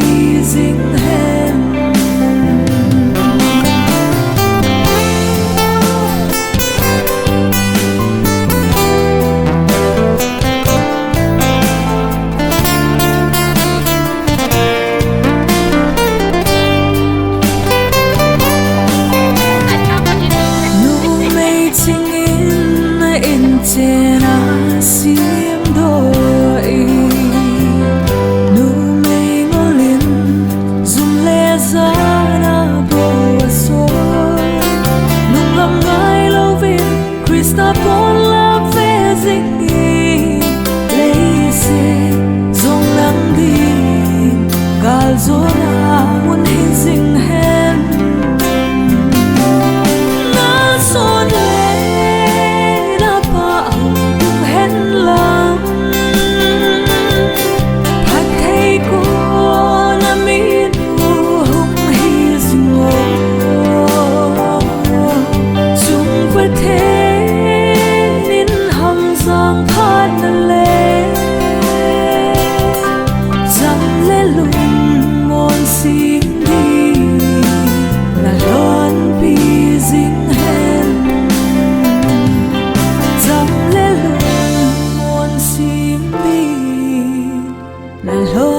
jing hen. Numei chingin na inchen a simdoh in, numei ngolin jum le jan a bou a soi, nunglam ngai louvin Christa pon lak ve jing in, leiset jong nang ding galjona mun hi jing hen. Na son le na pah hung pang hen lang, phatthei ko na min u hung hi jing o. Chung Pathen in hamjang phat na le, jam le lungmon sing ding na lonpi jing hen. Jam le lungmon sing ding na lon